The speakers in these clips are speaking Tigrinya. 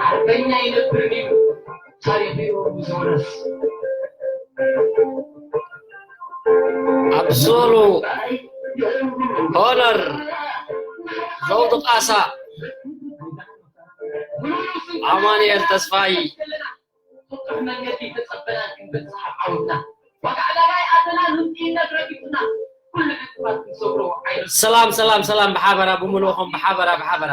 ሓርበኛ ይነብር ድዩ ታሪኹ ዝውረስ? ኣብሶሉ ሆነር ዘውዱ ቃሳ ኣማኑኤል ተስፋይ ፍጡሕ መንገዲ ተጸበናን ክንበጽሕ ኣብ ዓወትና ዋጋ ዕላማይ ኣተና ህንጥይነት ረጊጹና ኩሉ ዕንቅፋት ክንሰብሮ ዓይነት ሰላም ሰላም ሰላም ብሓበራ ብምልእኹም ብሓበራ ብሓበራ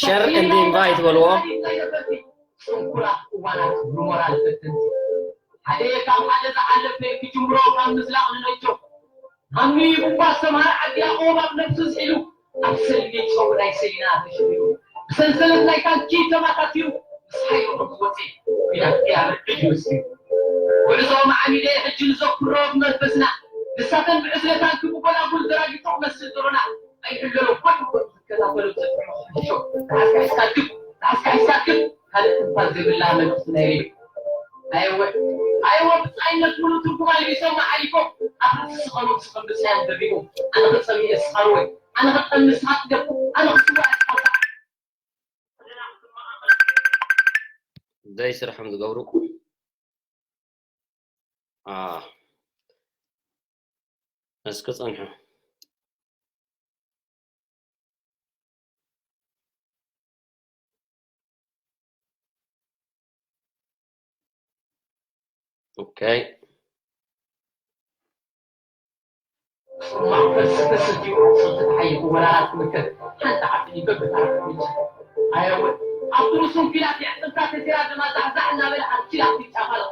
ሸር and invite በልዎ። ጽንኩራት እዋናት ብሞራል ፈተንቲ ሓደ ካብ ሓደ ዝሓለፈ ክጅምሮ ካብ ምዝላቕ ንነጆ ሃሚ ቡባ ሰምሃር ዓዲ ያዕቆብ ኣብ ነብሱ ዝሒሉ ኣብ ሰልሚ ጸው ናይ ሰሊና ተሸሚሉ ብሰንሰለት ናይ ታንኪ ተማታቲሩ ምስ ሓይሉ ክወጽእ ቢዳቅያ ርዕድ ይወስድ ጉዕዞ ማዓሚደ ሕጂ ንዘክሮ ብመንፈስና ንሳተን ብዕስለ ታንኪ ብጎላጉል ዘራጊቶ ክመስል ዶሮና ኣይሕለሎ ባዶ ዝከታተሎ ዘጥዕሞ ክሕሾ ተሓስካ ሒዝካ ግብ ተሓስካ ሒዝካ ግብ ካልእ ትንፋስ ዘይብላ መልእኽቲ ናይ ሬድዮ። ኣይወ ኣይወ ብጻይነት ሙሉ ትርጉም ኣልቢሶም መዓሊኮም ኣብ ርእሲ ስኸኖም ስኸም ብጻዮም ደሪቦም ኣነ ክጸምየ ስኻርወይ ኣነ ክጠሚ ስኻ ጥገብ ኣነ ክስዋ ስኻ ደይ ስርሖም ዝገብሩ እስኪ ጸንሑ። ኦኬ ሱሩማ ፈስፈስ እትዩ ሱልቲ ተሓይኹ ወላላ ትምክር ሓንቲ ዓዲ በብታ ርሕምጃ ኣየወ ኣብቲ ርሱም ፊላት የዕጥንታ ተሲራ ደማ ዛሕዛሕ እናበለ ኣርኪላ ክትጫፋል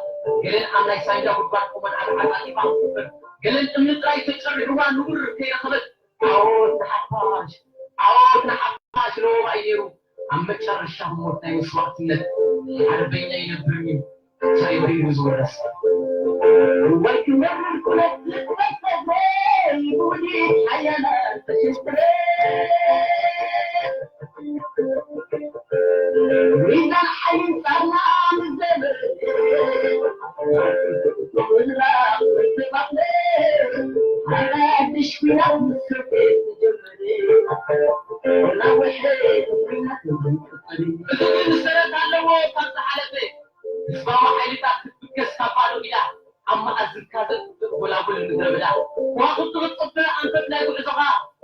ገለን ኣብ ናይ ሳንጃ ጉድጓድ ቁመን ኣብ ዓጣጢፋ ክትፍር ገለን እምኒ ጥራይ ተጨሪሕዋ ንውር ከይረኸበት ዓወት ንሓፋሽ ዓወት ንሓፋሽ ለወባ እዩ ነይሩ ኣብ መጨረሻ ሞት ናይ መስዋእትነት ሓርበኛ ይነብር እዩ ተሪሩ ዝወረስ እዋይ ክመርር ኩነት ልትመሰለ ይቡዲ ሓያላት ተሽስረ ሚዛን ሓይልን ጻና ምዘበ እዚ ግን ሰረት ኣለዎ ካብ ዝሓለፈ ህዝባዊ ሓይልታት ክትብገስ ካብ ባዶ ኢዳ ኣብ መኣዝንካ ዘጥፍእ ጎላጉል ምድረ በዳ ከዋኽብቲ ክትጽበ ኣንፈት ናይ ጉዕዞኻ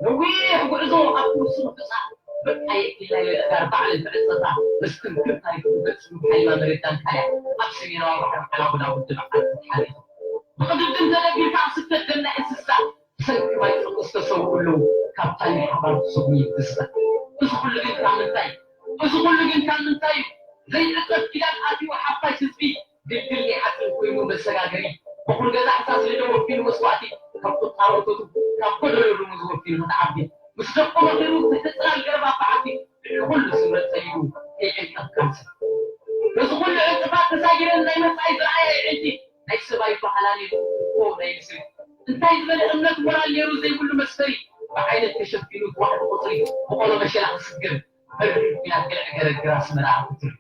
ነዊሕ ጉዕዞ ኣብ ኩርሲ ምፍጻም በቃ የኪላ የእጋር ባዕለን ብዕጸታ መስተንክር ታሪኽ ትፈጽም ሓይሊ ኣመሪካን ካልያ ኣብ ሰሜናዊ ባሕሪ ሓላ ጎዳጉዲ መዓልቲ ተሓሪኹ ብቕድድም ተደቢርካ ኣብ ስደት ደም ናይ እንስሳ ብሰንኪ ማይ ጽምኢ ዝተሰውኡ ኣለዉ ካብታ ናይ ሓባር ትስጉሚ ይትስፈ እዚ ኩሉ ግን ካብ ምንታይ እዚ ኩሉ ግን ካብ ምንታይ እዩ ዘይዕጸፍ ኪዳን ኣትዩ ሓፋሽ ህዝቢ ድልድል ናይ ሓጺን ኮይኑ መሰጋገሪ በኹር ገዛ ሕሳስ ልደ ወኪሉ መስዋእቲ ካብ ቁጣ ወርተቱ ካብ ጎደሎ ርሙዝ ወኪሉ ንዓቢ ምስ ደቆ መኺሩ ትሕቲ ጽላል ገረብ ኣባዓቲ ልዕሊ ኩሉ ስምረት ጸሊሉ ከይዕንቀፍ ካንሰር ነዚ ኩሉ ዕንቅፋት ተሳጊረን ናይ መጻኢ ዝረኣየ ኣዒንቲ ናይ ሰብኣይ ባህላን የድእኮ ናይ ምስሪ እንታይ ዝበለ እምነት ሞራል ነይሩ ዘይብሉ መስፈሪ ብዓይነት ተሸፊኑ ብዋሕዲ ቁፅሪ ብቆሎ መሸላ ክስግር በሪ ኲናት ገለዕገረ ግራ ኣስመራ ኣፍትር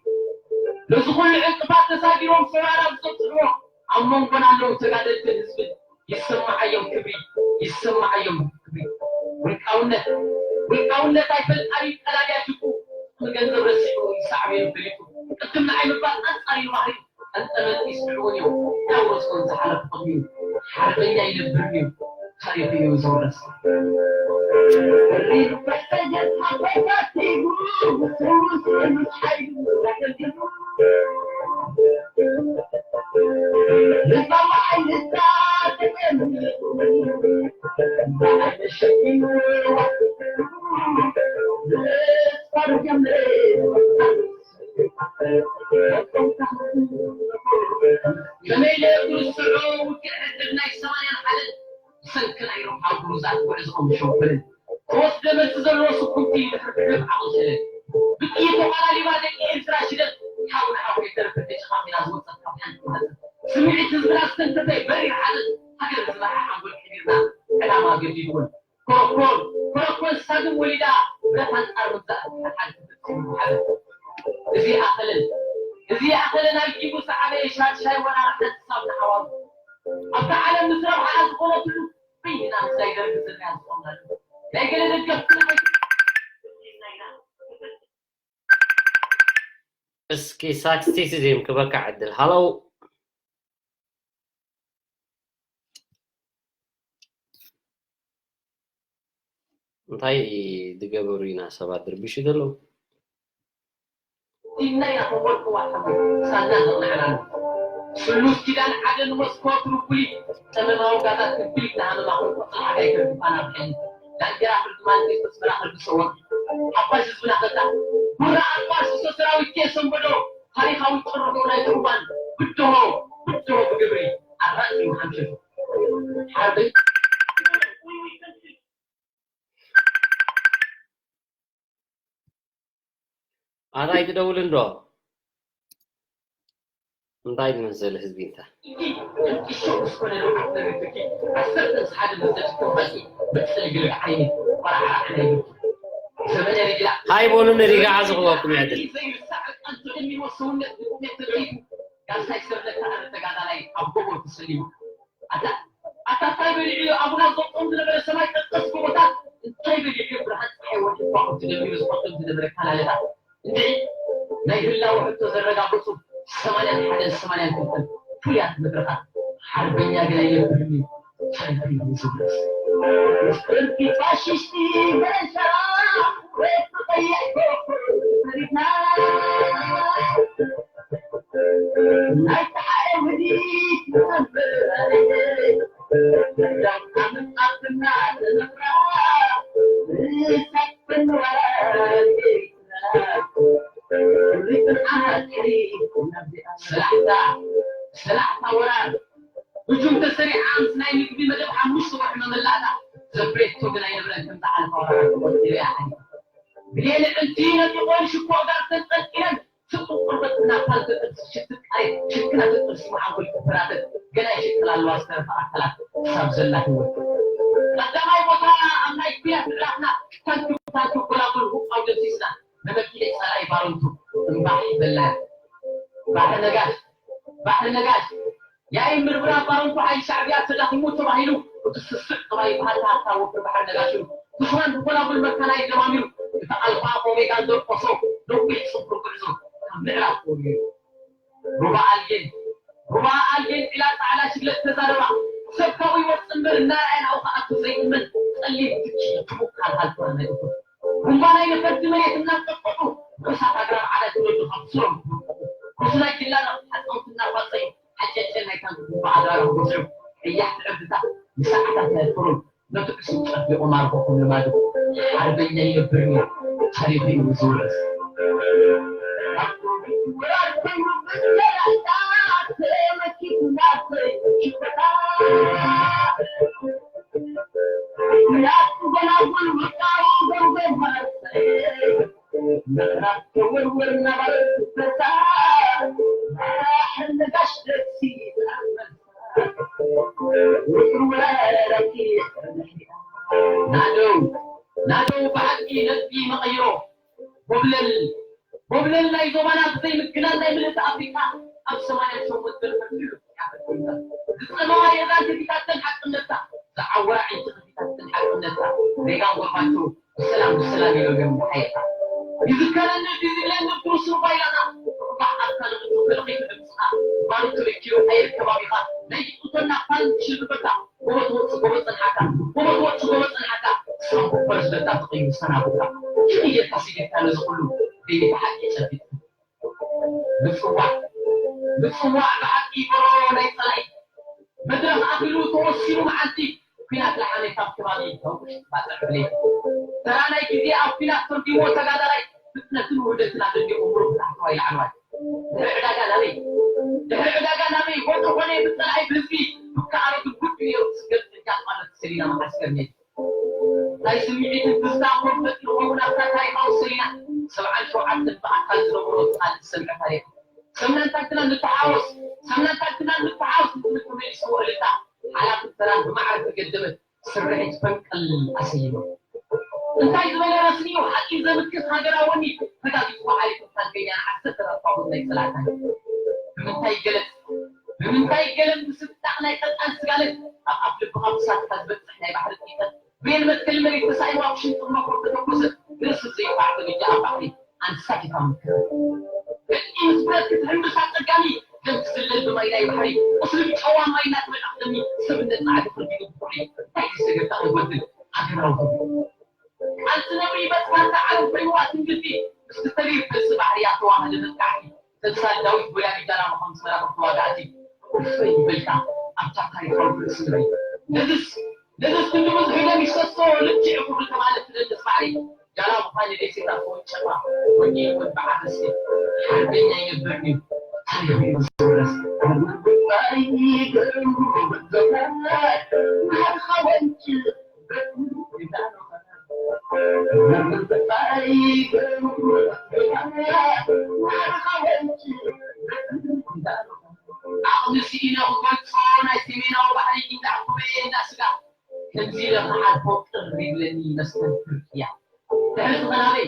ነዚ ኩሉ ዕንቅፋት ተሳጊሮም ሰራራ ብዘብፅሕዎ ኣብ መንጎና ኣለዉ ተጋደልትን ህዝብን ይሰማዓዮም ክብሪ ይሰማዓዮም ክብሪ ውልቃውነት ውልቃውነት ኣይፈልጣሪ ቀዳድያ ጅቁ ንገንዘብ ረሲዑ ይሳዕበዩ ፈሊጡ ቅድም ንዓይ ምባል ኣንፃር እዩ ባህሪ ጠንጠመት ይስዕቡን እዮም ያውረስኮን ዝሓለፍ ቅድሚኡ ሓርበኛ ይነብርን እዩ ታሪኹ እዩ ዝውረስ ከመይ ኢለ ክርስዑ ውግእ ዕድል ናይ ሰማንያን ሓደን ብሰንኪ ናይ ሮሓ ጉሩዛት ጉዕዝኦም ሸንኮልን ተወስደ መልሲ ዘለዎ ስጉምቲ ድሕሪ ድሕሪ ዓቕሊ ሰለ ብጥይት ተቓላሊባ ደቂ ኤርትራ ሽደት ሓው ንሓው ከይተረፈ ተጨኻኺና ዝወፀት ካብ ሓንቲ ማህፀን ስምዒት ህዝብና ዝተንከፈ መሪር ሓዘን ሃገር ዝመርሓ ሓንጎል ሕቢርና ዕላማ ገዲድዎን ኮረኮር ኮረኮር ሳግም ወሊዳ ብረት ኣንጻር ምብዛሕ ሓድሓድ ትፍጽም ሓበን እዚ ኣኸለን እዚ ኣኸለን ኣልጊቡ ሰዓበ ሻሻይ ወራር ሓንሳብ ንሓዋሩ ኣብታ ዓለም ምስ ረብሓኣ ዝኾነትሉ በይንና ምስላይ ደርጊ ዝርያ ዝኾንናሉ ናይ ገለ ደገፍትና እስኪ ሳክስቲሲዝም ክበካ ዕድል ሃለው እንታይ ዝገበሩ ኢና ሰባት ድርብሹ ዘለዉ ኢልና ኢና ከወልክዋ ሓመድ ሳና ዘቕንዐናሉ ስሉስ ኪዳን ሓደ ንመስኮ ትርጉሊ ጠመማዊ ጋታት ክብሊት ንሃመማ ክንቆፅል ሓጋይ ከርግፋና ብሐኒ ዳንጀራ ፍርዲ ማንቴስቶስ መራኽብ ዝሰወር ሓባሽ ህዝብና ከታ ጉራ ኣልባ ስሶ ሰራዊት ኬሰንበዶ ታሪኻዊ ጭርሑ ናይ ትርዋን ብድሆ ብድሆ ብግብሪ ኣራጺ መሓምሸሹ ሓርበኛ ኣታይ ትደውል እንዶ እንታይ ዝመሰለ ህዝቢ እንታ ሃይ በሉ ንሪጋዓ ዝኽበኩም ይዕድል ኣታ ታይ በሊዑ እዩ ኣቡና ዘውፅኦም ዝነበረ ሰማይ ጠቀስ ጎቦታት እንታይ በሊዑ እዩ ብርሃን ፀሓይ ወዲኳ ኣብቲ ደሚሩ ዝቆጥም ዝነበረ ካላለታት እንድዒ ናይ ህላወ ሕቶ ዘረጋግፁ ሰማንያን ሓደን ሰማንያን ክልተን ፍሉያት መድረኻት ሓርበኛ ግን ኣይነብርን እዩ ሓይሊ ዝብለስ ምስጢርቲ ፋሽስቲ ገረሻ ወይ ቀይሕ ኮኾብ ተሪፍና ሰላሕታ ወራር ብጁም ተሰሪዓ ምስ ናይ ምግቢ መደብ ሓሙሽተ ወርሒ መመላእታ ዘፍሬቶ ግን ኣይነበረን ከምታ ዓለፋ ወራር ተቆፂሩ እያ ሓሊፋ ብሌለ ዕንቲ ነጢቆን ሽኮር ጋር ተንጠልጢለን ስጡም ቁርበት እናፋልጠጠት ዝሽትት ቃሬት ሽክና ተጠርሲሙ ሓንጎል ክፈራተት ገና ይሽቅል ኣለዋ ዝተረፈ ኣካላት ክሳብ ዘላ ህይወት ቀዳማይ ቦታ ኣብ ናይ ኩያት ምዕራፍና ታንኪ ታንኪ ጎላጉል ሁቃው ደምሲስና መመኪዒ ጸላኢ ባረንቱ እምባሕ በላያ ባሕሪ ነጋሽ ባሕሪ ነጋሽ ያኢ ምርብራብ ባረንቱ ሓይሊ ሻዕብያ ተዳኺሙ ተባሂሉ እቲ ስስዕ ጥራይ ይበሃል ተሃታ ወፍሪ ባሕሪ ነጋሽ እዩ ብስራን ብጎላጉል መካናይ ደማሚሩ እቲ ኣልፋ ኦሜጋ ዘርቆሶ ነዊሕ ጽንኩር ጉዕዞ ካብ ምዕራብ ተወሊዱ ሩባ ኣልጌን ሩባ ኣልጌን ዒላ ጻዕዳ ሽግለት ተዛረባ ሰብ ካብኡ ይወጽእ እምበር እናረኣየ ናብኡ ክኣቱ ዘይእመን ጸሊም ትኪ ድሙቕ ካልሃል ትኾነ ናይ እኩል ጉንባናይ ነፈርቲ መሬት እናንቀጥቀጡ ርሑሳት ኣግራብ ዓዳ ትወልዱ ካብ ስሮም ትወቀጡ ርሑስ ናይ ጅላና ሓፀውቲ እናፋፀዩ ሓጨጨ ናይ ታንኪ ጉንባ ኣግራብ ክጎስዑ ቀያሕቲ ዕርድታት ንሰዓታት ኣየጥፍሩን ነቲ ዕሱብ ጨቢቑ ማርኾ ከም ልማዱ ሓርበኛ ይነብር እዩ ታሪኹ እዩ ዝውረስ ናደው ናደው ብሓቂ ነጥቢ መቐይሮ ጎብለል ጎብለል ናይ ዞባና ብዘይ ምግናን ናይ ምልእቲ ኣፍሪቃ ኣብ ሰማንያ ሸሞንተ ፈትሑ ዝጸመዋ የዛን ገፊታተን ሓቅነታ ዝዓወራ ዕንጭ ከፊታተን ሓቅነታ ሬጋን ጎርባቸው ብሰላም ብሰላም ኢሎም እዮም ዝሓየኻ ይዝከረኒ እዚ ኢለን ንብትውስኑ ባይላና ቁባሕ ኣብታ ንቕድሚ ተለኺፉ ድምፅኻ ባሩ ተበኪሉ ኣየር ከባቢኻ ናይ ይጡቶና ፋን ሽልበታ ጎቦ ትወፅእ ጎቦ ፀንሓካ ጎቦ ትወፅእ ጎቦ ፀንሓካ ሳንኩ ፕረዝደንታ ተቐይሩ ሰናቡካ ሽም ኢየካ ሲገካ ነዚ ኩሉ ቤት ሓቂ ጨቢጥካ ምፅዋዕ ምፅዋዕ ብሓቂ በሮ ናይ ፀላኢ መድረኽ ኣኺሉ ተወሲኑ መዓልቲ ኲናት ለሓመይ ካብ ከባቢ ተንቁሽ ባፅዕ ብለይቲ ተራ ናይ ግዜ ኣብ ኲናት ፈርዲዎ ተጋዳላይ ፍጥነትን ውህደትን ኣደሊቑ ምሩኽ ታሕተዋይ ላዕለዋይ ድሕሪ ዕዳጋ ናበይ ድሕሪ ዕዳጋ ናበይ ወጥሪ ኮነ ብፀላኢ ብህዝቢ ብከኣረቱ ጉድ ነይሩ ስገድ ጥንቃ ማለት ሰሊና መዓስከር ነይሩ ናይ ስምዒትን ትዝታ ኮንፈት ንኸውን ኣብታ ታሪኻዊ ሰሊና ሰብዓን ሸውዓተን ብኣካል ዝነበሮ ትኻል ዝሰምዐ ታሪኽ ሰምናን ታክናን ንተሓወስ ሰምናን ታክናን ንተሓወስ ንትምህርቲ መሊስዎ እልልታ ሓላፍን ተራን ብማዕረ ዝተገደበ ስርሒት ፈንቅል ኣሰይሙ እንታይ ዝበለ ረስሚኡ ሓቂ ዘምክስ ሃገራዊ ወኒ ተጋጊጽዎ ሓሊፉ ታንከኛ ንዓሰርተ ኣርባዕተ ናይ ጸላእታ ብምንታይ ገለጽ? ብምንታይ ገለጽ? ምስንጣቕ ናይ ቀጣን ስጋለት ኣብ ኣፍ ልብኻ ምሳትካ ዝበጽሕ ናይ ባሕሪ ጢጠት ብየን መትከል መሬት ተሳኢኑ ኣብ ሽንጥር መኮር ተተኮሰ ንርእሲ ዘይባዕ ተበጃ ኣብ ባሕሪ ኣንሳፊፋ ምትከል። ገጢ ምስ ብረት ክትሕምብስ ኣጸጋሚ ከም ትዝለል ብማይ ናይ ባሕሪ ቁስሊ ብጨዋ ማይ እናተመጣኽተኒ ሰብነት ጻዕዲ ፍርዲ ግቡሪ እንታይ ዝሰገድካ ክጎድል ኣገራዊ ህዝቢ ቃልሲ ነብሪ በጽባታ ዓለም ኮይንዋ ትንግልቲ ምስ ክልተ ፈልሲ ባሕሪ ኣተዋህደ መጥቃዕቲ ተምሳል ዳዊት ጎያዲ ጃላሙ ከም ዝመራኸብ ተዋጋእቲ እፎይ ይበልካ ኣብታ ታሪኻዊ ርእሲ ንርኢ። ነዝስ ነዝስ ክንዲ ብዙሕ ደም ይፍሰሶ ልክዕ ክብሪ ተማለት ትደልስ ባሕሪ ጃላሙ ኳኒ ደሴታት ወንጨፋ ወንጌል ወንበዓ ደሴት ሓርበኛ ይነብር እዩ ታሪኹ እዩ ዝውረስ። ዓቕሚ ስኢነ ክገልጾ ናይ ሰሜናዊ ባሕሪ ጊንዳዕ ኩበየ እንዳ ስጋ ከምዚ ኢለ ክሓልፎ ቅር ይብለኒ መስተንክር ቅያ። ድሕሪ ዝኸ ናበይ?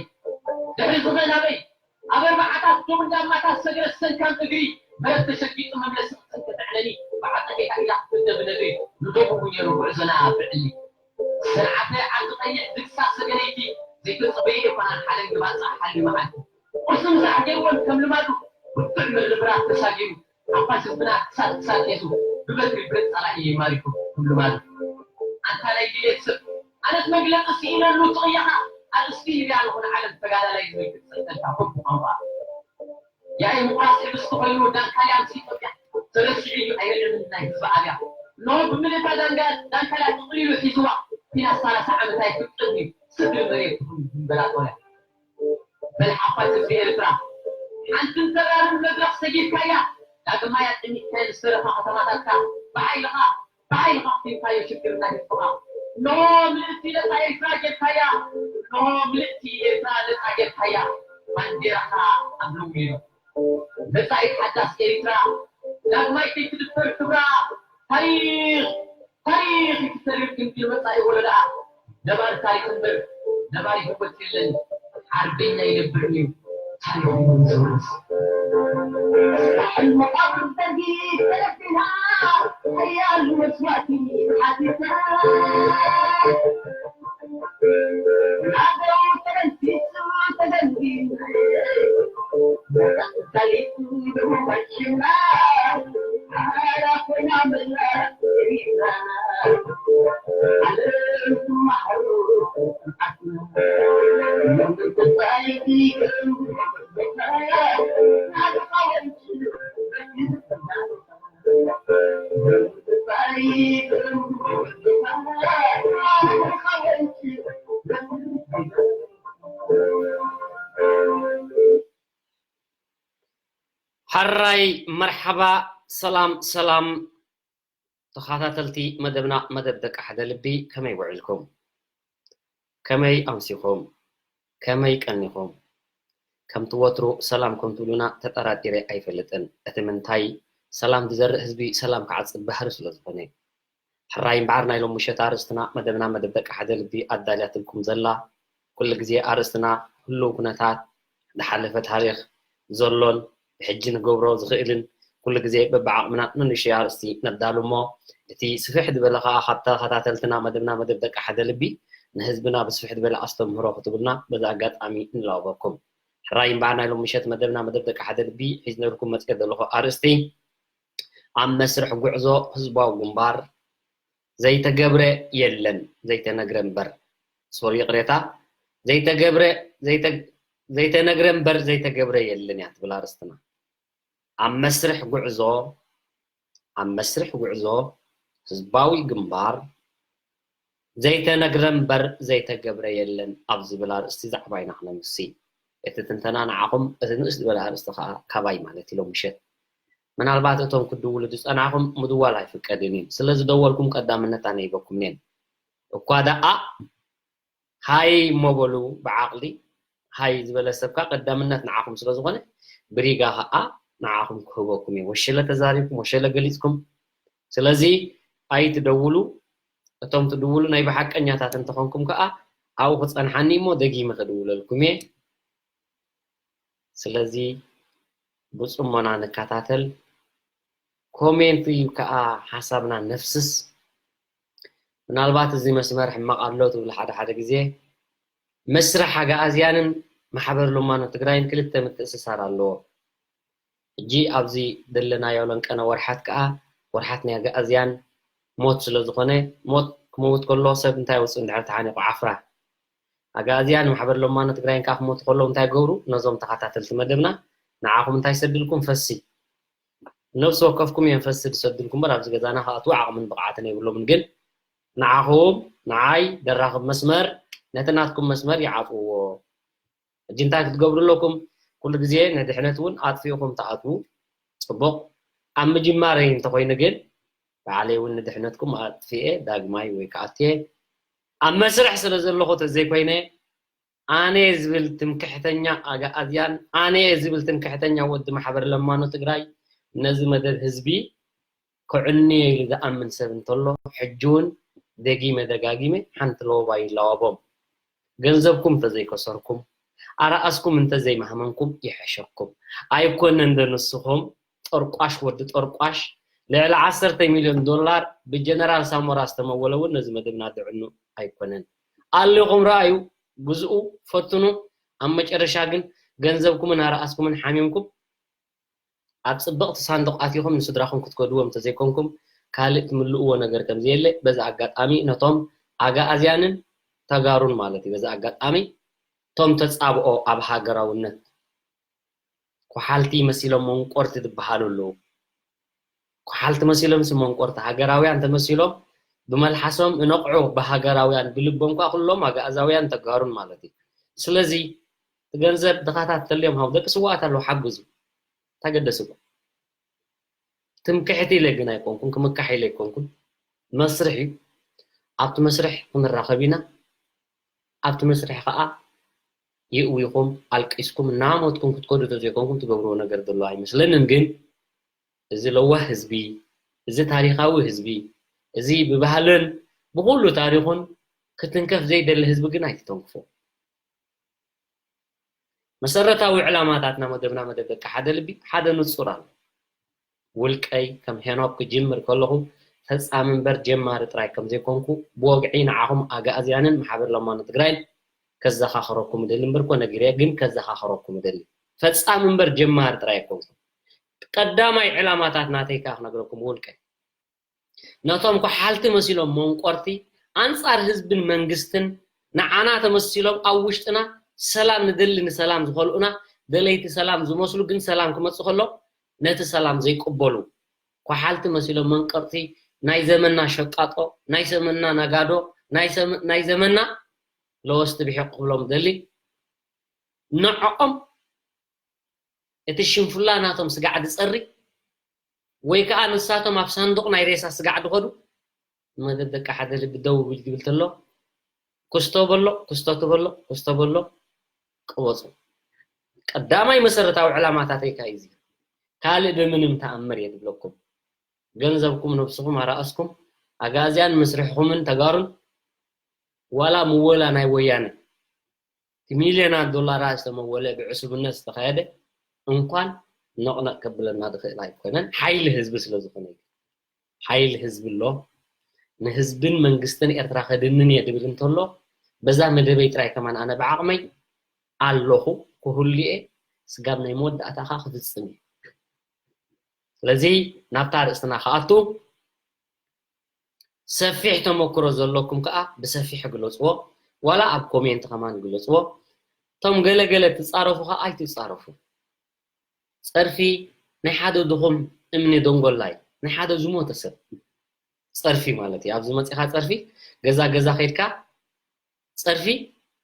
ድሕሪ ዝኸ ናበይ? ኣብ ኣርባዓታት ዶብ እንዳማታት ሰግረ ሰንካም እግሪ ብረት ተሸጊጡ መምለሲ ክጸንከ ተዕለኒ ብዓጸፌታ ኢዳ ክትፍደ ብነግሪ ንደቡቡ ነይሩ ጉዕዞና ብዕሊ። ሰንዓፈ ዓዲ ቀይሕ ድግሳ ሰገነይቲ ዘይተጸበየ ኣይኮናን ሓለንጊ ባጽዕ ሓልዩ መዓልቲ። ቁርሲ ምሳሕ ገይርወን ከም ልማዱ ብርቱዕ ምርብራብ ተሳጊሩ ኣብ ፋሽስትና ክሳድ ክሳድ ሒዙ ብበትሪ ብረት ጸላኢ ማሪኹ ከም ልማዱ። ኣንታ ናይ ድሌት ሰብ ኣነስ መግለጺ ስኢነሉ ትቕያኻ ኣርእስቲ ሂብያ ንኹን ዓለም ተጋዳላይ ዝብል ክትጸልጠልካ በብቋንቋ። ያኢ ምቑራስ ሕብስቲ ኮይኑ ዳንካልያ ምስ ኢትዮጵያ ተረሲዑ እዩ ኣይርዕምን ናይ ህዝቢ ኣብያ። እነሆ ብምልእታ ዳንጋ- ዳንካልያ ጥቕሊሉ ሒዝዋ ኲናት ሰላሳ ዓመት ኣይፍቅድን እዩ ስድሪ መሬት ትኹን ድንበላ ጦርያ። በል ሓፋሽ ህዝቢ ኤርትራ ሓንቲ እንተራርን መድረኽ ሰጊድካያ ዳግማይ ኣጠሚትካየን ዝተረፋ ከተማታትካ ብሓይልኻ ብሓይልኻ ኣኽቲምካዮ ሽግርና ህዝብኻ። እንሆ ምልእቲ ነጻ ኤርትራ ጌርካያ። እንሆ ምልእቲ ኤርትራ ነጻ ጌርካያ። ባንዴራኻ ኣብ ነዊሩ። መጻኢት ሓዳስ ኤርትራ ዳግማይ ከይትድፈር ክብራ ታሪኽ ታሪኽ ይትተርፍ ግን ግን መጻኢ ወለዳ ነባሪ ታሪኽ እምበር ነባሪ ህይወት የለን። ሓርበኛ ይነብር እዩ ታሪኹ ይዘውርስ። ሕልሚ መቃብር ደርጊ ተረፊና ሓያል መስዋእቲ ሓቲትና ናደው ተረንፊሱ ተደንጊ ሓራይ መርሓባ ሰላም ሰላም ተኸታተልቲ መደብና መደብ ደቂ ሓደ ልቢ ከመይ ውዒልኩም ከመይ ኣምሲኹም ከመይ ቀኒኹም ከምቲ ወትሩ ሰላም ከም ትብሉና ተጠራጢረ ኣይፈልጥን እቲ ምንታይ ሰላም ዝዘርእ ህዝቢ ሰላም ክዓጽድ ባህሪ ስለ ዝኾነ ሕራይ እምበኣር ናይ ሎሚ ምሸት ኣርእስትና መደብና መደብ ደቂ ሓደ ልቢ ኣዳልያትልኩም ዘላ ኩሉ ግዜ ኣርእስትና ህሉው ኩነታት ዝሓለፈ ታሪኽ ዘሎን ብሕጂ ንገብሮ ዝኽእልን ኩሉ ግዜ በብዓቕምና ንንእሽተይ ኣርእስቲ ነዳሉ እሞ እቲ ስፍሕ ዝበለ ከኣ ካብ ተኸታተልትና መደብና መደብ ደቂ ሓደ ልቢ ንህዝብና ብስፍሕ ዝበለ ኣስተምህሮ ክትብሉና በዚ ኣጋጣሚ ንላበኩም። ሕራይ እምበኣር ናይ ሎሚ ምሸት መደብና መደብ ደቂ ሓደ ልቢ ሒዝነልኩም መፅየ ዘለኹ ኣርእስቲ ኣብ መስርሕ ጉዕዞ ህዝባዊ ግንባር ዘይተገብረ የለን ዘይተነግረ እምበር ሶሪ ይቕሬታ ዘይተገብረ ዘይተነግረ እምበር ዘይተገብረ የለን እያ ትብል ኣርእስትና ኣብ መስርሕ ጉዕዞ ኣብ መስርሕ ጉዕዞ ህዝባዊ ግንባር ዘይተነግረ እምበር ዘይተገብረ የለን ኣብ ዝብል ኣርእስቲ ዛዕባ ኢና ክነምሲ እቲ ትንተና ንዓኹም እቲ ንእስ ዝበለ ኣርእስቲ ከዓ ካባይ ማለት ኢሎም ምሸት ምናልባት እቶም ክድውሉ ዝፀናሕኹም ምድዋል ኣይፍቀድን እዩ ስለ ዝደወልኩም ቀዳምነት ኣነ ሂበኩም እየ እኳ ደኣ ሃይ እሞ በሉ ብዓቕሊ ሃይ ዝበለ ሰብካ ቀዳምነት ንዓኹም ስለ ዝኾነ ብሪጋ ከዓ ንዓኹም ክህበኩም እየ ወሸለ ተዛሪብኩም ወሸለ ገሊፅኩም ስለዚ ኣይትደውሉ እቶም ትድውሉ ናይ ብሓቀኛታት እንተኾንኩም ከዓ ኣብኡ ክፀንሓኒ እሞ ደጊመ ክድውለልኩም እየ ስለዚ ብፅሞና ንከታተል። ኮሜንት እዩ ከዓ ሓሳብና ነፍስስ። ምናልባት እዚ መስመር ሕማቕ ኣሎ ትብል ሓደ ሓደ ግዜ። መስርሕ ኣግኣዝያንን ማሕበር ለማኖ ትግራይን ክልተ ምትእስሳር ኣለዎ። ሕጂ ኣብዚ ዘለናዮ ለንቀነ ወርሓት ከዓ ወርሓት ናይ ኣግኣዝያን ሞት ስለ ዝኾነ፣ ሞት ክመውት ከሎ ሰብ እንታይ ውፅእ እንድሕር ተሓኒቑ ዓፍራ። ኣግኣዝያን ማሕበር ለማኖ ትግራይን ከዓ ክሞቱ ከለዉ እንታይ ገብሩ? ነዞም ተኸታተልቲ መደብና ንዓኹም እንታይ ሰድልኩም? ፈሲ። ነብሲ ወከፍኩም እዮም ፈሲ ዝሰድልኩም እምበር ኣብዚ ገዛና ክኣትዉ ዓቕምን ብቕዓትን የብሎምን። ግን ንዓኹም ንዓይ ደራኽብ መስመር ነቲ ናትኩም መስመር ይዓጽውዎ። ሕጂ እንታይ ክትገብሩ ኣለኩም? ኩሉ ግዜ ንድሕነት እውን ኣጥፊእኹም ትኣትዉ። ጽቡቕ። ኣብ ምጅማረይ እንተኾይኑ ግን ባዕለይ እውን ንድሕነትኩም ኣጥፊኤ ዳግማይ ወይ ክኣትየ ኣብ መስርሕ ስለ ዘለኹ ተዘይኮይነ ኣነ ዝብል ትምክሕተኛ ኣግኣዝያን ኣነ ዝብል ትምክሕተኛ ወዲ ማሕበር ለማኖ ትግራይ ነዚ መደብ ህዝቢ ከዕንዮ ኢሉ ዝኣምን ሰብ እንተሎ ሕጂ እውን ደጊመ ደጋጊመ ሓንቲ ለወባ ይላወቦም። ገንዘብኩም እንተዘይከሰርኩም ኣርኣስኩም እንተዘይማህመንኩም ይሕሸኩም። ኣይኮነን ዶ ንስኹም ጠርቋሽ ወዲ ጠርቋሽ ልዕሊ ዓሰርተ ሚልዮን ዶላር ብጀነራል ሳሞራ ዝተመወለ እውን ነዚ መደብና ድዕኑ ኣይኮነን። ኣሊኹም ረኣዩ፣ ግዝኡ፣ ፈትኑ። ኣብ መጨረሻ ግን ገንዘብኩምን ኣርኣስኩምን ሓሚምኩም ኣብ ጽብቕቲ ሳንዱቕ ኣቲኹም ንስድራኹም ክትከድዎም እንተዘይኮንኩም ካልእ ትምልእዎ ነገር ከምዘየለ በዚ ኣጋጣሚ ነቶም ኣግኣዝያንን ተጋሩን ማለት እዩ። በዚ ኣጋጣሚ እቶም ተጻብኦ ኣብ ሃገራውነት ኮሓልቲ መሲሎም መንቆርቲ ዝበሃሉ ኣለዉ። ኮሓልቲ መሲሎም ሲ መንቆርቲ ሃገራውያን ተመሲሎም ብመልሓሶም እነቕዑ ብሃገራውያን ብልቦም ከዓ ኩሎም ኣግኣዛውያን ተጋሩን ማለት እዩ። ስለዚ እቲ ገንዘብ ድኻታት ተልዮም ሃው ደቂ ስዋኣት ኣለዉ ሓግዙ። እንታይ ገደስኩም? ትምክሕቲ ኢለ ግን ኣይኮንኩን፣ ክምካሕ ኢለ ኣይኮንኩን። መስርሕ እዩ። ኣብቲ መስርሕ ክንራኸብ ኢና። ኣብቲ መስርሕ ከዓ የእዊኹም ኣልቂስኩም እናሞትኩም ክትከዱ ተዘይኮንኩም ትገብርዎ ነገር ዘሎ ኣይመስለንን። ግን እዚ ለዋህ ህዝቢ፣ እዚ ታሪኻዊ ህዝቢ፣ እዚ ብባህልን ብኩሉ ታሪኹን ክትንከፍ ዘይደሊ ህዝቢ ግን ኣይትተንክፎ። መሰረታዊ ዕላማታትና መደብና መደብ ደቂ ሓደ ልቢ ሓደ ንጹር ኣሎ። ውልቀይ ከም ሄኖክ ክጅምር ከለኹ ፈጻሚ እምበር ጀማሪ ጥራይ ከም ዘይኮንኩ ብወግዒ ንዓኹም ኣግኣዝያንን ማሕበር ለማኖ ትግራይን ከዘኻኽረኩም እደሊ እምበር ኮ ነጊረ ግን ከዘኻኽረኩም እደሊ። ፈጻሚ እምበር ጀማሪ ጥራይ ኣይኮንኩ። ቀዳማይ ዕላማታት ናተይ ከኣ ክነግረኩም ውልቀይ። ነቶም ኮሓልቲ መሲሎም መንቆርቲ ኣንጻር ህዝብን መንግስትን ንዓና ተመሲሎም ኣብ ውሽጥና ሰላም ንደሊ ንሰላም ዝኸልኡና ደለይቲ ሰላም ዝመስሉ ግን ሰላም ክመጽእ ከሎ ነቲ ሰላም ዘይቅበሉ ኮሓልቲ መሲሎም መንቀርቲ ናይ ዘመንና ሸቃጦ ናይ ዘመንና ነጋዶ ናይ ሰም- ናይ ዘመንና ለወስቲ ብሒቕ ክብሎም ደሊ ንዕኦም እቲ ሽንፍላ ናቶም ስጋዕ ዝጸሪ ወይ ከዓ ንሳቶም ኣብ ሳንዱቕ ናይ ሬሳ ስጋዕ ዝኸዱ መደብ ደቂ ሓደ ልቢ ደው ብል ዝብል ተሎ ክስቶ በሎ ክስቶ ትበሎ ክስቶ በሎ ቅበጹ። ቀዳማይ መሰረታዊ ዕላማታተይ ካይ እዚ ካልእ ብምንም ተኣምር እየ ዝብለኩም። ገንዘብኩም ነብስኹም ኣራእስኩም ኣጋዝያን መስርሕኹምን ተጋሩን ዋላ ምወላ ናይ ወያነ እቲ ሚልዮናት ዶላራት ዝተመወለ ብዕሱብነት ዝተኻየደ እንኳን ነቕነቕ ከብለና ዝኽእል ኣይኮነን። ሓይሊ ህዝቢ ስለ ዝኾነ እዩ። ሓይሊ ህዝቢ ኣሎ። ንህዝብን መንግስትን ኤርትራ ከድንን እየ ድብል እንተሎ በዛ መደበይ ጥራይ ከማን ኣነ ብዓቕመይ ኣለኹ ክህሉ እየ። ስጋብ ናይ መወዳእታ ኸዓ ክፍጽም እየ። ስለዚ ናብታ ኣርእስትና ክኣቱ ሰፊሕ ተመክሮ ዘለኩም ከዓ ብሰፊሕ ግለፅዎ ዋላ ኣብ ኮሜንት ከማን ግለፅዎ። እቶም ገለገለ ትፃረፉ ከዓ ኣይትፃረፉ። ፀርፊ ናይ ሓደ ድኹም እምኒ ደንጎላ እዩ። ናይ ሓደ ዝሞተ ሰብ ፀርፊ ማለት እዩ። ኣብዚ መፂኻ ፀርፊ ገዛ ገዛ ከይድካ ፀርፊ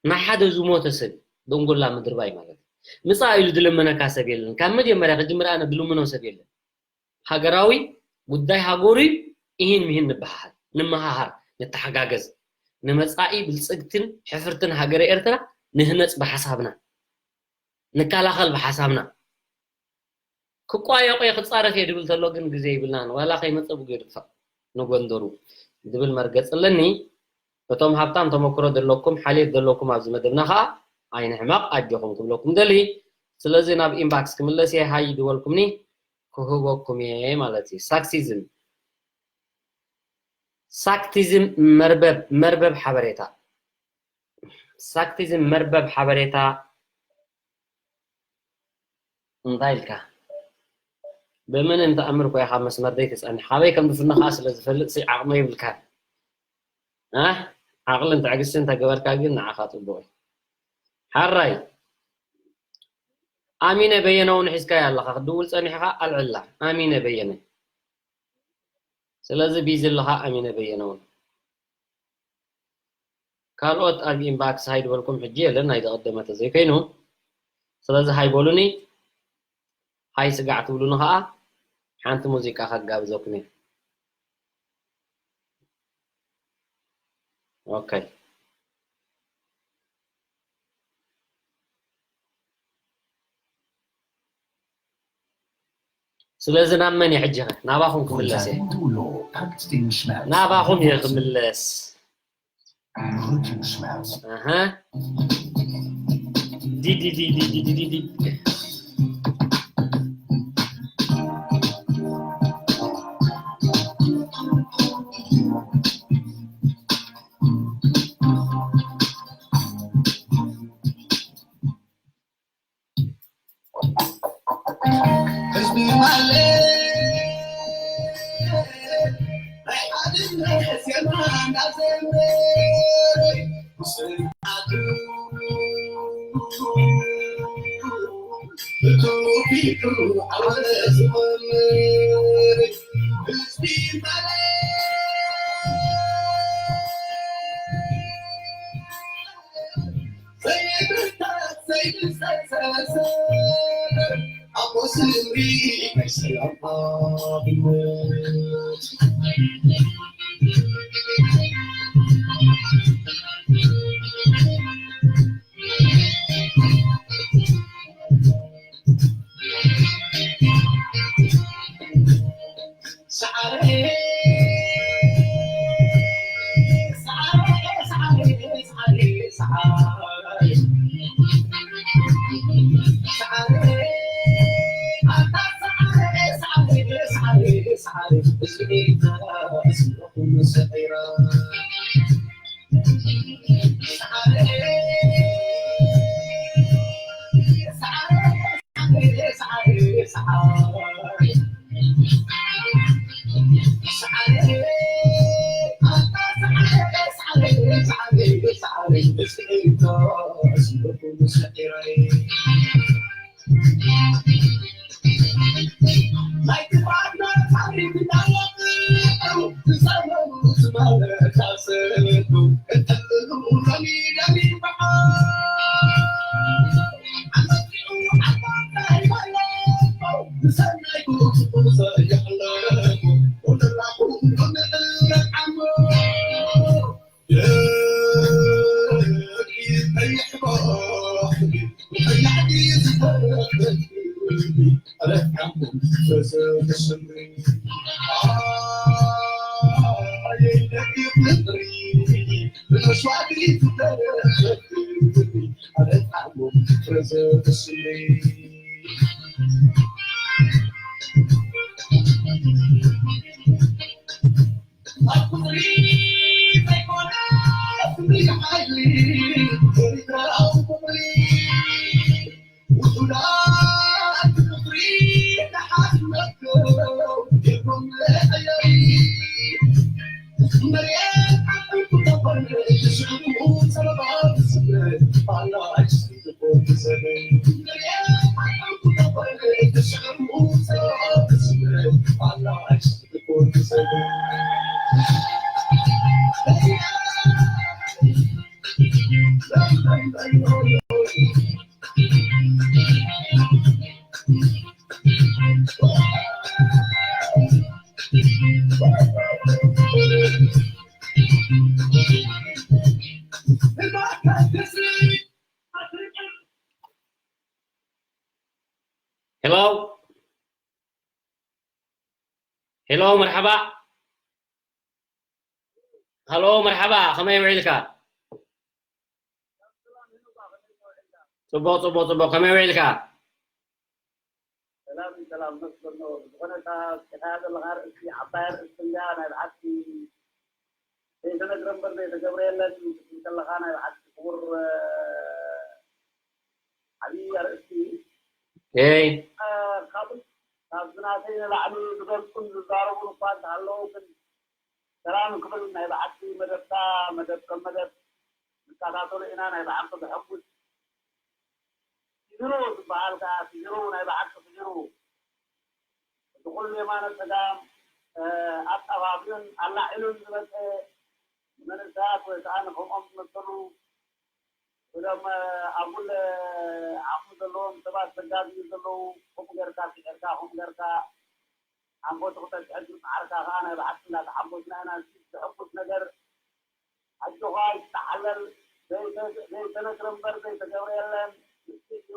ናይ ሓደ ዝሞተ ሰብ ደንጎላ ምድርባይ ማለት እዩ። ምፃእ ኢሉ ዝልምነካ ሰብ የለን። ካብ መጀመርያ ክጅምር ኣነ ዝልምኖ ሰብ የለን። ሃገራዊ ጉዳይ ሃገሩ እዩ። ኢሂን ሚሂን ንበሃሃል፣ ንመሃሃር፣ ንተሓጋገዝ። ንመፃኢ ብልፅግትን ሕፍርትን ሃገረ ኤርትራ ንህነፅ ብሓሳብና፣ ንከላኸል ብሓሳብና። ክቋየቆ እየ ክፃረፍ እየ ድብል ተሎ ግን ግዜ ይብልናን ዋላ ከይመፀ ብጉ ይድፋእ ንጎንደሩ ድብል መርገፂ ኣለኒ። እቶም ሃብታም ተመክሮ ዘለኩም ሓልየት ዘለኩም ኣብዚ መደብና ከዓ ኣይንሕመቕ ኣጆኹም ክብለኩም ደሊ። ስለዚ ናብ ኢንባክስ ክምለስ እየ፣ ሃይ ዝበልኩምኒ ክህበኩም እየ ማለት እዩ። ሳክሲዝም፣ ሳክቲዝም መርበብ፣ መርበብ ሓበሬታ፣ ሳክቲዝም መርበብ ሓበሬታ እንታይ ኢልካ? ብምን እንተኣምር ኮ ኢኻ መስመር ዘይትጸንሕ፣ ካበይ ከም ዝፍኖ ኸኣ ስለ ዝፈልጥ ሲ ዓቕሚ ይብልካን። ኣህ፣ ዓቕልን ትዕግስትን ተገበርካ ግን ንዓኻ ጽቡቕ እዩ። ሓራይ፣ ኣሚነ በየነ እውን ሒዝካያ ኣለኻ፣ ክትድውል ጸኒሕኻ ኣልዕላ። ኣሚነ በየነ። ስለዚ ቢዚ ኣለኻ ኣሚነ በየነ እውን። ካልኦት ኣብ ኢንባክስ ሃይ ዝበልኩም ሕጂ የለን፣ ናይ ዝቐደመ ተዘይኮይኑ። ስለዚ ሃይ በሉኒ፣ ሃይ ስጋዕ ትብሉኒ ኸኣ ሓንቲ ሙዚቃ ከጋብዘኩም እየ። ኦኬ። ስለዚ ናብ መን እየ ሕጂ ኸ? ናባኹም ክምለስ እየ። ናባኹም እየ ክምለስ። ኣሃ። ዲ፣ ዲ፣ ዲ። ህዝቢ ማለት ናይ ሓድነት ዜማ እንዳዘመረ ብስርዓቱ ብትውፊቱ ዓወት ዝመርሕ ህዝቢ ማለት ሄሎ፣ ሄሎ፣ መርሓባ። ሃሎ፣ መርሓባ፣ ከመይ ውዒልካ? ጽቡቕ፣ ጽቡቕ፣ ጽቡቕ። ከመይ ውዒልካ? ኣብ መስሎ ዝኾነ እታ ስሒኻ ዘለኻ ኣርእስቲ ዓባይ ኣርእስቲ እያ። ናይ ብሓቂ ዘይተነግረ እምበር ዘይተገብረ የለን። ክትብል ከለኻ ናይ ብሓቂ ክቡር ዓብዪ ኣርእስቲ እዩ። ይ ካብ ካብዚ ናተይ ንላዕሊ ዝገልፁን ዝዛረቡን እኳ እንተሃለዉ ግን ሰላም ክብል ናይ ብሓቂ መደብካ መደብ ከም መደብ ንከታተሎ ኢና። ናይ ብሓቂ ዘሐጉስ ስዒሩ ዝበሃል ከዓ ስዒሩ ናይ ብሓቂ ስዒሩ እቲ ኩሉ የማነ ፀጋም ኣጣፋፊኡን ኣላዒሉን ዝመፀ ንመንእሰያት ወይ ከዓ ንከምኦም ዝመሰሉ እዞም ኣጉል ዓቕሚ ዘለዎም ሰባት ዘጋግዩ ዘለዉ ከምኡ ገርካ ስዒርካ ከምኡ ገርካ ሓንጎቱ ክተስዕድ ምፅዓርካ ከዓ ናይ ብሓቂ እንዳተሓጎስና ኢና። እዚ ዘሐጉስ ነገር ኣጆኻ ይተሓለል ዘይተነግረ እምበር ዘይተገብረ የለን። ምስቲ እዩ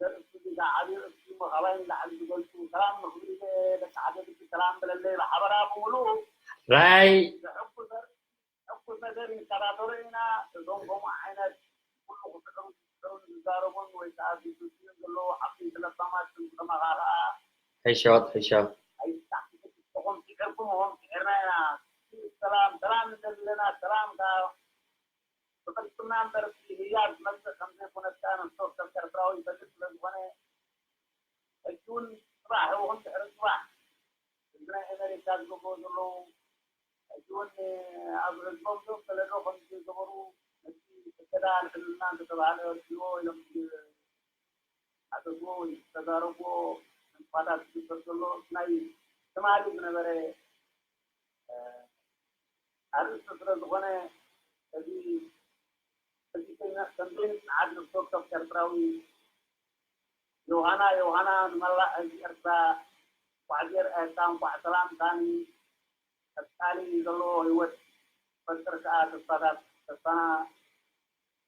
ዘርእስቱ ዚጋ ዓብዪ ርእስቲ እሞ ካባይ ንላዕሊ ዝገልፁ ሰላም ንኽብሉ ኢለ ደቂ ሓደ ልቢ ሰላም በለለይ ብሓበራ ብምሉኡ ራይ ዘሐጉስ ነገር ይከታተሎ ኢና። እዞም ከምኡ ዓይነት ኩሉ ክስዕሩን ክስዕሩን ዝዛረቡን ወይ ከዓ ዝዝትዩን ዘለዉ ዓበይቲ ለባማት ከም ከማኻ ከዓ ሕሾት ሕሾት ኣይትጣዕሱ። ስዒርኩም ሆም ስዒርና ኢና። ሰላም ሰላም ንደሊ ኣለና። ሰላም ከዓ ብቅልፅምና እምበር እቲ ህያብ ዝመፅእ ከም ዘይኮነትካ ነፍሲ ወከፍ ኤርትራዊ ይፈልጥ ስለ ዝኾነ ሕጂ እውን ፅባሕ ይኹን ድሕሪ ፅባሕ ህዝቢ ናይ ኣሜሪካ ዝገብርዎ ዘለዉ ሕጂ እውን ኣብ ህዝቦም ዶ ፈለዶ ከም ዝገበሩ ነቲ እገዳ ንሕልልና እንተተባሃለ ርድዎ ኢሎም ዝሓተትዎ ወይ ዝተዛረብዎ ዕንቅፋታት ዝግበር ዘሎ ናይ ትማሊ ዝነበረ ኣርእስቲ ስለ ዝኾነ እዚ ሕዚ ከም ዘይንጽዓድ ነፍሲ ወከፍ ኤርትራዊ ዮሃና ዮሃና ንመላእ ህዝቢ ኤርትራ እንኳዕ ዜር ኤርትራ እንኳዕ ሰላም ካኒ ቀጻሊ ዘለዎ ህይወት ፈጥር ከኣ ተስፋታት ተስፋና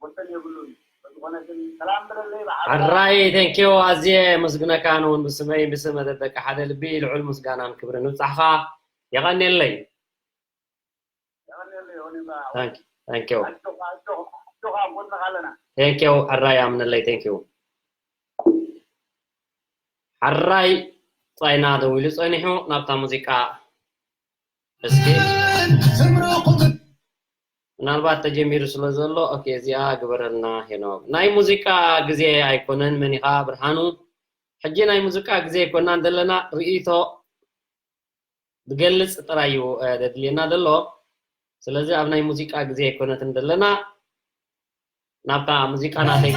ወሰን የብሉን። ስለዝኾነ ግን ሰላም በለለይ ብሓበራ። ሕራይ ቴንኪው ኣዝየ የመስግነካ። ኣነ እውን ብስመይ ብስም መደብ ደቂ ሓደ ልቢ ልዑል ምስጋናን ክብርን ይብጻሕኻ። የቐንየለይ። የቐንየለይ ዮኒ እምባ። ታንኪው ኣጆኻ ኣጆኻ ኣጆኻ ኣብ ጎንኻ ኣለና። ቴንኪው ሕራይ ኣምነለይ ቴንኪው። ሕራይ ጻይና ደዊሉ ጸኒሑ ናብታ ሙዚቃ እስኪ ምናልባት ተጀሚሩ ስለ ዘሎ ኦኬ እዚኣ ግበረልና ሄኖክ። ናይ ሙዚቃ ግዜ ኣይኮነን። መን ኢኻ ብርሃኑ? ሕጂ ናይ ሙዚቃ ግዜ ኣይኮናን ዘለና ርእይቶ ዝገልጽ ጥራይ እዩ እ፣ ዘድልየና ዘሎ። ስለዚ ኣብ ናይ ሙዚቃ ግዜ ኣይኮነትን ዘለና ናብታ ሙዚቃ ናተይ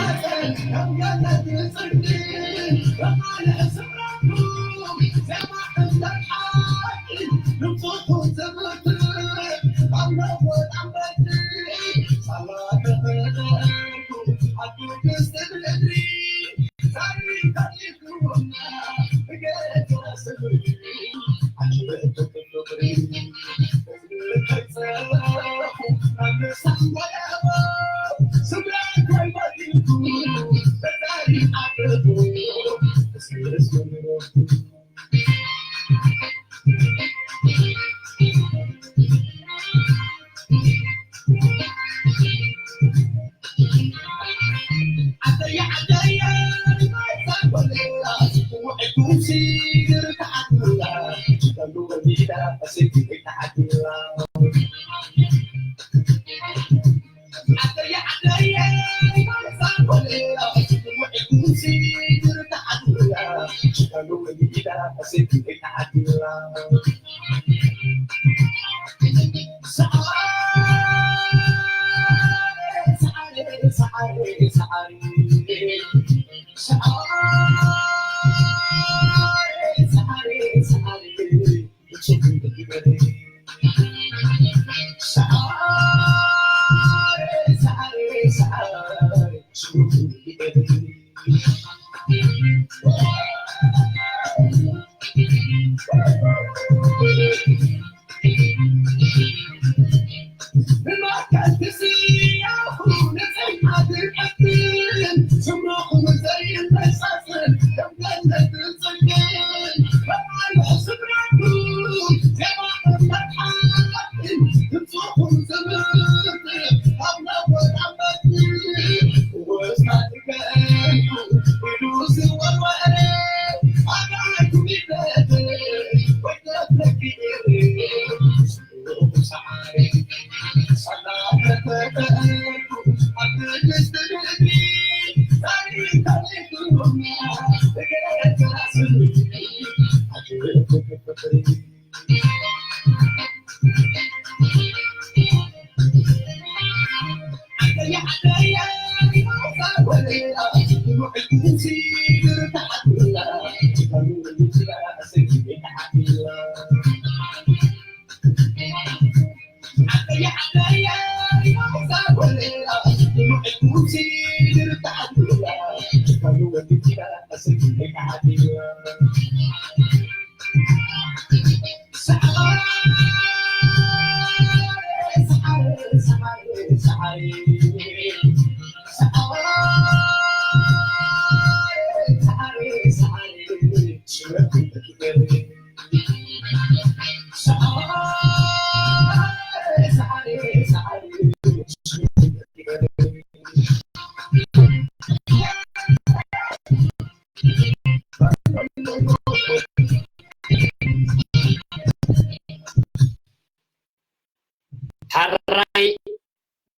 ሕራይ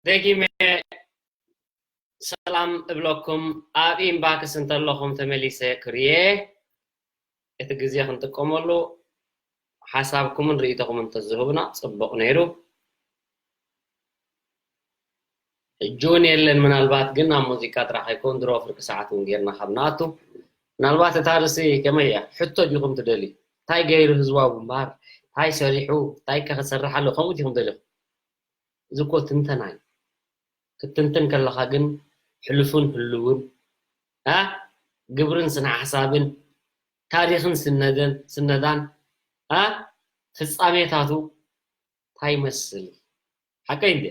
ደጊመ ሰላም እብለኩም። ኣብ ኢንባክስ እንተለኹም ተመሊሰ ክርየ፣ እቲ ግዜ ክንጥቀመሉ ሓሳብኩምን ርእይቶኹምን እንተዝህቡና ጽቡቕ ነይሩ። ሕጂ እውን የለን። ምናልባት ግን ኣብ ሙዚቃ ጥራሕ ኣይኮን፣ ድሮ ፍርቂ ሰዓት እውን ጌርና ካብ ንኣቱ። ምናልባት እታ ርእሲ ከመይ እያ? ሕቶ ዲኹም ትደልዩ? እንታይ ገይሩ ህዝባዊ ግንባር? እንታይ ሰሪሑ? እንታይ ከ ክሰርሕ ኣሎ? ከምኡ ዲኹም ደሊኹም? እዚ እኮ ትንተና እዩ። ክትንትን ከለኻ ግን ሕሉፍን ህልውን፣ እ፣ ግብርን ስነ ሓሳብን፣ ታሪኽን ስነደን፣ ስነዳን፣ እ፣ ፍጻሜታቱ እንታይ ይመስል? ሓቀይ እንዴ?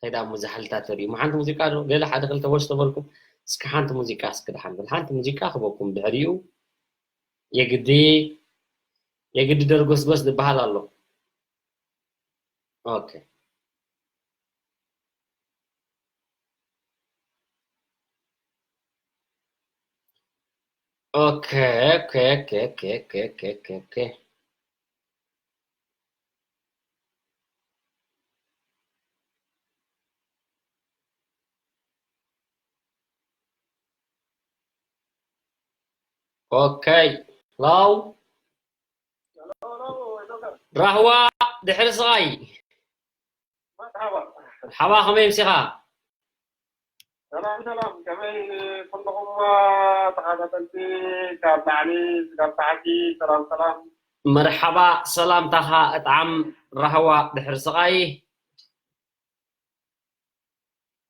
ከይዳ እሞ ዛሕልታት ተርእዩ። ሓንቲ ሙዚቃ ዶ? ገለ ሓደ ክልተ ወሽ ተበልኩም። እስኪ ሓንቲ ሙዚቃ እስኪ ደሓን በል። ሓንቲ ሙዚቃ ክበኩም ድሕሪኡ የግዲ፣ የግዲ ደርጎስጎስ ዝበሃል ኣሎ። ኦኬ። ኦኬ፣ ኦኬ፣ ኦኬ፣ ኦኬ፣ ኦኬ፣ ኦኬ፣ ኦኬ። ኦኬ። ላው ራህዋ ድሕሪ ስቓይ። መርሓባ። መርሓባ፣ ከመይ ምሲኻ? ሰላም፣ ሰላም። ከመይ ኩልኹም ተኸታተልቲ ካብ ላዕሊ ክሳብ ታሕቲ? ሰላም፣ ሰላም። መርሓባ፣ ሰላምታኻ እጥዓም። ራህዋ ድሕሪ ስቓይ።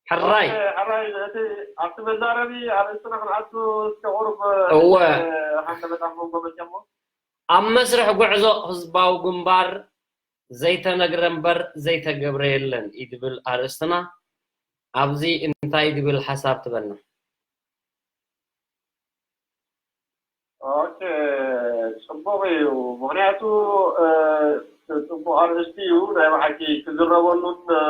ሕራይ። ኦኬ፣ ሕራይ፣ እቲ ኣብቲ መዛረቢ ኣርእስትና ክንኣቱ እስከ ቁሩብ፣ እወ። ሓንተ በጣም መንጎ መቸሞ። ኣብ መስርሕ ጉዕዞ ህዝባዊ ግንባር ዘይተነግረ እምበር ዘይተገብረ የለን እዩ ዝብል ኣርእስትና። ኣብዚ እንታይ ዝብል ሓሳብ ትበና? ኦኬ፣ ጽቡቕ እዩ። ምኽንያቱ፣ እ፣ ጽቡቕ ኣርእስቲ እዩ። ናይ ብሓቂ ክዝረበሉን፣ እ፣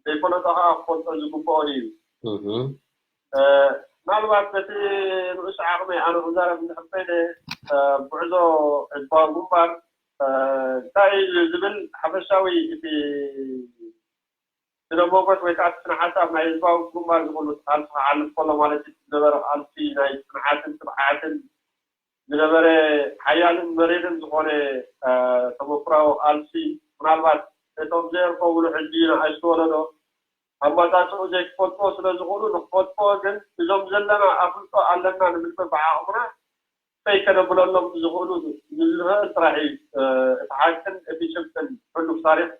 ዘይፈለጦ ኸኣ ክፈልጦ ዝግብኦን እዩ። እህ። እ፣ ምናልባት በቲ ንኡስ ዓቕመይ ኣነ ክዛረብ እንድሕር ኮይነ፣ እ፣ ጉዕዞ ህዝባዊ ግንባር፣ እ፣ እንታይ እዩ ዝብል ሓፈሻዊ እቲ ስነ ሞጎት ወይ ከዓ ስነ ሓሳብ ናይ ህዝባዊ ግንባር ዝኽእሉ ቃልሲ ክሓልፍ ከሎ ማለት እዩ። ዝነበረ ቃልሲ ናይ ጽንዓትን ትብዓትን ዝነበረ ሓያልን መሪርን ዝኾነ፣ እ፣ ተመኩራዊ ቃልሲ ምናልባት እቶም ዘየርከቡሉ ሕጂ ንኣሽቱ ወለዶ ኣመጻጽኡ ዘይክፈልጥዎ ስለ ዝኾኑ ንክፈልጥዎ ግን እዞም ዘለና ኣፍልጦ ኣለና ንብል ብዓቕምና ፈይ ከነብለሎም ዝኽእሉ ንዝኽእል ጥራሕ እዩ፣ እ፣ እቲ ሓቅን እቲ ጭብጥን ሕሉፍ ታሪኽ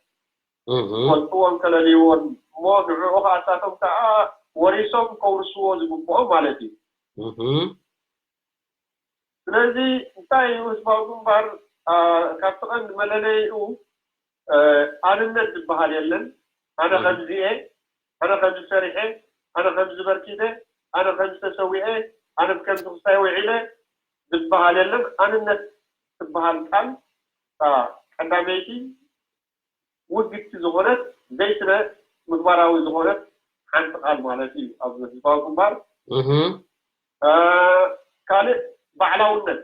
እህ። ክፈልጥዎን ከለልይዎን እሞ ንዕኡ ከኣሳቶም ከኣ ወሪሶም ከውርስዎ ዝግብኦም ማለት እዩ። እህ። ስለዚ እንታይ እዩ ህዝባዊ ግንባር፣ አ፣ ካብቲ ቀንዲ መለለይኡ፣ አ፣ ኣንነት ዝበሃል የለን። ኣነ እም። ከምዚ እየ፣ ኣነ ከምዚ ሰሪሐ፣ ኣነ ከምዚ በርኪተ፣ ኣነ ከምዚ ተሰዊኤ፣ ኣነ ብከምዚ ክስታይ ውዒለ ዝበሃል የለን። ኣንነት ትበሃል ቃል፣ አ፣ ቀዳመይቲ ውግድቲ ዝኾነት ዘይስነ ምግባራዊ ዝኾነት ሓንቲ ቃል ማለት እዩ ኣብ ህዝባዊ ግንባር። እህ። አ፣ ካልእ ባዕላውነት፣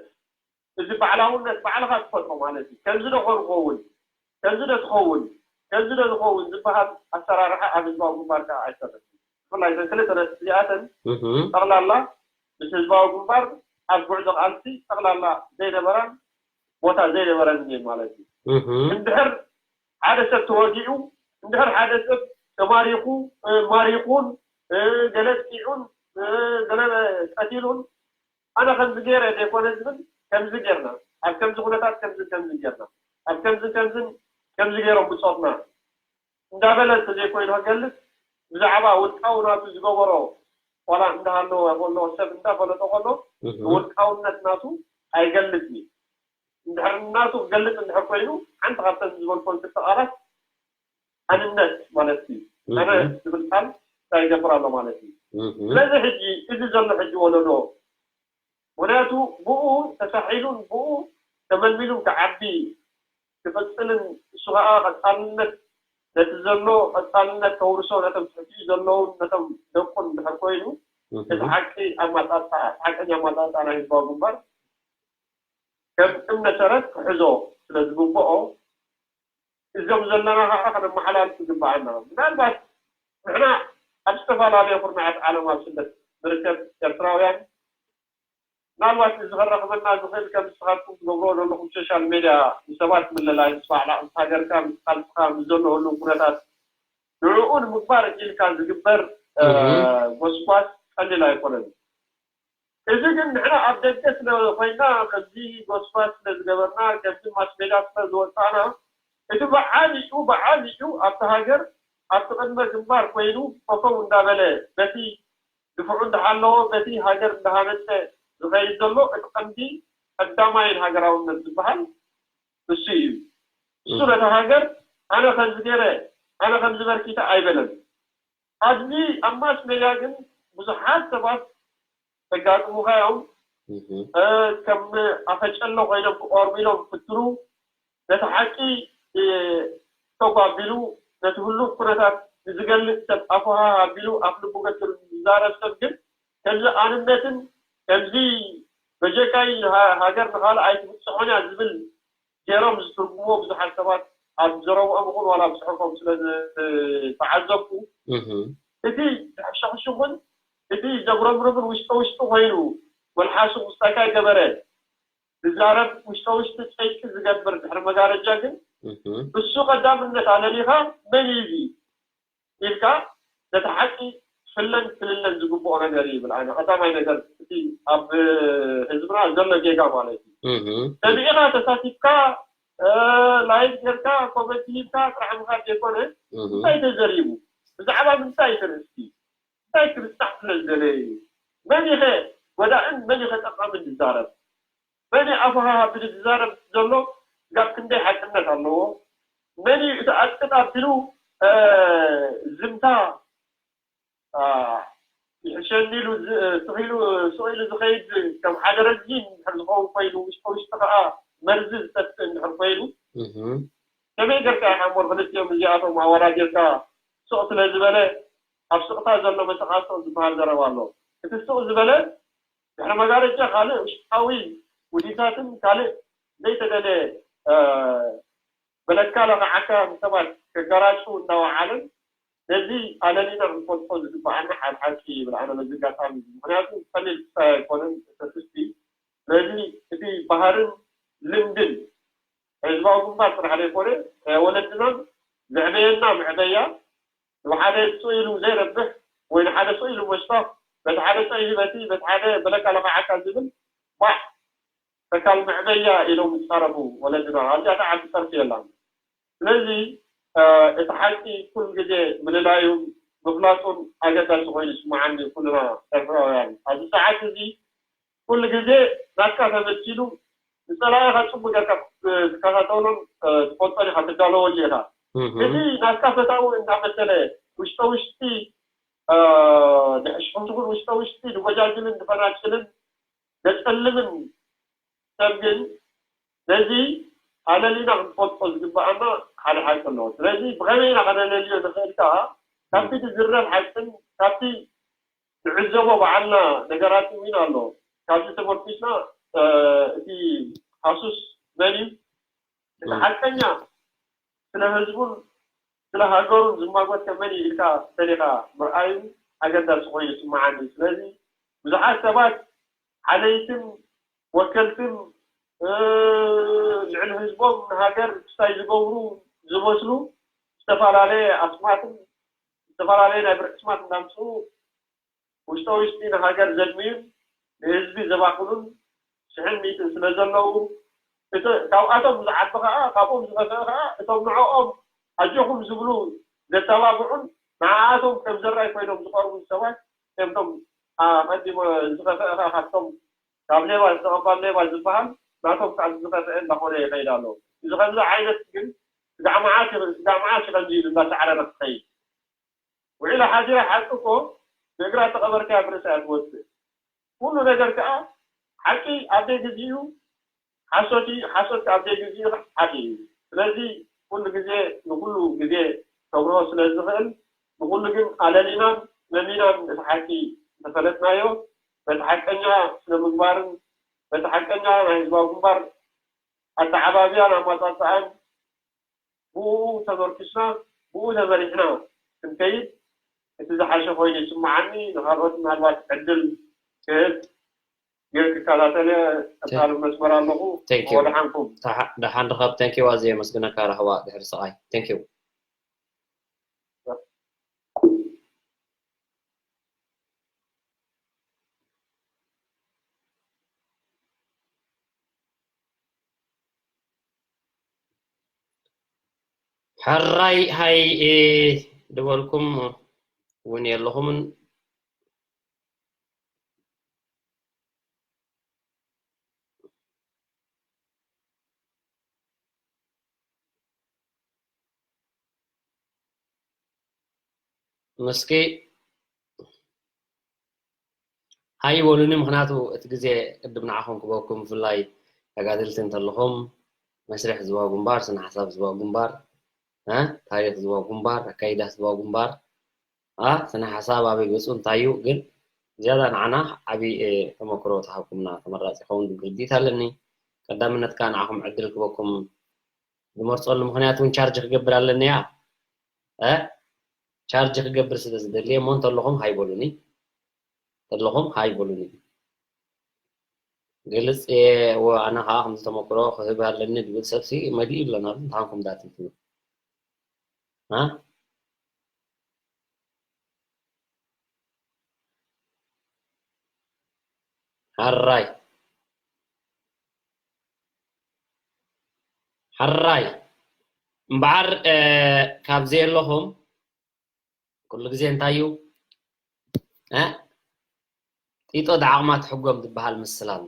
እዚ ባዕላውነት ባዕልኻ ትፈጥሮ ማለት እዩ። ከምዚ ዶ ክኸውን፣ ከምዚ ዶ ትኸውን፣ ከምዚ ዶ ዝኸውን ዝበሃል ኣሰራርሓ ኣብ ህዝባዊ ግንባር ከዓ ኣይሰርሕን። ብፍላይ እተን ክልተ ነጥቢ እዚኣተን እህ። ጠቕላላ ምስ ህዝባዊ ግንባር ኣብ ጉዕዞ ቃልሲ ጠቕላላ ዘይነበራን ቦታ ዘይነበረን እየን ማለት እዩ። እንድሕር ሓደ ሰብ ተወጊኡ፣ እንድሕር ሓደ ሰብ ተማሪኹ፣ ማሪኹን፣ ገለ ጥቂዑን፣ ገለ ቀቲሉን፣ ኣነ ከምዚ ገይረ ዘይኮነ ዝብል፣ ከምዚ ጌርና፣ ኣብ ከምዚ ኩነታት ከምዚ ከምዚ ጌርና፣ ኣብ ከምዚ ከምዝን ከምዚ ገይሮም ብጾትና እንዳበለ እንተዘይኮይኑ ክገልጽ፣ ብዛዕባ ውልቃዊ ናቱ ዝገበሮ ዋላ እንዳሃለወ ከሎ፣ ሰብ እንዳፈለጦ ከሎ፣ ውልቃውነት ናቱ ኣይገልጽ እዩ። እንድሕር ናቱ ክገልጽ እንድሕር ኮይኑ፣ ሓንቲ ካብተን ዝበልኮን ክልተ ቃላት ኣንነት ማለት እዩ። ኣነ ዝብል ቃል እንታይ ይገብር ኣሎ ማለት እዩ። ስለዚ ሕጂ እዚ ዘሎ ሕጂ ወለዶ፣ ምክንያቱ ብኡ ተሳሒሉን ብኡ ተመልሚሉን ክዓቢ ክቕጽልን፣ እሱ ከዓ ቀጻልነት፣ ነቲ ዘሎ ቀጻልነት ከውርሶ ነቶም ትሕቲኡ ዘለውን ነቶም ደቁን እንድሕር ኮይኑ፣ እቲ ሓቂ ኣማጣጣ፣ ሓቀኛ ኣማጣጣ ናይ ህዝባዊ ግንባር ከም እምነ ሰረት ክሕዞ ስለ ዝግብኦ፣ እዞም ዘለና ከዓ ከነመሓላልፍ ይግብኣና። ምናልባት ንሕና ኣብ ዝተፈላለየ ኩርናዓት ዓለም ኣብ ስደት ንርከብ ኤርትራውያን፣ ምናልባት እዚ ከራኽበና ዝኽእል ከም ንስኻትኩም ትገብርዎ ዘለኹም ሶሻል ሜድያ ንሰባት ምልላይ፣ ምስ ባዕላ፣ ምስ ሃገርካ፣ ምስ ቃልስኻ፣ ምስ ዘሎ ህሉው ኩነታት ንዕኡ ንምግባር ኢልካ ዝግበር ጎስጓስ ቀሊል ኣይኮነን። እዚ ግን ንሕና ኣብ ደገ ስለ ኮይና፣ ከምዚ ጎስጓስ ስለ ዝገበርና፣ ከምዚ ማስ ሜድያ ስለ ዝወጻእና፣ እቲ ብዓቢኡ ብዓቢኡ ኣብቲ ሃገር ኣብቲ ቅድመ ግንባር ኮይኑ ኮፈው እንዳበለ በቲ ድፍዑ እንዳሃለወ በቲ ሃገር እንዳሃነጸ ዝኸይድ ዘሎ እቲ ቀንዲ ቀዳማይን ሃገራውነት ዝበሃል እሱ እዩ። እሱ ነታ ሃገር ኣነ ከምዚ ገይረ ኣነ ከምዚ በርኪተ ኣይበለን። ኣብዚ ኣብ ማስ ሜድያ ግን ብዙሓት ሰባት ተጋጥሙኻ እዮም። ከም ኣፈጨሎ ኮይኖም ክቆርቡ ኢሎም ክፍትኑ ነቲ ሓቂ ተጓቢሉ ነቲ ህሉው ኩነታት ንዝገልጽ ሰብ ኣፉሃ ኣቢሉ ኣፍ ልቡ ገትሩ ዝዛረብ ሰብ ግን ከምዚ ኣንነትን ከምዚ በጀካይ ሃገር ንኻልእ ኣይትብጽሖን እያ ዝብል ገይሮም ዝትርጉምዎ ብዙሓት ሰባት ኣብ ዘረብኦም ይኹን ዋላ ኣብ ጽሑፎም ስለ ዝተዓዘብኩ እቲ ሕሸኽሽኹን እቲ ዘጉረምርምን ውሽጠ ውሽጢ ኮይኑ መልሓሱ ውስጣካ ይገበረ ዝዛረብ ውሽጠ ውሽጢ ጸይቂ ዝገብር ድሕሪ መጋረጃ ግን እሱ ቀዳምነት ኣለሊኻ መን እዩ እዚ ኢልካ ነቲ ሓቂ ፍለን ክልለን ዝግብኦ ነገር እዩ ይብል። ኣነ ቀዳማይ ነገር እቲ ኣብ ህዝብና ዘሎ ጌጋ ማለት እዩ። ሰሚዕኻ ተሳቲፍካ ላይክ ጌርካ ኮመንት ሂብካ ጥራሕ ምኻድ ዘይኮነ እንታይ ተዘሪቡ ብዛዕባ ምንታይ ተርእስቲ እንታይ ክብጻሕ ስለ ዝደለየ እዩ? መን ኢኸ ጎዳእን መን ኢኸ ጠቃምን ዝዛረብ? መን እዩ ኣፉ ሃሃ ኣቢሉ ዝዛረብ ዘሎ? ስጋብ ክንደይ ሓቅነት ኣለዎ? መን እዩ እቲ ኣጽቅጥ ኣቢሉ ዝምታ ይሕሸኒ ኢሉ ስቕ ኢሉ ዝኸይድ ከም ሓደ ረዚን እንድሕር ዝኸውን ኮይኑ ውሽጢ ውሽጢ ከዓ መርዚ ዝጠፍእ እንድሕር ኮይኑ ከመይ ጌርካ ኢኻ እሞ ክልቲኦም እዚኣቶም ኣወዳዲርካ ስቕ ስለ ዝበለ ኣብ ስቕታ ዘሎ መሰቓቕጦ ዝበሃል ዘረባ ኣሎ። እቲ ስቕ ዝበለ ድሕሪ መጋረጃ ካልእ ውሽጣዊ ውዲታትን ካልእ ዘይተደለ በለካ ለኽዓካ ንሰባት ከጋራጩ እናወዓለን ነዚ ኣለሊና ክንፈልጦ ዝግበኣና ሓደ ሓቂ ይብል ኣነ በዚ ኣጋጣሚ እዚ። ምክንያቱ ቀሊል ክሳይ ኣይኮነን ተስስቲ። ስለዚ እቲ ባህርን ልምድን ህዝባዊ ግንባር ጥራሕ ዘይኮነ ናይ ወለድናን ዘዕበየና መዕበያ ንሓደ ስቕ ኢሉ ዘይረብሕ ወይ ንሓደ ስቕ ኢሉ መሽፋፍ በቲ ሓደ ጸይሂ በቲ በቲ ሓደ በለካ ለኽዓካ ዝብል ባዕ ተካል መዕበያ ኢሎም ዝጸረፉ ወለድና ኣብዚኣ ተዓቢ ጸርፊ የላን። ስለዚ እቲ ሓቂ ኩሉ ግዜ ምልላዩን ምፍላጡን ኣገዳሲ ኮይኑ ይስምዓኒ ኩልና ኤርትራውያን ኣብዚ ሰዓት እዚ ኩሉ ግዜ ናትካ ተመሲሉ ንጸላኢኻ ጽቡቅ ጌርካ ትከታተሎን ትፈልጦን ኢኻ ትዳለወሉ ኢኻ። እዚ ናትካ ፈታዊ እናመሰለ ውሽጠ ውሽጢ ድሕሽሕትኹን ውሽጠ ውሽጢ ድጎጃጅልን ድፈናጭልን ደጸልምን ሰብ ግን ነዚ ኣለሊና ክንፈልጦ ዝግበኣና ሓደ ሓቂ ኣለዎ። ስለዚ ብኸመይ ኢና ከነለልዮ ንኽእል ከኣ ካብቲ ዝዝረብ ሓቅን ካብቲ ንዕዘቦ በዓልና ነገራት እውን ኣሎ። ካብዚ ተመርኩስና እቲ ሃሱስ መን እዩ? እቲ ሓቀኛ ስለ ህዝቡን ስለ ሃገሩን ዝማጎት ከ መን እዩ ኢልካ ፈሊኻ ምርኣዩ ኣገዳሲ ኮይኑ ይስምዓኒ። ስለዚ ብዙሓት ሰባት ሓለይትን ወከልትን ልዕሊ ህዝቦም ንሃገር ክስታይ ዝገብሩ ዝመስሉ ዝተፈላለየ ኣስማትን ዝተፈላለየ ናይ ብርዒ ስማት እንዳምፅኡ ውሽጠ ውሽጢ ንሃገር ዘድምዩን ንህዝቢ ዘባኽኑን ሽሕን ሚእትን ስለ ዘለዉ፣ እቲ ካብኣቶም ዝዓቢ ኸዓ፣ ካብኦም ዝኸፍአ ኸዓ እቶም ንዕኦም ኣጆኹም ዝብሉ ዘተባብዑን ንዓኣቶም ከም ዘራይ ኮይኖም ዝቐርቡ ሰባት ከምቶም ኣቐዲሞ ዝኸፍአ ኸዓ ካብቶም ካብ ሌባ ዝተቐባል ሌባ ዝበሃል ናቶም ከዓ ዝኸፍአ እንዳኾነ ይኸይድ ኣሎ። እዚ ከምዚ ዓይነት ግን ስጋዕ መዓት ስጋዕ መዓት እዩ ከምዚ ኢሉ እንዳሰዓረረ ክኸይድ። ውዒላ ሓዚራ ሓቂ እኮ ብእግራ ተቐበርካያ ብርእሳ እያ ትወፅእ። ኩሉ ነገር ከዓ ሓቂ ኣብ ደይ ግዜኡ ሓሶት እዩ፣ ሓሶት ከዓ ኣብ ደይ ግዜኡ ሓቂ እዩ። ስለዚ ኩሉ ግዜ ንኩሉ ግዜ ከብርሆ ስለ ዝኽእል ንኩሉ ግን ኣለሊናን መሚናን እቲ ሓቂ እንተፈለጥናዮ በቲ ሓቀኛ ስነ ምግባርን በቲ ሓቀኛ ናይ ህዝባዊ ግንባር ኣተዓባብያን ኣመፃፅኣን ብኡ ተመርኪስና ብኡ ተመሪሕና ክንከይድ እቲ ዝሓሸ ኮይኑ ይስምዓኒ። ንካልኦት ምናልባት ዕድል ክህብ ግን ክከታተል እየ። ቀፃሊ መስመር ኣለኹ። ደሓን ርኸብ። Thank you ኣዝየ የመስግነካ ራህዋ ድሕሪ ስቓይ። Thank you። ሕራይ ሃይ ድበልኩም እውን የለኹምን። ምስኪ ሃይ በሉኒ። ምኽንያቱ እቲ ግዜ ቅድም ንዓኹም ክበኩም፣ ብፍላይ ተጋደልቲ እንተለኹም መስርሕ ህዝባዊ ግንባር፣ ስነ ሓሳብ ህዝባዊ ግንባር፣ እ፣ ታሪኽ ህዝባዊ ግንባር፣ ኣካይዳ ህዝባዊ ግንባር፣ እ፣ ስነ ሓሳብ ኣበይ ገፁ እንታይ እዩ፣ ግን ዝያዳ ንዓና ዓብዪ፣ እ፣ ተመክሮ ተሃብኩምና ተመራፂ ይኸውን ዝብል ርድኢት ኣለኒ። ቀዳምነት ከዓ ንዓኹም ዕድል ክበኩም ዝመርፀሉ ምኽንያት እውን ቻርጅ ክገብር ኣለኒ እያ። እ፣ ቻርጅ ክገብር ስለ ዝደሊ እየ እሞ እንተለኹም ሃይ በሉኒ። እንተለኹም ሃይ በሉኒ። ግልፅ እየ፣ ወ-፣ ኣነ ከዓ ከምዚ ተመክሮ ክህብ ኣለኒ ዝብል ሰብሲ መሊኡ ኣሎ ናብዚ እንተሃንኩም ዳትንትኑ። እ? ሕራይ። ሕራይ። እምበኣር፣ እ፣ ካብ ዘየለኹም ኩሉ ግዜ እንታይ እዩ? እ? ጢጦ ደዓቕማ ትሕጎም ዝበሃል ምስል ኣሎ።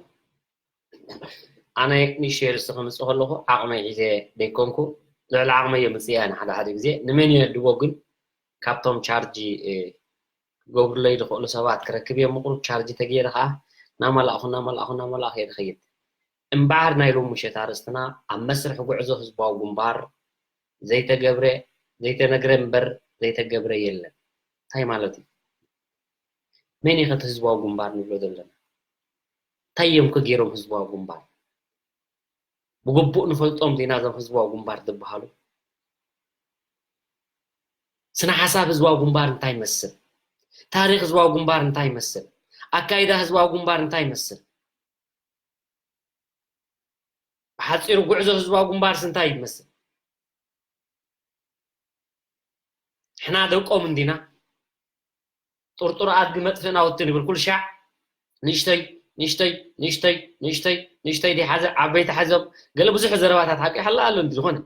ኣነ ንእሽተይ ርእሲ ክምፅእ ከለኹ ዓቕመይ ሒዘ ደይኮንኩ ልዕሊ ዓቕመይ እየ ምፅእ እየ ንሓደ ሓደ ግዜ። ንመን እየ እድቦ ግን ካብቶም ቻርጅ፣ እ፣ ክገብሩለይ ዝኽእሉ ሰባት ክረክብ እየ። ምቑሩብ ቻርጅ ተገይረ ከዓ እናመላእኹ፣ እናመላእኹ፣ እናመላእኹ እየ ዝኸይድ። እምበኣር ናይ ሎሚ ምሸት ኣርእስትና ኣብ መስርሕ ጉዕዞ ህዝባዊ ግንባር ዘይተገብረ፣ ዘይተነግረ እምበር ዘይተገብረ የለን። እንታይ ማለት እዩ? መን እዩ ከ እቲ ህዝባዊ ግንባር ንብሎ ዘለና? እንታይ እዮም ከ ገይሮም ህዝባዊ ግንባር? ብግቡእ ንፈልጦም ዲና እዞም ህዝባዊ ግንባር ዝበሃሉ? ስነ ሓሳብ ህዝባዊ ግንባር እንታይ ይመስል? ታሪኽ ህዝባዊ ግንባር እንታይ ይመስል? ኣካይዳ ህዝባዊ ግንባር እንታይ ይመስል? ብሓፂሩ ጉዕዞ ህዝባዊ ግንባርስ እንታይ ይመስል? ንሕና ደቆም እንዲና? ጥርጡር ኣድጊ መጥፍእ ናውቲ ንብል ኩሉ ሻዕ ንእሽተይ ንእሽተይ ንእሽተይ ንእሽተይ ንእሽተይ ድሓዘ ዓበይቲ ሓዞም ገለ ብዙሕ ዘረባታት ሓቂ ሓላ ኣሎ እንዲ ዝኾነ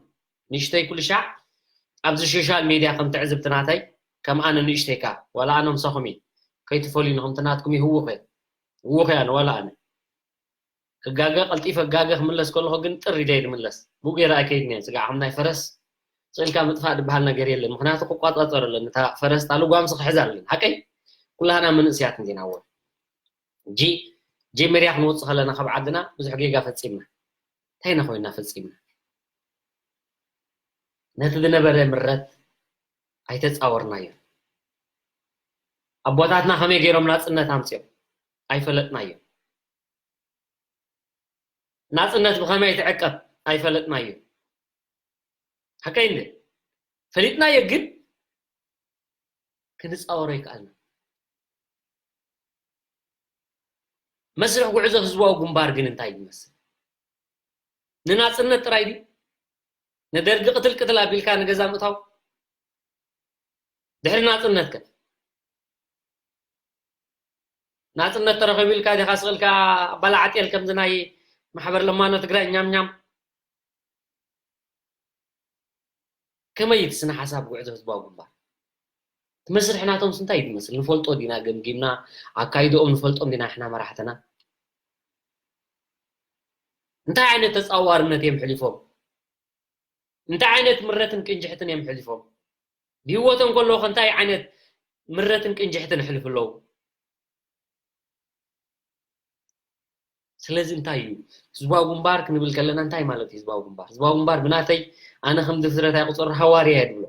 ንእሽተይ ኩሉ ሻዕ ኣብዚ ሶሻል ሚድያ ከም ትዕዝብቲ ናተይ ከም ኣነ ንእሽተይካ ዋላ ኣነ ምሳኹም እየ ከይትፈልዩ ንኹም ትናትኩም ይህውኸ ህውኸ ኣነ ዋላ ኣነ ክጋገ ቀልጢፈ ክጋገ ክምለስ ከለኹ ግን ጥር ኢለ እየ ዝምለስ። ብኡ ገይረ ኣይከይድን እየ። ስጋዕ ከም ናይ ፈረስ ስእልካ ምጥፋእ ዝበሃል ነገር የለን። ምኽንያቱ ክቋፃፀር ኣለኒ። እታ ፈረስ እታ ልጓምሲ ክሕዛ ኣለኒ። ሓቀይ? ኩላህና መንእስያት እንዲና እወ። ጂ ጀመርያ ክንወፅእ ከለና ካብ ዓድና ብዙሕ ጌጋ ፈፂምና። እንታይ ኢና ኮይንና ፈፂምና? ነቲ ዝነበረ ምረት ኣይተፃወርናዮን። ኣቦታትና ከመይ ገይሮም ናፅነት ኣምፅኦም? ኣይፈለጥናዮን። ናፅነት ብኸመይ ትዕቀብ ኣይፈለጥናዮን። ሓቀይ እንደ ፈሊጥናዮ ግን ክንፃወሮ ይከኣልና። መስርሕ ጉዕዞ ህዝባዊ ግንባር ግን እንታይ ይመስል? ንናጽነት ጥራይ ድዩ? ንደርጊ ቅትል ቅትል ኣቢልካ ንገዛ ምእታው? ድሕሪ ናጽነት ከ? ናጽነት ተረኺቡ ኢልካ ዲኻ ስቕ ኢልካ ኣባላዕጤል ከምዚ ናይ ማሕበር ለማኖ ትግራይ ኛም ኛም? ከመይ እቲ ስነ ሓሳብ ጉዕዞ ህዝባዊ ግንባር? እቲ መስርሕ ናቶምስ እንታይ እዩ ዝመስል? ንፈልጦ ዲና ገምጊምና፣ ኣካይድኦም ንፈልጦም ዲና ንሕና መራሕትና? እንታይ ዓይነት ተጻዋርነት እዮም ሕሊፎም? እንታይ ዓይነት ምረትን ቅንጅሕትን እዮም ሕሊፎም? ብህይወቶም ከለዉ ከ እንታይ ዓይነት ምረትን ቅንጅሕትን ኣሕልፉ ኣለዉ? ስለዚ እንታይ እዩ ህዝባዊ ግንባር ክንብል ከለና እንታይ ማለት እዩ ህዝባዊ ግንባር? ህዝባዊ ግንባር ብናተይ ኣነ ከም ድፍረት ኣይቁጸር ሃዋርያ እየ ድብሎ።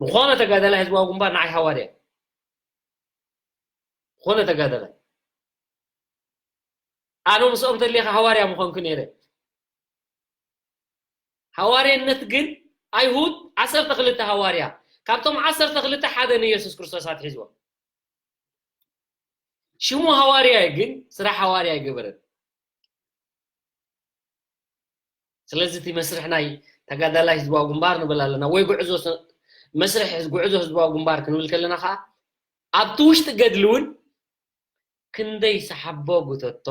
ዝኾነ ተጋዳላይ ህዝባዊ ግንባር ንዓይ ሃዋርያ እዩ። ዝኾነ ተጋዳላይ ኣነ ምስኦም ተሊኻ ሃዋርያ ምኾንኩ ነይረ። ሃዋርያነት ግን ኣይሁድ ዓሰርተ ክልተ ሃዋርያ ካብቶም ዓሰርተ ክልተ ሓደ ንየሱስ ክርስቶስ ኣትሒዝዎ። ሽሙ ሃዋርያ እዩ ግን ስራሕ ሃዋርያ ኣይገበረን። ስለዚ እቲ መስርሕ ናይ ተጋዳላይ ህዝባዊ ግንባር ንብል ኣለና ወይ ጉዕዞ ስ- መስርሕ ህዝ- ጉዕዞ ህዝባዊ ግንባር ክንብል ከለና ከዓ ኣብቲ ውሽጢ ገድሊ እውን ክንደይ ሰሓቦ ጉተቶ፣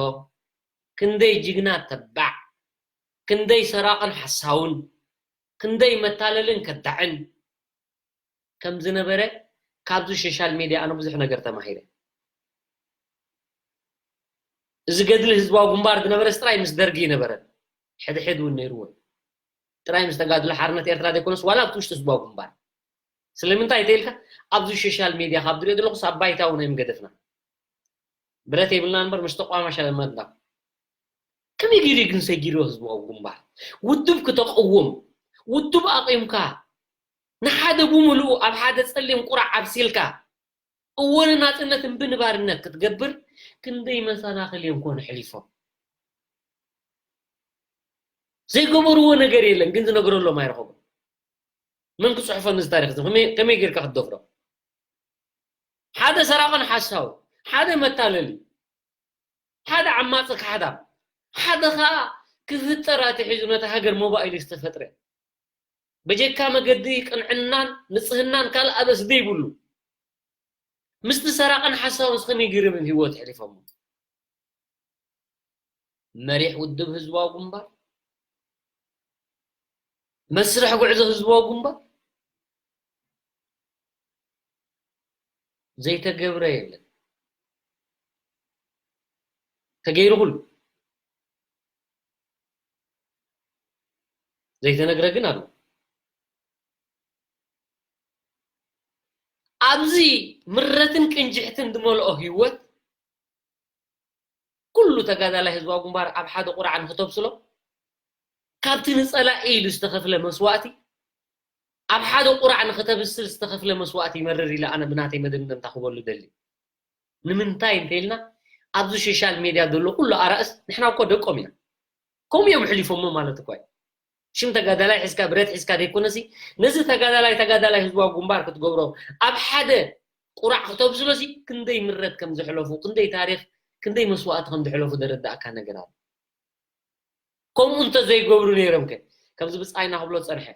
ክንደይ ጅግና ተባዕ፣ ክንደይ ሰራቕን ሓሳውን፣ ክንደይ መታለልን ከዳዕን ከም ዝነበረ ካብዚ ሶሻል ሜድያ ኣነ ብዙሕ ነገር ተማሂረ። እዚ ገድሊ ህዝባዊ ግንባር ዝነበረስ ጥራይ ምስ ደርጊ ይነበረን ሕድሕድ እውን ነይርዎን ጥራይ ምስ ተጋድሎ ሓርነት ኤርትራ ዘይኮነስ ዋላ ኣብቲ ውሽጢ ህዝባዊ ግንባር ስለምንታይ ተይልካ ኣብዚ ሶሻል ሜድያ ካብ ዝሪኦ ዘለኹስ ኣብ ባይታ እውን ኣይምገደፍና ብረት የብልና እምበር ምስ ተቋማ ሸለመትና ከመይ ገይሩ ግን ሰጊርዎ ህዝባዊ ግንባር ውድብ ክተቐውም ውድብ ኣቒምካ ንሓደ ብምልኡ ኣብ ሓደ ጸሊም ቁራዕ ኣብሲልካ እወ ንናጽነት እምቢ ንባርነት ክትገብር ክንደይ መሰናኽል እዮም ኮን ኣሕሊፎም ዘይገበርዎ ነገር የለን ግን ዝነግረሎም ኣይረኸቡን መን ክጽሕፎ ነዚ ታሪክ እዚ ከመይ ጌርካ ክትደፍሮ ሓደ ሰራቕን ሓሳው ሓደ መታለሊ ሓደ ዓማጺ ካሕዳም ሓደ ከዓ ክፍጠር ኣትሒዙ ነታ ሃገር ሞባይል ዝተፈጥረ በጀካ መገዲ ቅንዕናን ንጽህናን ካልእ ኣበስ ዘይብሉ ምስቲ ሰራቕን ሓሳውን ከመይ ገይሮም እዮም ህይወት ኣሕሊፎሞ? መሪሕ ውድብ ህዝባዊ ግንባር፣ መስርሕ ጉዕዞ ህዝባዊ ግንባር ዘይተገብረ የለን። ተገይሩ ኩሉ ዘይተነግረ ግን ኣሎ። ኣብዚ ምረትን ቅንጅሕትን ዝመልኦ ህይወት ኩሉ ተጋዳላይ ህዝባዊ ግንባር ኣብ ሓደ ቁራዕ ንክተብስሎ ካብቲ ንፀላኢ ኢሉ ዝተኸፍለ መስዋእቲ ኣብ ሓደ ቁራዕ ንክተብስል ዝተኸፍለ መስዋእቲ ይመርር ኢለ ኣነ ብናተይ መደምደምታ ክበሉ ደሊ። ንምንታይ እንተኢልና ኣብዚ ሶሻል ሜድያ ዘሎ ኩሉ ኣራእስ ንሕና እኮ ደቆም ኢና። ከምኡ እዮም ኣሕሊፎሞ ማለት እኮ እዩ። ሽም ተጋዳላይ ሒዝካ ብረት ሒዝካ ዘይኮነሲ ነዚ ተጋዳላይ ተጋዳላይ ህዝባዊ ግንባር ክትገብሮ ኣብ ሓደ ቁራዕ ክተብስሎሲ ክንደይ ምረት ከም ዘሕለፉ ክንደይ ታሪኽ ክንደይ መስዋእቲ ከም ዘሕለፉ ዘረዳእካ ነገር ኣሎ። ከምኡ እንተዘይገብሩ ነይሮም ከ ከምዚ ብፃይና ክብሎ ዝፀንሐ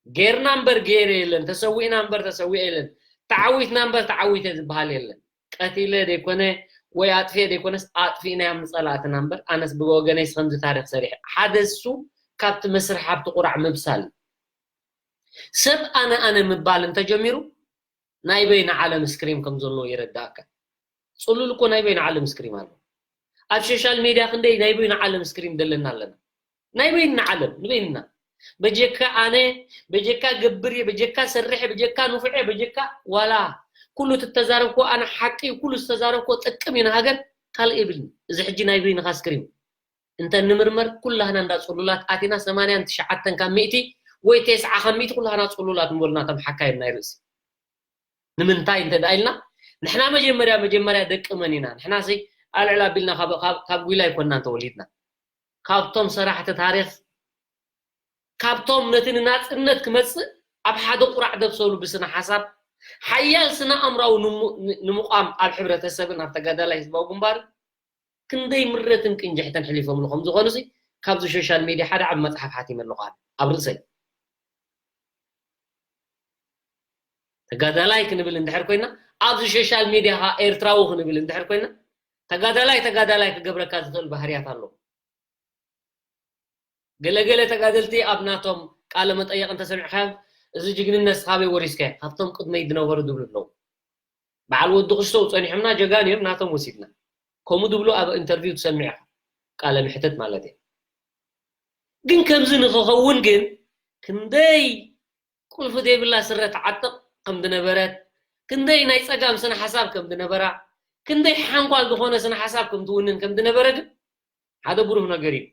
ጌርና እምበር ገይረ የለን ተሰዊእና እምበር ተሰዊአ የለን ተዓዊትና እምበር ተዓዊተ ዝበሃል የለን። ቀቲለ ዘይኮነ ወይ ኣጥፍኤ ዘይኮነስ ኣጥፊእናዮም ንፀላእትና እምበር ኣነስ ብወገነይስ ከምዚ ታሪክ ሰሪሐ ሓደ እሱ ካብቲ መስርሕ ኣብቲ ቁራዕ ምብሳል ሰብ ኣነ ኣነ ምባል እንተጀሚሩ ናይ በይነ ዓለም ስክሪም ከም ዘሎ ይረዳእካ። ፅሉል እኮ ናይ በይነ ዓለም ስክሪም ኣሎ። ኣብ ሶሻል ሜድያ ክንደይ ናይ በይነ ዓለም ስክሪም ዘለና ኣለና። ናይ በይንና ዓለም ንበይንና በጀካ ኣነ በጀካ ገብር እየ በጀካ ሰርሕ እየ በጀካ ንፉዕ እየ በጀካ ዋላ ኩሉ ትተዛረብኮ ኣነ ሓቂ እዩ ኩሉ ዝተዛረብኮ ጥቅም እዩ ንሃገር ካልእ የብልኒ። እዚ ሕጂ ናይ በይንኻ ስክሪም እንተ ንምርመር ኩላህና እንዳ ፅሉላት ኣቲና ሰማንያን ትሽዓተን ካብ ሚእቲ ወይ ቴስዓ ካብ ሚእቲ ኩላህና ፅሉላት ንበሉና እቶም ሓካይም ናይ ርእሲ። ንምንታይ እንተ ደኣ ኢልና ንሕና መጀመርያ መጀመርያ ደቂ መን ኢና ንሕና ሲ ኣልዕል ኣቢልና ካብ ጒላ ኣይኮንናን ተወሊድና ካብቶም ሰራሕቲ ታሪኽ ካብቶም ነቲ ንናጽነት ክመጽእ ኣብ ሓደ ቁራዕ ደብሰሉ ብስነ ሓሳብ ሓያል ስነ ኣእምራዊ ንምቋም ኣብ ሕብረተሰብን ኣብ ተጋዳላይ ህዝባዊ ግንባር ክንደይ ምረትን ቅንጅሕትን ሕሊፎምሉ ከም ዝኾኑሲ ካብዚ ሶሻል ሚድያ ሓደ ዓብ መፅሓፍ ሓቲመ ኣለኹ ኣብ ርእሰይ። ተጋዳላይ ክንብል እንድሕር ኮይና ኣብዚ ሶሻል ሚድያ ከዓ ኤርትራዊ ክንብል እንድሕር ኮይና ተጋዳላይ ተጋዳላይ ክገብረካ ዝኽእል ባህርያት ኣሎ። ገለገለ ተጋደልቲ ኣብ ናቶም ቃለ መጠየቕ እንተሰሚዕካዮም እዚ ጅግንነት ስኻበይ ወሪስካዮ ካብቶም ቅድመይ ዝነበሩ ዝብሉ ኣለዉ። በዓል ወዲ ክሽተው ጸኒሖምና ጀጋን እዮም ናቶም ወሲድና ከምኡ ዝብሉ ኣብ ኢንተርቪው ትሰምዕ ኢኻ። ቃለ ምሕተት ማለት እየ። ግን ከምዚ ንክኸውን ግን ክንደይ ቁልፊ ዘይብላ ስረ ትዓጥቕ ከም ዝነበረት፣ ክንደይ ናይ ጸጋም ስነ ሓሳብ ከም ዝነበራ፣ ክንደይ ሓንኳል ዝኾነ ስነ ሓሳብ ከም ትውንን ከም ዝነበረ ግን ሓደ ብሩህ ነገር እዩ።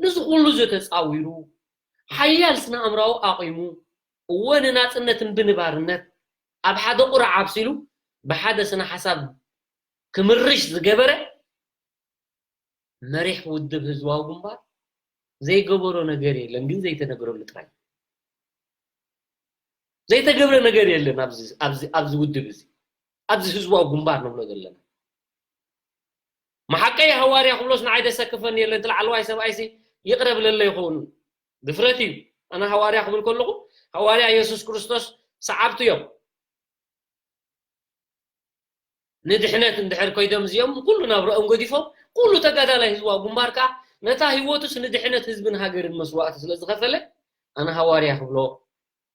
ንዚ ኩሉ እዚ ተጻዊሩ ሓያል ስነ ኣእምራዊ ኣቑሙ እወ ንናጽነት እምቢ ንባርነት ኣብ ሓደ ቁራዕ ኣብሲሉ ብሓደ ስነ ሓሳብ ክምርሽ ዝገበረ መሪሕ ውድብ ህዝባዊ ግንባር ዘይገበሮ ነገር የለን፣ ግን ዘይተነግረሉ ጥራይ። ዘይተገብረ ነገር የለን ኣብዚ ውድብ እዚ፣ ኣብዚ ህዝባዊ ግንባር ንብሎ ዘለና። መሓቀይ ሃዋርያ ክብሎስ ንዓይ ደሰክፈኒ የለን፣ እቲ ላዕለዋይ ሰብኣይሲ ይቕረ ብለለ ይኸውን። ድፍረት እዩ። ኣነ ሃዋርያ ክብል ከለኹ ሃዋርያ የሱስ ክርስቶስ ሰዓብቲ እዮም። ንድሕነት እንድሕር ኮይዶም እዚኦም ኩሉ ናብረኦም ገዲፎም ኩሉ ተጋዳላይ ህዝባዊ ግንባር ከዓ ነታ ህይወቱስ ንድሕነት ህዝብን ሃገርን መስዋእቲ ስለ ዝኸፈለ ኣነ ሃዋርያ ክብሎ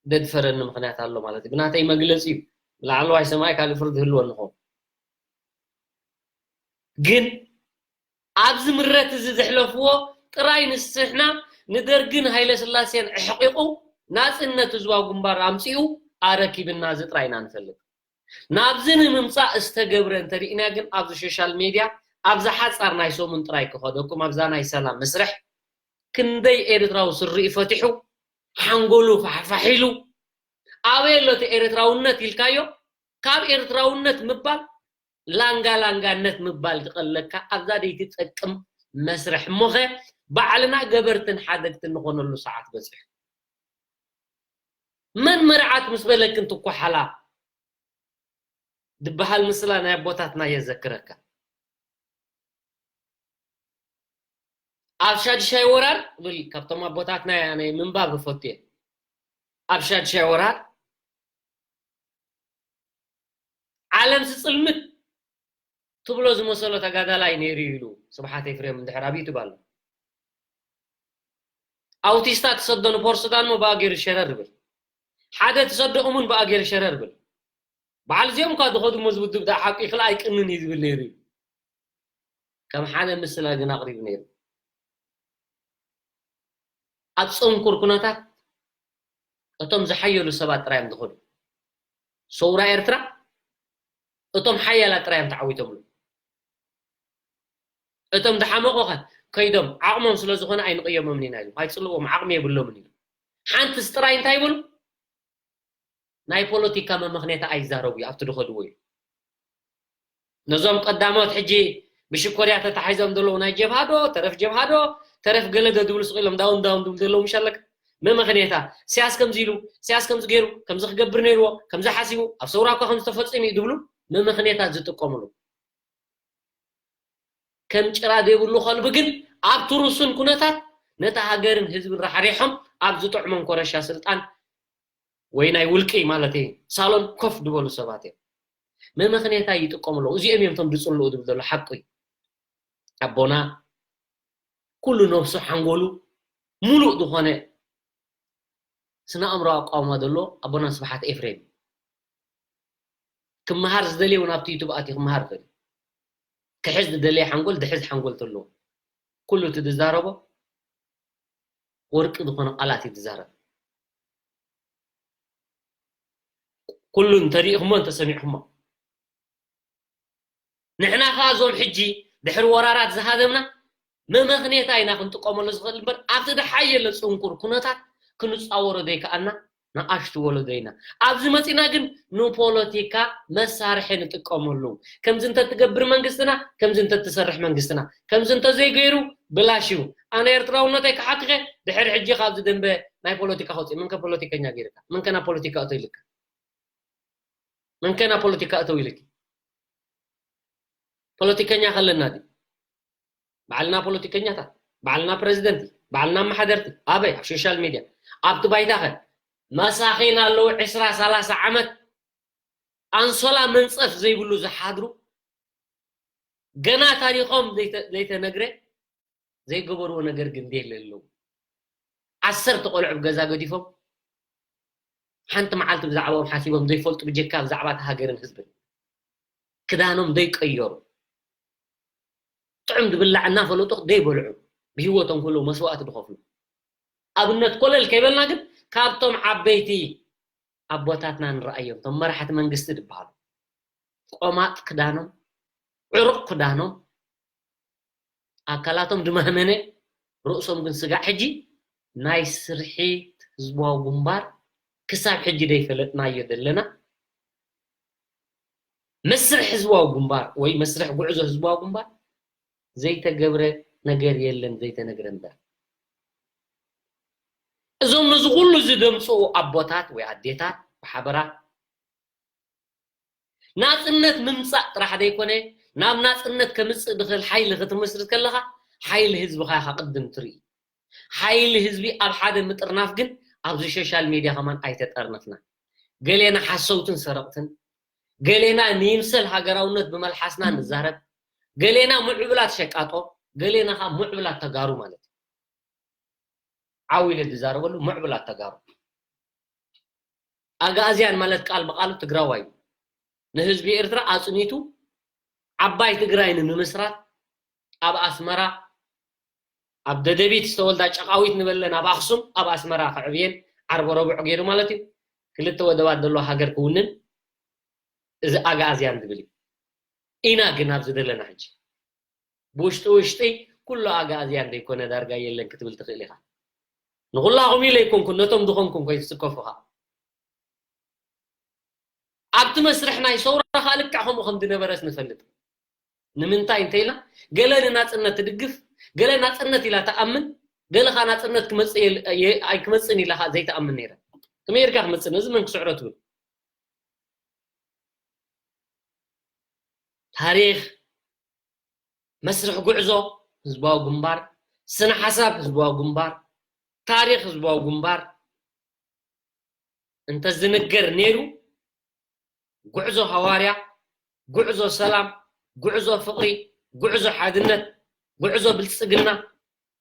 ደድፈረኒ ምኽንያት ኣሎ ማለት እዩ። ብናተይ መግለፂ እዩ። ብላዕለዋይ ሰማይ ካልእ ፍርዲ ህልወ ንኸውን። ግን ኣብዚ ምረት እዚ ዘሕለፍዎ ጥራይ ንስሕና ንደርግን ሃይለስላሴን ኣሕቒቑ ናጽነት ህዝባዊ ግንባር ኣምጺኡ ኣረኪብና እዚ ጥራይ ኢና ንፈልጥ። ናብዚ ንምምጻእ ዝተገብረ እንተሪእና ግን ኣብዚ ሶሻል ሜድያ ኣብዛ ሓጻር ናይ ሰሙን ጥራይ ክኸደኩም ኣብዛ ናይ ሰላም መስርሕ ክንደይ ኤርትራዊ ስሪኡ ፈቲሑ ሓንጎሉ ፋሕፋሕ ኢሉ ኣበይ ኣሎ እቲ ኤርትራውነት ኢልካዮ ካብ ኤርትራውነት ምባል ላንጋ ላንጋነት ምባል ዝቐለካ ኣብዛ ደይትጠቅም መስርሕ እሞኸ ባዕልና ገበርትን ሓደግትን ንኾነሉ ሰዓት በፂሑ። መን መርዓት ምስ በለክን ትኳሓላ ዝበሃል ምስላ ናይ ኣቦታትና የዘክረካ። ኣብ ሻድሻይ ወራር ብል ካብቶም ኣቦታትና ኣነ ምንባብ እፈቱ እየ። ኣብ ሻድሻይ ወራር ዓለም ስፅልምት ትብሎ ዝመሰሎ ተጋዳላይ ነይሩ ኢሉ ስብሓት ኤፍሬም እንድሕር ኣብ ዩቱብ ኣሎ። ኣውቲስታ ትሰዶ ንፖርሱዳን ሞ ብኣ ገይሩ ሸረር ብል። ሓደ ትሰዶ እሙን ብኣ ገይሩ ሸረር ብል። በዓል እዚኦም እኳ ዝኸዱ ሞ ዝውድብ ደኣ ሓቁ ይኽእል ኣይቅንን እዩ ዝብል ነይሩ እዩ። ከም ሓደ ምስላ ግን ኣቕሪቡ ነይሩ። ኣብ ጽንኩር ኩነታት እቶም ዝሓየሉ ሰባት ጥራይ እዮም ዝኸዱ። ሰውራ ኤርትራ እቶም ሓያላት ጥራይ እዮም ተዓዊቶምሉ። እቶም ዝሓመቑ ኸ ከይዶም ዓቕሞም ስለ ዝኾነ ኣይንቕየሞምን ኢና ኢሉ ኣይጽልዎም ዓቕሚ የብሎምን ኢሉ። ሓንትስ ጥራይ እንታይ ይብሉ? ናይ ፖለቲካ መመኽኔታ ኣይዛረቡ እዩ ኣብቲ ዝኸድዎ እዩ። ነዞም ቀዳሞት ሕጂ ብሽኮርያ ተታሒዞም ዘለዉ ናይ ጀብሃዶ ተረፍ ጀብሃዶ ተረፍ ገለዶ ዝብሉ ስቕ ኢሎም ዳውን ዳውን ዝብሉ ዘለዉ ምሽ ኣለካ መመኽኔታ ሲያስ ከምዚ ኢሉ ሲያስ ከምዚ ገይሩ ከምዚ ክገብር ነይርዎ ከምዚ ሓሲቡ ኣብ ሰውራ እኳ ከምዚ ተፈፂሙ እዩ ዝብሉ መመኽኔታ ዝጥቀምሉ ከም ጭራ ዘይብሉ ከልቢ ግን ኣብቲ ርሱን ኩነታት ነታ ሃገርን ህዝብን ራሕሪሖም ኣብ ዝጥዕሞም ኮረሻ ስልጣን ወይ ናይ ውልቂ ማለት እዩ ሳሎን ኮፍ ዝበሉ ሰባት እዮም። መመኽንያታ ይጥቀሙ ኣለዉ። እዚኦም እዮም እቶም ዝፅልኡ ዝብል ዘሎ ሓቂ እዩ። ኣቦና ኩሉ ነብሱ ሓንጎሉ ሙሉእ ዝኾነ ስነ ኣእምሮ ኣቋውማ ዘሎ ኣቦና ስብሓት ኤፍሬም ክመሃር ዝደልየ እውን ኣብቲ ዩቱብ ኣትዩ ክመሃር ይኽእል። ክሕዝ ዝደለየ ሓንጎል ዝሕዝ ሓንጎል ተለዎ። ኩሉ እቲ ዝዛረቦ ወርቂ ዝኾነ ቃላት እዩ ዝዛረብ። ኩሉ እንተሪኢኹሞ እንተሰሚዕኹሞ ንሕና ኸዓ እዞም ሕጂ ድሕሪ ወራራት ዝሃዘምና መመኽኔታ ኢና ክንጥቀመሉ ዝኽእል እምበር ኣብቲ ዝሓየለ ፅንኩር ኩነታት ክንፃወሮ ዘይከኣልና ንኣሽቱ ወለዶ ኢና። ኣብዚ መፂና ግን ንፖለቲካ መሳርሒ ንጥቀመሉ። ከምዚ እንተትገብር መንግስትና፣ ከምዚ እንተትሰርሕ መንግስትና፣ ከምዚ እንተዘይገይሩ ብላሽ እዩ። ኣነ ኤርትራውነተይ ክሓክኸ ድሕሪ ሕጂ ካብዚ ደንበ ናይ ፖለቲካ ከውፅእ። መንከ ፖለቲከኛ ገይርካ? መንከ ናብ ፖለቲካ እቶ ኢልካ? መን ከ ናብ ፖለቲካ እተው ኢልኪ? ፖለቲከኛ ከለና ድዩ? ባዕልና ፖለቲከኛታት፣ ባዕልና ፕረዚደንቲ፣ ባዕልና ኣመሓደርቲ። ኣበይ? ኣብ ሶሻል ሚድያ። ኣብቲ ባይታ ከ መሳኺን ኣለዉ ዕስራ ሰላሳ ዓመት ኣንሶላ መንጸፍ ዘይብሉ ዝሓድሩ፣ ገና ታሪኾም ዘይተ-፣ ዘይተነግረ፣ ዘይገበርዎ ነገር ግን ደየለ ኣለዉ። ዓሰርተ ቆልዑ ኣብ ገዛ ገዲፎም፣ ሓንቲ መዓልቲ ብዛዕባኦም ሓሲቦም ዘይፈልጡ ብጀካ ብዛዕባ እታ ሃገርን ህዝብን። ክዳኖም ዘይቀየሩ፣ ጥዑም ዝብላዕ እናፈለጡ ዘይበልዑ፣ ብህይወቶም ከለዉ መስዋእቲ ዝኸፍሉ። ኣብነት ኮለል ከይበልና ግን ካብቶም ዓበይቲ ኣቦታትና ንረኣዮም፣ እቶም መራሕቲ መንግስቲ ዝበሃሉ። ቆማጥ ክዳኖም፣ ዕሩቕ ክዳኖም፣ ኣካላቶም ድማህመነ፣ ርእሶም ግን ስጋዕ። ሕጂ ናይ ስርሒት ህዝባዊ ግንባር ክሳብ ሕጂ ዘይፈለጥናዮ ዘለና፣ መስርሕ ህዝባዊ ግንባር ወይ መስርሕ ጉዕዞ ህዝባዊ ግንባር ዘይተገብረ ነገር የለን፣ ዘይተነግረ እምበር። እዞም ነዚ ኩሉ ዝደምፅኡ ኣቦታት ወይ ኣዴታት ብሓበራ ናፅነት ምምፃእ ጥራሕ ዘይኮነ፣ ናብ ናፅነት ከምፅእ ዝኽእል ሓይሊ ክትምስርት ከለኻ፣ ሓይሊ ህዝብኻ ኢኻ ቅድም ትርኢ። ሓይሊ ህዝቢ ኣብ ሓደ ምጥርናፍ ግን ኣብዚ ሶሻል ሚድያ ከማን ኣይተጠርነፍና። ገሌና ሓሰውትን ሰረቕትን፣ ገሌና ንይምሰል ሃገራውነት ብመልሓስና ንዛረብ፣ ገሌና ምዕቡላት ሸቃጦ፣ ገሌና ከዓ ምዕቡላት ተጋሩ ማለት እዩ። ዓው ኢለ ዝዛረበሉ ምዕቡላት ተጋሩ። ኣግኣዝያን ማለት ቃል ብቃሉ ትግራዋይ እዩ። ንህዝቢ ኤርትራ ኣጽኒቱ ዓባይ ትግራይ ንምምስራት ኣብ ኣስመራ፣ ኣብ ደደቢት ዝተወልዳ ጨቃዊት ንበለን ኣብ ኣኽሱም፣ ኣብ ኣስመራ ከዕብየን ዓርበ ረቡዕ ገይሩ ማለት እዩ። ክልተ ወደባት ዘለዎ ሃገር ክውንን እዚ ኣግኣዝያን ዝብል እዩ። ኢና ግን ኣብዚ ዘለና ሕጂ። ብውሽጢ ውሽጢ ኩሉ ኣግኣዝያን ዘይኮነ ዳርጋ የለን ክትብል ትኽእል ኢኻ። ንኹላኹም ኢለ ኣይኮንኩን፣ ነቶም ዝኾንኩም ኮይትስከፉኻ። ኣብቲ መስርሕ ናይ ሰውራ ኸኣ ልክዕ ከምኡ ከም ዝነበረስ ንፈልጥ። ንምንታይ እንተኢልና፣ ገለ ንናጽነት ትድግፍ፣ ገለ ናጽነት ኢላ ትኣምን፣ ገለ ኸኣ ናጽነት ክመጽእ የል-፣ የ-፣ ኣይክመጽእን ኢላ ኸኣ ዘይትኣምን ነይራ። ከመይ ጌርካ ክመጽእ? ነዚ መን ክስዕሮ ትብል? ታሪኽ፣ መስርሕ ጉዕዞ ህዝባዊ ግንባር፣ ስነ ሓሳብ ህዝባዊ ግንባር፣ ታሪኽ ህዝባዊ ግንባር እንተዝንገር ነይሩ፣ ጉዕዞ ሃዋርያ፣ ጉዕዞ ሰላም፣ ጉዕዞ ፍቕሪ፣ ጉዕዞ ሓድነት፣ ጉዕዞ ብልጽግና፣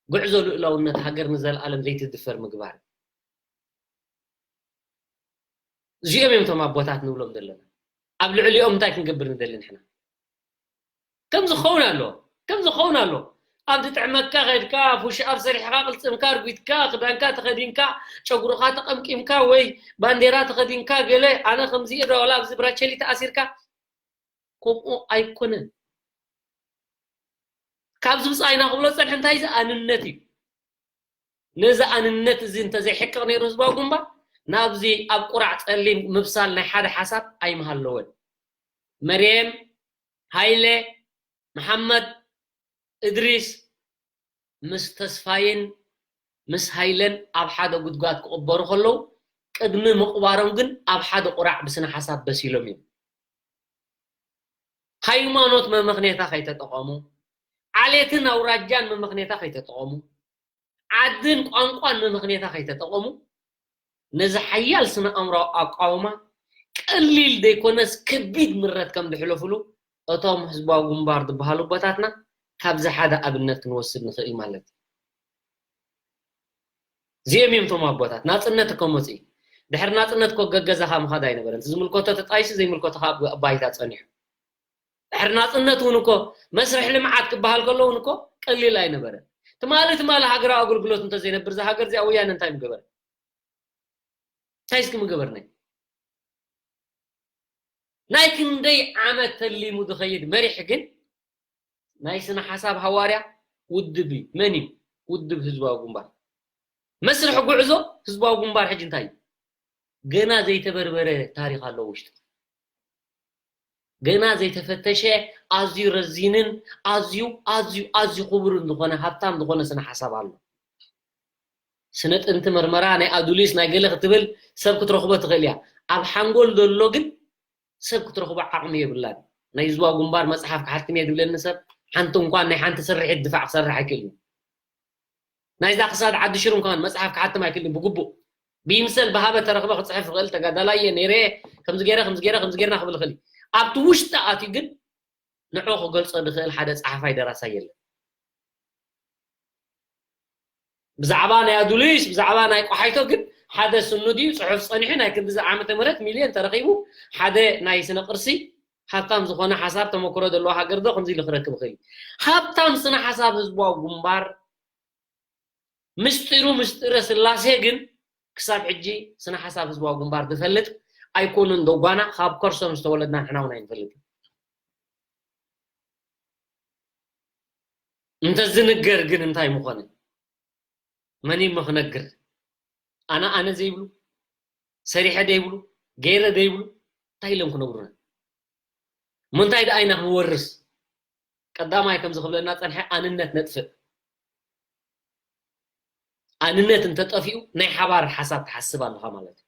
ጉዕዞ ልኡላውነት ሃገር ንዘለኣለም ዘይትድፈር ምግባር። እዚኦም እዮም እቶም ኣቦታት ንብሎም ዘለና። ኣብ ልዕሊኦም እንታይ ክንገብር ንደሊ ንሕና? ከም ዝኸውን ኣሎ፣ ከም ዝኸውን ኣሎ። ኣብ ዝጥዕመካ ኸድካ፣ ፑሽ ኣፕ ሰሪሕኻ፣ ቅልጽምካ ኣርጒትካ፣ ክዳንካ ተኸዲንካ፣ ጨጉርኻ ተቐምቂምካ ወይ ባንዴራ ተኸዲንካ፣ ገለ ኣነ ከምዚ እየ ዶ ዋላ ኣብዚ ብራቸሊ ተኣሲርካ፣ ከምኡ ኣይኮነን። ካብዚ ብጻይና ክብሎ ዝጸንሐ እንታይ እዚ ኣንነት እዩ። ነዚ ኣንነት እዚ እንተዘይሕቅቕ ነይሩ ህዝባዊ ግንባር፣ ናብዚ ኣብ ቁራዕ ጸሊም ምብሳል ናይ ሓደ ሓሳብ ኣይምሃለወን። መርየም፣ ሃይለ፣ መሓመድ፣ እድሪስ ምስ ተስፋይን ምስ ሃይለን ኣብ ሓደ ጉድጓድ ክቕበሩ ከለዉ፣ ቅድሚ ምቕባሮም ግን ኣብ ሓደ ቁራዕ ብስነ ሓሳብ በሲሎም እዮም። ሃይማኖት መመኽኔታ ከይተጠቐሙ፣ ዓሌትን ኣውራጃን መመኽኔታ ከይተጠቐሙ፣ ዓድን ቋንቋን መመኽኔታ ከይተጠቐሙ፣ ነዚ ሓያል ስነ ኣእምሮኣዊ ኣቃውማ ቀሊል ዘይኮነስ ከቢድ ምረት ከም ዝሕለፍሉ እቶም ህዝባዊ ግንባር ዝበሃሉ ኣቦታትና ካብዚ ሓደ ኣብነት ክንወስድ ንኽእል ማለት እዩ። እዚኦም እዮም እቶም ኣቦታት። ናጽነት እኮ መጺኡ። ድሕሪ ናጽነት እኮ ገገዛኻ ምኻድ ኣይነበረን። እቲ ዝምልከቶ ተጣይሱ፣ ዘይምልከቶ ከኣ ኣብ ባይታ ጸኒሑ። ድሕሪ ናጽነት እውን እኮ መስርሕ ልምዓት ክበሃል ከሎ እውን እኮ ቀሊል ኣይነበረን። ትማሊ፣ ትማሊ ሃገራዊ ኣገልግሎት እንተዘይነብር፣ እዛ ሃገር እዚኣ ወያነ እንታይ ምገበረ? እንታይ እስኪ ምገበርናይ? ናይ ክንደይ ዓመት ተሊሙ ዝኸይድ መሪሕ ግን ናይ ስነ ሓሳብ ሃዋርያ ውድብ እዩ። መን እዩ? ውድብ ህዝባዊ ግንባር። መስርሕ ጉዕዞ ህዝባዊ ግንባር ሕጂ እንታይ እዩ? ገና ዘይተበርበረ ታሪኽ ኣሎ ውሽጢ። ገና ዘይተፈተሸ ኣዝዩ ረዚንን ኣዝዩ፣ ኣዝዩ፣ ኣዝዩ ክቡርን ዝኾነ ሃብታም ዝኾነ ስነ ሓሳብ ኣሎ። ስነ ጥንቲ መርመራ ናይ ኣዱሊስ ናይ ገለ ክትብል ሰብ ክትረኽቦ ትኽእል እያ። ኣብ ሓንጎል ዘሎ ግን ሰብ ክትረኽቦ ዓቕሚ የብላን። ናይ ህዝባዊ ግንባር መጽሓፍ ክሓትም እየ ዝብለኒ ሰብ ሓንቲ እንኳን ናይ ሓንቲ ስርሒት ድፋዕ ክሰርሕ ኣይክእልን። ናይዛ ክሳድ ዓዲ ሽሩ እንኳን መጽሓፍ ክሓትም ኣይክእልን ብግቡእ። ብይምሰል ብሃበ ተረኽበ ክጽሕፍ ይኽእል፣ ተጋዳላይ እየ ነይረ፣ ከምዚ ገይረ፣ ከምዚ ገይረ፣ ከምዚ ገይርና ክብል ይኽእል እዩ። ኣብቲ ውሽጢ ኣትዩ ግን ንዕኡ ክገልጾ ዝኽእል ሓደ ጸሓፋይ ደራሳይ የለን። ብዛዕባ ናይ ኣዱሊስ፣ ብዛዕባ ናይ ቆሓይቶ ግን ሓደ ስኑ ድዩ ጽሑፍ ጸኒሑ ናይ ክንድዚ ዓመተ ምህረት ሚልዮን ተረኺቡ ሓደ ናይ ስነ ቅርሲ ሃብታም ዝኾነ ሓሳብ ተመክሮ ዘለዎ ሃገር ዶ ከምዚ ኢሉ ክረክብ ይኽእል? ሃብታም ስነ ሓሳብ ህዝባዊ ግንባር ምስጢሩ ምስጢረ ስላሴ ግን ክሳብ ሕጂ ስነ ሓሳብ ህዝባዊ ግንባር ዝፈልጥ ኣይኮኑን። ዶ ጓና ካብ ከርሶም ዝተወለድና ንሕና እውን ኣይንፈልጥን። እንተዝንገር ግን እንታይ ምኾነ? መን እዩ ክነግር? ኣነ ኣነ ዘይብሉ፣ ሰሪሐ ዘይብሉ፣ ገይረ ዘይብሉ እንታይ ኢሎም ክነግሩና? ምንታይ ደኣ ኢና ክንወርስ? ቀዳማይ ከምዚ ክብለና ጸንሐ ኣንነት ነጥፍእ። ኣንነት እንተጠፊኡ ናይ ሓባር ሓሳብ ትሓስብ ኣለኻ ማለት እዩ።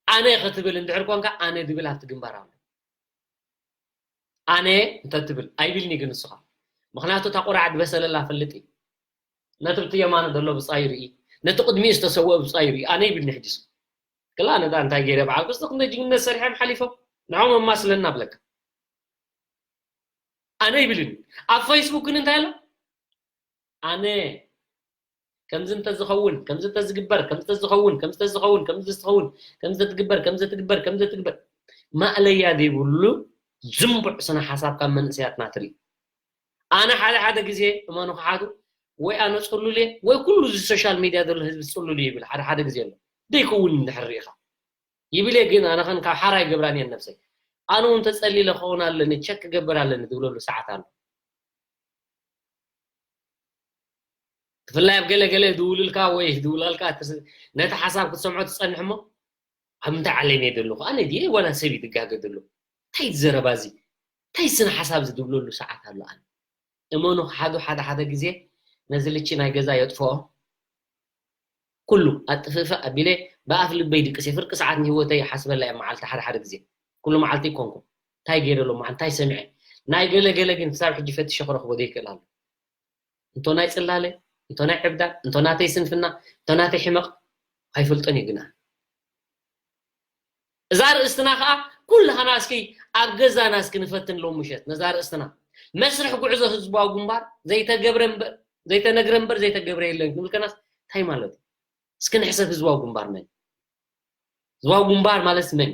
ኣነ ክትብል እንድሕር ኮንካ ኣነ ድብል ኣብቲ ግንባር ኣሎ። ኣነ እንተትብል ኣይብልኒ ግን ንስኻ። ምኽንያቱ እታ ቆርዓ ድበሰለላ ፈልጥ እዩ። ነቲ ብቲ የማኑ ዘሎ ብጻዩ ርኢ፣ ነቲ ቅድሚኡ ዝተሰወአ ብጻዩ ርኢ። ኣነ ይብልኒ ሕጂ ስም። ክላ ነዳ እንታይ ገይረ በዓል ክስቲ ክንደ ጅግነት ሰሪሖም ሓሊፎም። ንዖም ኣማስለና ብለካ። ኣነ ይብልኒ። ኣብ ፌስቡክ ግን እንታይ ኣሎ? ኣነ ከምዚ እንተዝኸውን፣ ከምዚ እንተዝግበር፣ ከምዚ እንተዝኸውን፣ ከምዚ እንተዝኸውን፣ ከምዚ እንተዝኸውን፣ ከምዚ እንተትግበር፣ ከምዚ እንተትግበር፣ ከምዚ እንተትግበር። ማእለያ ዘይብሉ ዝንቡዕ ስነ ሓሳብ ካብ መንእሰያትና ትርኢ። ኣነ ሓደ ሓደ ግዜ እመኑ ክሓቱ ወይ ኣነ ጽሉል እየ ወይ ኩሉ እዚ ሶሻል ሚድያ ዘሎ ህዝቢ ጽሉል እዩ ይብል ሓደ ሓደ ግዜ ኣሎ። ዘይከውን እንድሕር ርኢኻ ይብል እየ፣ ግን ኣነ ኸን ካብ ሓራ ይገብራን እየን ነብሰይ። ኣነ እውን ተጸሊለ ክኸውን ኣለኒ፣ ቸክ ክገብር ኣለኒ ዝብለሉ ሰዓት ኣሎ። ብፍላይ ኣብ ገለ ገለ ድውልልካ ወይ ድውላልካ ትስ-፣ ነቲ ሓሳብ ክትሰምዖ ትጸንሕ እሞ ኣብ ምንታይ ዓለም እየ ዘለኹ? ኣነ ድየ ዋላ ሰብ እዩ ዝጋገ ዘሎ? እንታይ ዘረባ እዚ? እንታይ ስነ ሓሳብ እዚ ድብለሉ ሰዓት ኣሎ ኣነ። እመኑ ክሓዱ ሓደ ሓደ ግዜ ነዚ ልቺ ናይ ገዛ የጥፍኦ። ኩሉ ኣጥፍእፍእ ኣቢለ ብኣፍ ልበይ ድቅስ እየ። ፍርቂ ሰዓት ንህይወተይ ይሓስበላ እየ መዓልቲ ሓደ ሓደ ግዜ። ኩሉ መዓልቲ ኣይኮንኩን። እንታይ ገይረ ሎማዓንቲ? እንታይ ሰሚዐ? ናይ ገለ ገለ ግን ክሳብ ሕጂ ፈቲሸ ክረኽቦ ዘይክእል ኣሎ። እንቶ ናይ ጽላለ፣ እንቶ ናይ ዕብዳን፣ እንቶ ናተይ ስንፍና፣ እንቶ ናተይ ሕመቕ ኣይፈልጦን እየ ግና። እዛ ርእስትና ኸኣ ኩላህና እስኪ ኣብ ገዛና እስኪ ንፈትን ሎም ምሸት ነዛ ርእስትና። መስርሕ ጉዕዞ ህዝባዊ ግንባር ዘይተገብረ እምበር፣ ዘይተነግረ እምበር ዘይተገብረ የለን ክንብል ከናስ እንታይ ማለት እዩ? እስኪ ንሕሰብ ህዝባዊ ግንባር መን? ህዝባዊ ግንባር ማለት መን?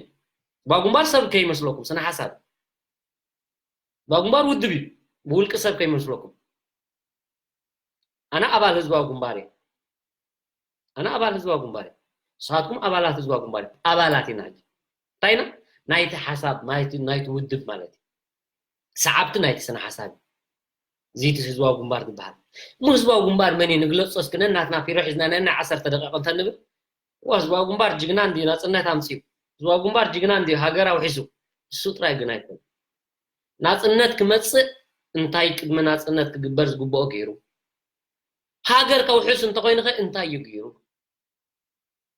ህዝባዊ ግንባር ሰብ ከይመስለኩም ስነ ሓሳብ። ህዝባዊ ግንባር ውድብ እዩ። ብውልቂ ሰብ ከይመስለኩም። ኣነ ኣባል ህዝባዊ ግንባር እየ። ኣነ ኣባል ህዝባዊ ግንባር እየ። ንስኻትኩም ኣባላት ህዝባዊ ግንባር እየ። ኣባላት ኢና ሕጂ። እንታይ ኢና? ናይቲ ሓሳብ፣ ናይቲ፣ ናይቲ ውድብ ማለት እዩ። ሰዓብቲ ናይቲ ስነ ሓሳብ እዩ። እዚ እቲ ህዝባዊ ግንባር ዝበሃል። እሞ ህዝባዊ ግንባር መን እዩ? ንግለጾ እስኪ ነናትና ፒሮ ሒዝና ነና ዓሰርተ ደቂቕ እንተንብል፣ ዋ፣ ህዝባዊ ግንባር ጅግና እንድዩ፣ ናጽነት ኣምጺኡ። ህዝባዊ ግንባር ጅግና እንድዩ፣ ሃገር ኣውሒሱ። እሱ ጥራይ ግን ኣይኮነን። ናጽነት ክመጽእ እንታይ ቅድሚ ናጽነት ክግበር ዝግብኦ ገይሩ? ሃገር ከውሕስ እንተኾይኑ ኸ እንታይ እዩ ገይሩ?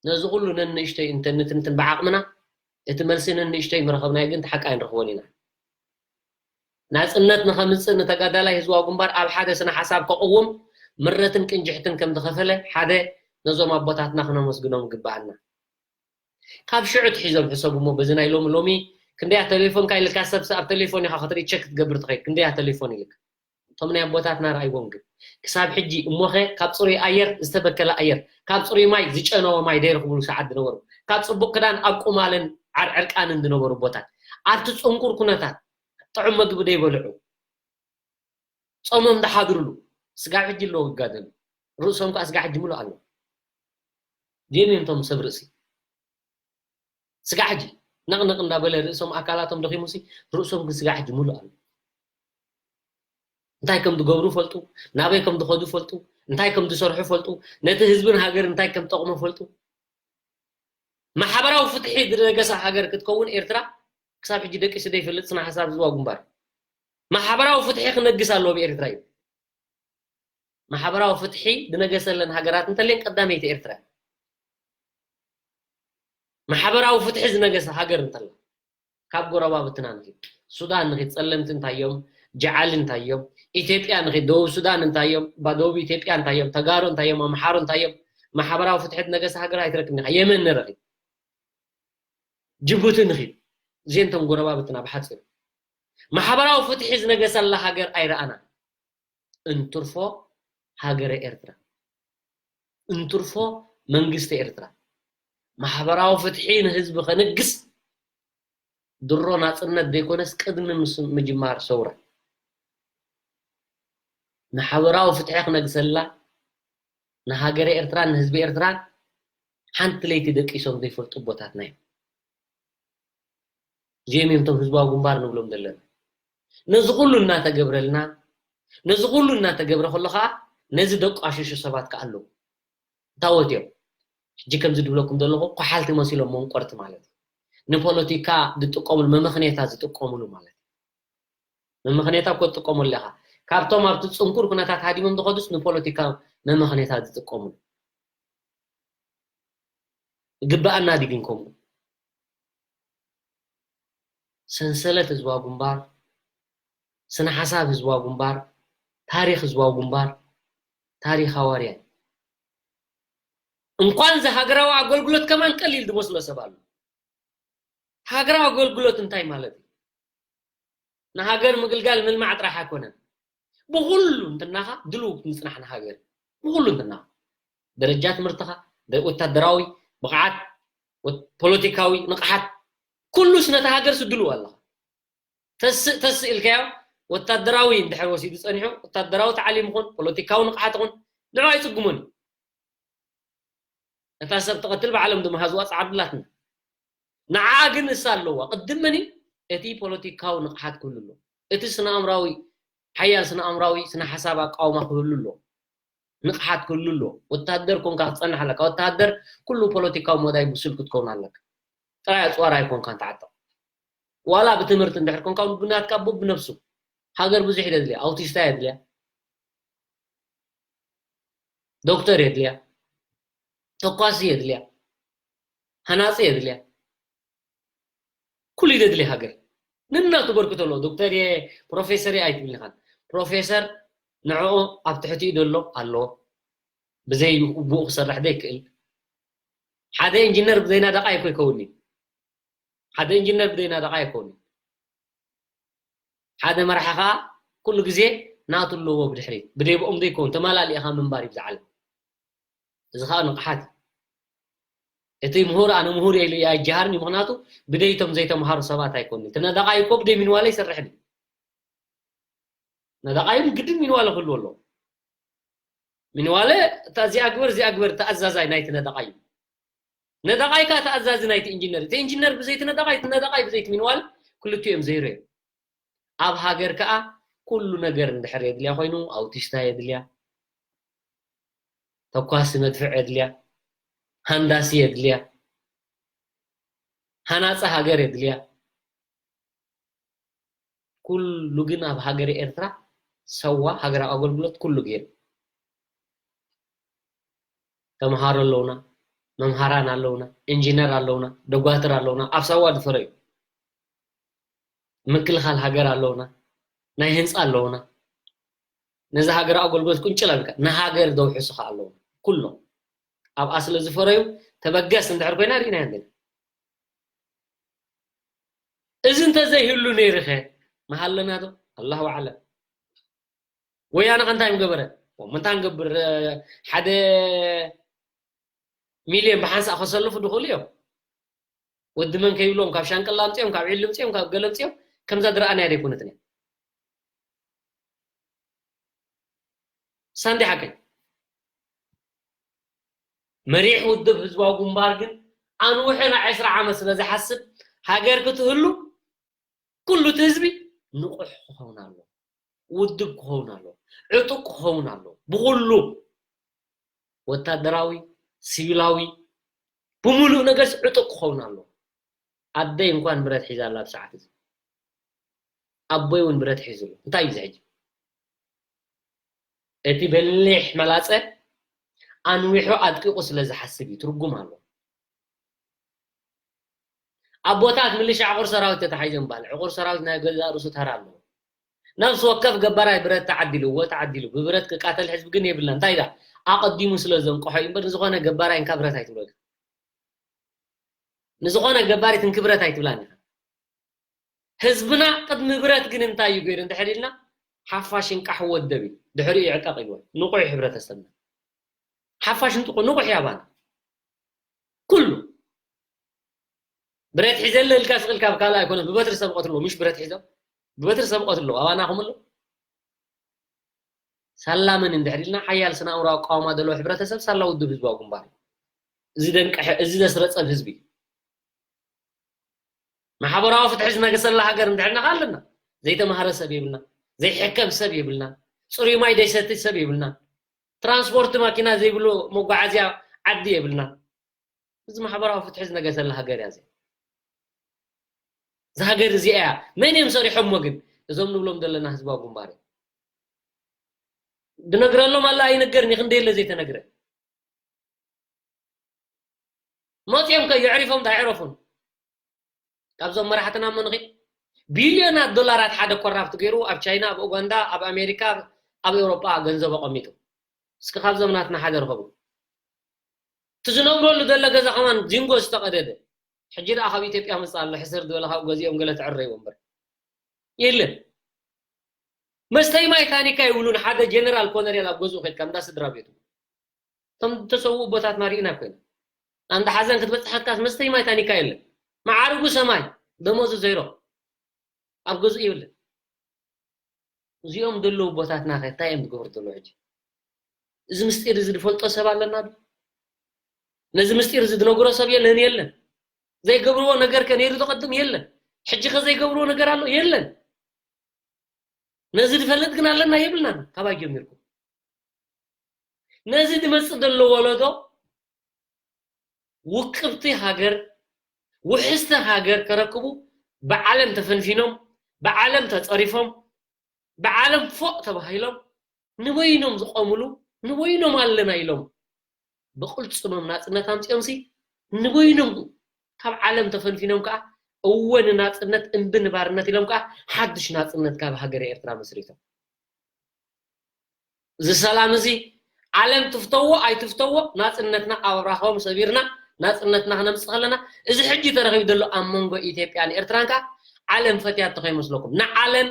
ነዚ ኩሉ ነንእሽተይ እንተ ንትንትን ብዓቕምና፣ እቲ መልሲ ነንእሽተይ ምረኸብናዮ ግን እቲ ሓቂ ኣይንረኽቦን ኢና። ናጽነት ንኸምጽእ ንተጋዳላይ ህዝባዊ ግንባር ኣብ ሓደ ስነ ሓሳብ ከቕውም ምረትን ቅንጅሕትን ከም ዝኸፈለ ሓደ ነዞም ኣቦታትና ክነመስግኖም ይግብኣና። ካብ ሽዑ ትሒዞም ሕሰቡ እሞ በዚ ናይ ሎሚ ሎሚ ክንደያ ተሌፎንካ ኢልካ ሰብሲ ኣብ ተሌፎን ኢኻ ክትርኢ ቸክ ክትገብር ትኸይድ ክንደያ ተሌፎን ኢልካ እቶም ናይ ኣቦታትና ረኣይዎም ግን ክሳብ ሕጂ እሞኸ ካብ ፅሩይ ኣየር ዝተበከለ ኣየር ካብ ፅሩይ ማይ ዝጨነወ ማይ ዘይረኽብሉ ሰዓት ዝነበሩ ካብ ፅቡቅ ክዳን ኣብ ቁማልን ዓርዕርቃንን ዝነበሩ ቦታት ኣብቲ ፅንኩር ኩነታት ጥዑም መግቢ ዘይበልዑ ጾሞም ዝሓድርሉ ስጋብ ሕጂ ኣለዉ ይጋደሉ። ርእሶም ከኣ ስጋብ ሕጂ ምሉእ ኣሎ። ጀኒን እቶም ሰብ ርእሲ ስጋብ ሕጂ ነቕነቕ እንዳበለ ርእሶም ኣካላቶም ደኺሙሲ ርእሶም ግን ስጋብ ሕጂ ምሉእ ኣሎ። እንታይ ከም ዝገብሩ ፈልጡ፣ ናበይ ከም ዝኸዱ ፈልጡ፣ እንታይ ከም ዝሰርሑ ፈልጡ፣ ነቲ ህዝብን ሃገር እንታይ ከም ጠቕሞ ፈልጡ። ማሕበራዊ ፍትሒ ዝነገሳ ሃገር ክትከውን ኤርትራ ክሳብ ሕጂ ደቂሱ ዘይፈልጥ ስነ ሓሳብ ህዝባዊ ግንባር። ማሕበራዊ ፍትሒ ክነግስ ኣለዎ ብኤርትራ እዩ። ማሕበራዊ ፍትሒ ዝነገሰለን ሃገራት እንተልየን ቀዳመይቲ ኤርትራ። ማሕበራዊ ፍትሒ ዝነገሰ ሃገር እንተላ፣ ካብ ጎረባብትና ንኺድ፣ ሱዳን ንኺድ፣ ጸለምቲ እንታይ እዮም፣ ጀዓል እንታይ እዮም፣ ኢትዮጵያ ንኺድ፣ ደቡብ ሱዳን እንታይ እዮም፣ ባ-፣ ደቡብ ኢትዮጵያ እንታይ እዮም፣ ተጋሩ እንታይ እዮም፣ ኣምሓሩ እንታይ እዮም፣ ማሕበራዊ ፍትሒ ዝነገሰ ሃገር ኣይትረክብን ኢኻ። የመን ንረኺድ፣ ጅቡቲ ንኺድ፣ እዚአን እቶም ጎረባብትና ብሓጺሩ። ማሕበራዊ ፍትሒ ዝነገሰላ ሃገር ኣይረኣናን። እንትርፎ ሃገረ ኤርትራ፣ እንትርፎ መንግስቲ ኤርትራ። ማሕበራዊ ፍትሒ ንህዝቢ ከንግስ ድሮ ናጽነት ዘይኮነስ ቅድሚ ምስ-፣ ምጅማር ሰውራ ማሕበራዊ ፍትሒ ክነግሰላ ንሃገረ ኤርትራን ንህዝቢ ኤርትራን ሓንቲ ለይቲ ደቂሶም ዘይፈልጡ ኣቦታትና እዮም። እዚኦም እዮም እቶም ህዝባዊ ግንባር ንብሎም ዘለና። ነዚ ኩሉ እናተገብረልና፣ ነዚ ኩሉ እናተገብረ ከሎ ከዓ ነዚ ደቋሽሹ ሰባት ከዓ ኣለዉ። እታወት እዮም። ሕጂ ከምዚ ድብለኩም ዘለኹ ኮሓልቲ መሲሎም መንቆርቲ ማለት እዩ። ንፖለቲካ ዝጥቀሙሉ፣ መመኽነያታት ዝጥቀሙሉ ማለት እዩ። መመኽነያታት እኮ ትጥቀመሉ ኢኻ። ካብቶም ኣብቲ ጽንኩር ኩነታት ሃዲሞም ዝኸዱስ ንፖለቲካ መመኽነያታት ዝጥቀሙሉ። ይግበኣና ድዩ ግን ከምኡ? ሰንሰለት ህዝባዊ ግንባር፣ ስነ ሓሳብ ህዝባዊ ግንባር፣ ታሪኽ ህዝባዊ ግንባር፣ ታሪኽ ሃዋርያ እዩ። እንኳን እዚ ሃገራዊ ኣገልግሎት ከማን ቀሊል ዝመስሎ ሰብ ኣሎ። ሃገራዊ ኣገልግሎት እንታይ ማለት እዩ? ንሃገር ምግልጋል ምልማዕ ጥራሕ ኣይኮነን። ብኹሉ እንትናኻ ድልው ምጽናሕ ንሃገር። ብኹሉ እንትናኻ። ደረጃ ትምህርትኻ፣ ደ-፣ ወታደራዊ ብቕዓት፣ ወት-፣ ፖለቲካዊ ንቕሓት፣ ኩሉስ ነታ ሃገር ስድልው ኣለኻ። ተስእ፣ ተስእ ኢልካዮ፣ ወታደራዊ እንድሕር ወሲዱ ጸኒሑ፣ ወታደራዊ ታዕሊም ይኹን፣ ፖለቲካዊ ንቕሓት ይኹን፣ ንዑ ኣይጽግሙን እዩ። እታ ሰብ ትቐትል ባዕሎም ዝመሃዝዋ ጻዕሪ ኣላትና። ንዓኣ ግን እሳ ኣለዋ። ቅድም መን እዩ? እቲ ፖለቲካዊ ንቕሓት ክህሉ ኣለዎ። እቲ ስነ-ኣእምራዊ፣ ሓያል ስነ-ኣእምራዊ፣ ስነ-ሓሳብ ኣቃውማ ክህሉ ኣለዎ። ንቕሓት ክህሉ ኣለዎ። ወታደር ኮንካ ክትጸንሕ ኣለካ። ወታደር ኩሉ ፖለቲካዊ መዳይ ብሱል ክትከውን ኣለካ። ጥራይ ኣጽዋር ኣይኮንካን ትዓጥቕ። ዋላ ብትምህርቲ እንድሕር ኮንካ እውን ብናትካ ኣቦ ብነብሱ። ሃገር ብዙሕ የድልያ። ኣውቲስታ የድልያ። ዶክተር የድልያ። ተኳሲ የድልያ። ሃናጺ የድልያ። ኩሉ እዩ ዘድልይ ሃገር። ነናቱ በርክቶ ኣለዎ። ዶክተር እየ፣ ፕሮፌሰር እየ ኣይትብል ኢኻን። ፕሮፌሰር ንዕኡ ኣብ ትሕቲኡ ዘሎ ኣለዎ። ብዘይ ብኡ ክሰርሕ ዘይክእል። ሓደ ኢንጂነር ብዘይ ናደቓ እኮ ይከውን እዩ። ሓደ ኢንጂነር ብዘይ ናደቓ ይከውን እዩ። ሓደ መራሒ ኸኣ ኩሉ ግዜ ናቱ ኣለዎ ብድሕሪት። ብደይ ብኦም ዘይከውን፣ ተመላሊእኻ ምንባር እዩ ብዛ ዓለም። እዚ ኸኣ ንቕሓት እዩ። እቲ ምሁር፣ ኣነ ምሁር እየ ኢሉ ኣይጀሃርን እዩ። ምኽንያቱ ብደይቶም ዘይተምሃሩ ሰባት ኣይኮኑን። እቲ ነዳቓይ እኮ ብደይ ሚንዋለ ይሰርሕን እዩ። ነዳቓይ ግድን ሚንዋለ ክህልዎ ኣለዎ። ሚንዋለ እታ እዚኣ ግበር፣ እዚኣ ግበር፣ ተኣዛዛይ ናይቲ ነዳቓይ እዩ። ነዳቓይ ከኣ ተኣዛዚ ናይቲ ኢንጂነር። እቲ ኢንጂነር ብዘይቲ ነዳቓይ፣ እቲ ነዳቓይ ብዘይቲ ሚንዋለ፣ ክልቲኡ እዮም ዜሮ እዮም። ኣብ ሃገር ከኣ ኩሉ ነገር እንድሕር የድልያ ኮይኑ፣ ኣውቲስታ የድልያ፣ ተኳሲ መድፍዕ የድልያ፣ ሃንዳሲ የድልያ፣ ሃናጺ ሃገር የድልያ። ኩሉ ግን ኣብ ሃገረ ኤርትራ ሰዋ ሃገራዊ ኣገልግሎት ኩሉ ገይሩ። ተምሃሮ ኣለውና፣ መምሃራን ኣለውና፣ ኢንጂነር ኣለውና፣ ደጓትር ኣለውና፣ ኣብ ሳዋ ዝፈረዩ። ምክልኻል ሃገር ኣለውና፣ ናይ ህንጻ ኣለውና። ነዚ ሃገራዊ ኣገልግሎት ቁንጭል ኣቢልካ ንሃገር ዘውሕሱ ከኣ ኣለውና። ኩሎም ኣብኣ ስለ ዝፈረዩ ተበገስ እንድሕር ኮይና ርኢናዮ እንዲና። እዚ እንተዘይህሉ ነይሩኸ ምሃለና ዶ? ኣላሁ ኣዕለም። ወያነ ከ እንታይ ምገበረ? እሞ እንታይ ንገብር? እ፣ ሓደ ሚልዮን ብሓንሳእ ከሰልፉ ድኽእሉ እዮም። ወዲ መን ከይብሎም ካብ ሻንቅላ ኣምጺኦም፣ ካብ ዒሉ ኣምጺኦም፣ ካብ ገለ ኣምጺኦም፣ ከምዛ ዝረኣናያ ዘይኮነትን እያ። ሳንዲ ሓቀይ። መሪሕ ውድብ ህዝባዊ ግንባር ግን ኣንውሐ ናይ ዕስራ ዓመት ስለ ዝሓስብ፣ ሃገር ክትህሉ ኩሉ እቲ ህዝቢ ንቑሕ ክኸውን ኣለዎ። ውድብ ክኸውን ኣለዎ። ዕጡቕ ክኸውን ኣለዎ። ብኹሉ ወታደራዊ፣ ሲቪላዊ፣ ብምሉእ ነገርስ ዕጡቕ ክኸውን ኣለዎ። ኣደይ እንኳን ብረት ሒዛ ኣላ ኣብ ሰዓት እዚ። ኣቦይ እውን ብረት ሒዙ ኣሎ። እንታይ እዩ እዚ ሕጂ? እቲ በሊሕ መላጸ ኣንዊሑ ኣጥቂቑ ስለ ዝሓስብ እዩ። ትርጉም ኣለዎ። ኣቦታት ምልሻ ዕቑር ሰራዊት ተታሒዞም ባል ዕቑር ሰራዊት ናይ ገዛእ ርእሱ ተራ ኣለዎ። ነፍሲ ወከፍ ገባራይ ብረት ተዓዲልዎ ተዓዲሉ ብብረት ክቃተል ሕዝቢ ግን የብልና እንታይ ዳ ኣቐዲሙ ስለ ዘንቀሖ እዩ እምበር ንዝኾነ ገባራይ እንካ ብረት ኣይትብሎ ንዝኾነ ገባሪት እንክብረት ኣይትብላን ኢኻ። ህዝብና ቅድሚ ብረት ግን እንታይ እዩ ገይሩ እንድሕር ኢልና ሓፋሽን ቃሕ ወደብ እዩ ድሕሪኡ ይዕጠቕ ኢልዎ ንቑሕ ሕብረተሰብና ሓፋሽ ንጥቑ ንቑሕ ያባና ኩሉ ብረት ሒዘለ ኢልካ ስቕልካ ብካልእ ኣይኮነ ብበትሪ ሰብ ቀትልዎ ምሽ ብረት ሒዞም ብበትሪ ሰብ ቀትልዎ ኣባና ከምሎ ሳላ መን እንድሕር ኢልና ሓያል ስነ ኣእምሮ ኣቃውማ ዘለዎ ሕብረተሰብ ሳላ ውድብ ህዝባዊ ግንባር እዩ። እዚ ደንቀሐ እዚ ዘስረጸብ ህዝቢ እዩ። ማሕበራዊ ፍትሒ ዝነገሰላ ሃገር እንድሕር ኣለና ዘይተማሃረ ሰብ የብልና ዘይሕከም ሰብ የብልና ጽሩይ ማይ ዘይሰቲ ሰብ የብልና ትራንስፖርት ማኪና ዘይብሉ መጓዓዝያ ዓዲ የብልና እዚ ማሕበራዊ ፍትሒ ዝነገሰላ ሃገር እያ እዚኣ እዛ ሃገር እዚኣ እያ መን እዮም ሰሪሖሞ ግን እዞም ንብሎም ዘለና ህዝባዊ ግንባር እዮም ድነግረሎም ኣላ ኣይንገርን ይኽንደየለ ዘይተነግረ መፅኦም ከ የዕሪፎም ዳይዕረፉን ካብዞም መራሕትና እሞ ንኺድ ቢልዮናት ዶላራት ሓደ ኮራፕት ገይሩ ኣብ ቻይና ኣብ ኡጋንዳ ኣብ ኣሜሪካ ኣብ ኤውሮጳ ገንዘብ ኣቐሚጡ እስኪ ካብዞም ናትና ሓደ ርኸቡ እቲ ዝነብረሉ ዘሎ ገዛ ከማን ዚንጎ ዝተቐደደ ሕጂ ደኣ ካብ ኢትዮጵያ መፅእ ኣሎ ሕስር ዝበለ ካብ ገዚኦም ገለ ትዕረይዎ እምበር የለን መስተይ ማይ ታኒካ ይብሉን ሓደ ጀነራል ኮነሬል ኣብ ገዝኡ ከድካ እንዳ ስድራ ቤቱ እቶም ዝተሰውኡ ቦታትና ርኢና ኮይና ኣንዳ ሓዘን ክትበፅሐካስ መስተይ ማይ ታኒካ የለን መዓርጉ ሰማይ ደሞዙ ዘይሮ ኣብ ገዝኡ የብልን እዚኦም ዘለዉ ቦታትና ከ እንታይ እዮም ዝገብሩ ዘለዉ ሕጂ እዚ ምስጢር እዚ ዝፈልጦ ሰብ ኣለና ዶ ነዚ ምስጢር እዚ ዝነግሮ ሰብ የለን የለን ዘይገብርዎ ነገር ከ ነይሩ ተቐድም የለን ሕጂ ከ ዘይገብርዎ ነገር ኣሎ የለን ነዚ ዝፈልጥ ግን ኣለና የብልናን ካባይ ጀሚርኩም ነዚ ዝመፅእ ዘሎ ወለዶ ውቅብቲ ሃገር ውሕስቲ ሃገር ከረክቡ ብዓለም ተፈንፊኖም ብዓለም ተፀሪፎም ብዓለም ፎቕ ተባሂሎም ንበይኖም ዝቆምሉ ንበይኖም ኣለና ኢሎም ብቕልፅሞም ናፅነት ኣምፂኦምሲ ንበይኖም ካብ ዓለም ተፈንፊኖም ከዓ እወ ንናፅነት እምቢ ንባርነት ኢሎም ከዓ ሓድሽ ናፅነት ካብ ሃገረ ኤርትራ መስሪቶም እዚ ሰላም እዚ ዓለም ትፍተዎ ኣይትፍተዎ ናፅነትና ኣብራኾም ሰቢርና ናፅነትና ክነምፅእ ከለና እዚ ሕጂ ተረኺቡ ዘሎ ኣብ መንጎ ኢትዮጵያን ኤርትራን ከዓ ዓለም ፈትያቶ ከይመስለኩም ንዓለም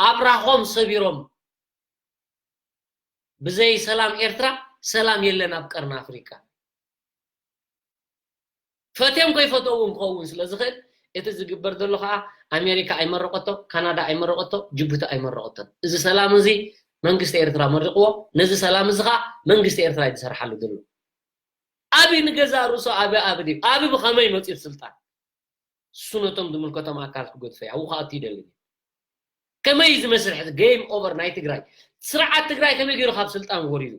ኣብራኾም ሰቢሮም ብዘይ ሰላም ኤርትራ ሰላም የለን ኣብ ቀርኒ ኣፍሪቃ ፈትዮም ከይፈተው እውን ክኸውን ስለ ዝኽእል እቲ ዝግበር ዘሎ ከዓ ኣሜሪካ ኣይመረቀቶ ካናዳ ኣይመረቀቶ ጅቡቲ ኣይመረቀቶን እዚ ሰላም እዚ መንግስቲ ኤርትራ መሪቅዎ ነዚ ሰላም እዚ ከዓ መንግስቲ ኤርትራ እዩ ዝሰርሓሉ ዘሎ ኣቢ ንገዛ ርእሱ ኣቢ ኣቢ ድዩ ኣቢ ብኸመይ መፅኡ ስልጣን እሱ ነቶም ዝምልከቶም ኣካል ክገድፎ እዩ ኣብኡ ከዓ ይደሊ ከመይ ዝመስል ሕዚ game over ናይ ትግራይ ስርዓት ትግራይ ከመይ ገይሩ ካብ ስልጣን ወሪዱ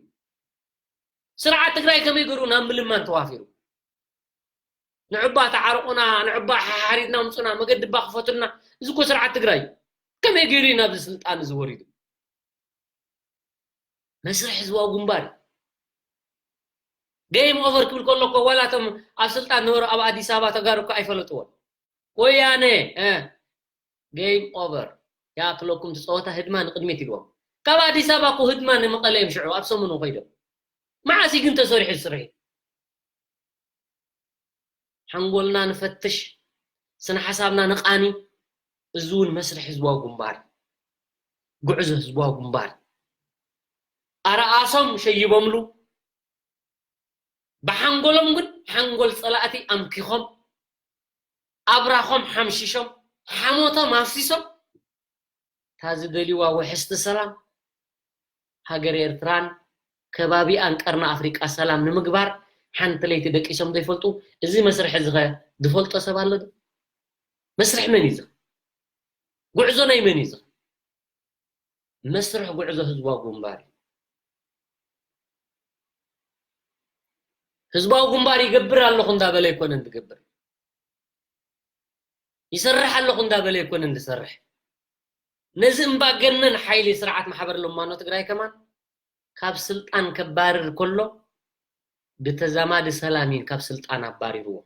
ስርዓት ትግራይ ከመይ ገይሩ ናብ ምልማን ተዋፊሩ ንዕባ ተዓርቁና ንዕባ ሓሓሪድና ምፁና መገዲ ባ ክፈቱልና እዚ እኮ ስርዓት ትግራይ ከመይ ገይሩ እዩ ናብዚ ስልጣን እዚ ወሪዱ መስርሕ ህዝባዊ ግንባር እዩ game over ክብል ከሎ እኮ ዋላ እቶም ኣብ ስልጣን ነበሩ ኣብ ኣዲስ ኣበባ ተጋሩ እኮ ኣይፈለጥዎን ወያነ game over ያክለኩም እቲ ፀወታ ህድማ ንቅድሚት ኢልዎም ካብ ኣዲስ ኣበባ እኮ ህድማ ንመቐለ እዮም ሽዑ ኣብ ሰሙኑ ከይዶም መዓስ ግን ተሰሪሑ ዝስርሒ ሓንጎልና ንፈትሽ ስነ ሓሳብና ንቃኒ እዚ እውን መስርሕ ህዝባዊ ግንባር ጉዕዞ ህዝባዊ ግንባር ኣረኣሶም ሸይቦምሉ ብሓንጎሎም ግን ሓንጎል ፀላእቲ ኣምኪኾም ኣብራኾም ሓምሺሾም ሓሞቶም ኣፍሲሶም እታ ዝደልይዋ ውሕስቲ ሰላም ሃገር ኤርትራን ከባቢኣን ቀርኒ ኣፍሪቃ ሰላም ንምግባር ሓንቲ ለይቲ ደቂሶም ዘይፈልጡ እዚ መስርሒ እዚ ኸ ዝፈልጦ ሰብ ኣሎ ዶ መስርሒ መን እዩ እዚ ጉዕዞ ናይ መን እዩ እዚ መስርሕ ጉዕዞ ህዝባዊ ግንባር እዩ ህዝባዊ ግንባር ይገብር ኣለኹ እንዳበለ ኣይኮነን ዝገብር ይሰርሕ ኣለኹ እንዳበለ ኣይኮነን ዝሰርሕ ነዚ እምባገነን ሓይሊ ስርዓት ማሕበር ለማኖ ትግራይ ከማን ካብ ስልጣን ከባርር ከሎ ብተዛማዲ ሰላም እዩ ካብ ስልጣን ኣባሪርዎ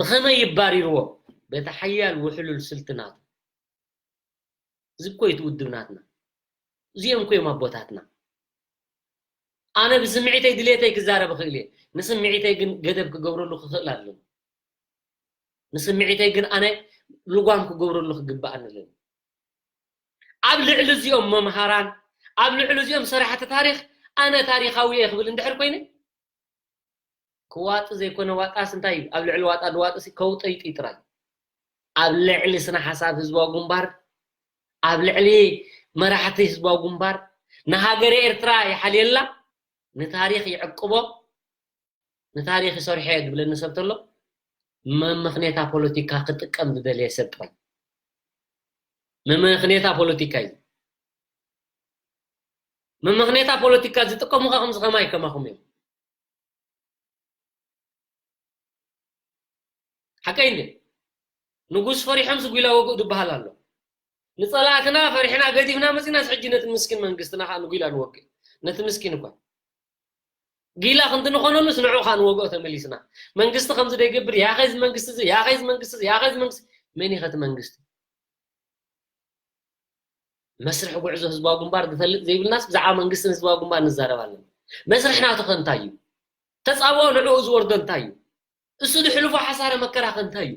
ብኸመይ ይባሪርዎ? በቲ ሓያል ውሕሉል ስልቲ ናቱ። እዚ እኮ እዩ እቲ ውድብ ናትና። እዚኦም እኮ እዮም ኣቦታትና። ኣነ ብስምዒተይ ድሌተይ ክዛረብ እኽእል እየ። ንስምዒተይ ግን ገደብ ክገብረሉ ክኽእል ኣለኒ። ንስምዒተይ ግን ኣነ ልጓም ክገብረሉ ክግባኣኒ ኣለኒ። ኣብ ልዕሊ እዚኦም መምሃራን፣ ኣብ ልዕሊ እዚኦም ሰራሕቲ ታሪኽ ኣነ ታሪኻዊ እየ ክብል እንድሕር ኮይነ፣ ክዋጥ ዘይኮነ ዋጣስ እንታይ እዩ? ኣብ ልዕሊ ዋጣ ድዋጥሲ ከውጠይጢ ጥራይ። ኣብ ልዕሊ ስነ ሓሳብ ህዝባዊ ግንባር፣ ኣብ ልዕሊ መራሕቲ ህዝባዊ ግንባር፣ ንሃገረ ኤርትራ ይሓልየላ፣ ንታሪኽ ይዕቅቦ፣ ንታሪኽ ይሰርሖ እየ ዝብለኒ ሰብ ተሎ፣ መመኽኔታ ፖለቲካ ክጥቀም ዝደለየ ሰብ ጥራይ። መመኽኔታ ፖለቲካ እዩ። መመኽኔታ ፖለቲካ ዝጥቀሙ ኸ ከምዚ ኸማይ ከማኹም እዮም። ሓቀይ እንዴ? ንጉስ ፈሪሖም ስጉላ ወግኡ ዝበሃል ኣሎ። ንጸላእትና ፈሪሕና ገዲፍና መጺናስ ሕጂ ነቲ ምስኪን መንግስትና ኸኣ ንጉላ ንወግእ። ነቲ ምስኪን እኳ ጊላ ክንዲ ንኾነሉስ ንዑ ኸኣ ንወግኦ ተመሊስና። መንግስቲ ከምዚ ደይገብር፣ ያኸ እዚ መንግስቲ እዚ፣ ያኸ እዚ መንግስቲ እዚ፣ ያኸ እዚ መንግስቲ፣ መን እዩ ኸ እቲ መንግስቲ? መስርሕ ጉዕዞ ህዝባዊ ግንባር ዝፈልጥ ዘይብልናስ ብዛዕባ መንግስትን ህዝባዊ ግንባር ንዛረብ ኣለና። መስርሕ ናቱ ከ እንታይ እዩ? ተጻብኦ ንዕኡ ዝወርዶ እንታይ እዩ? እሱ ዝሕልፎ ሓሳረ መከራ ከ እንታይ እዩ?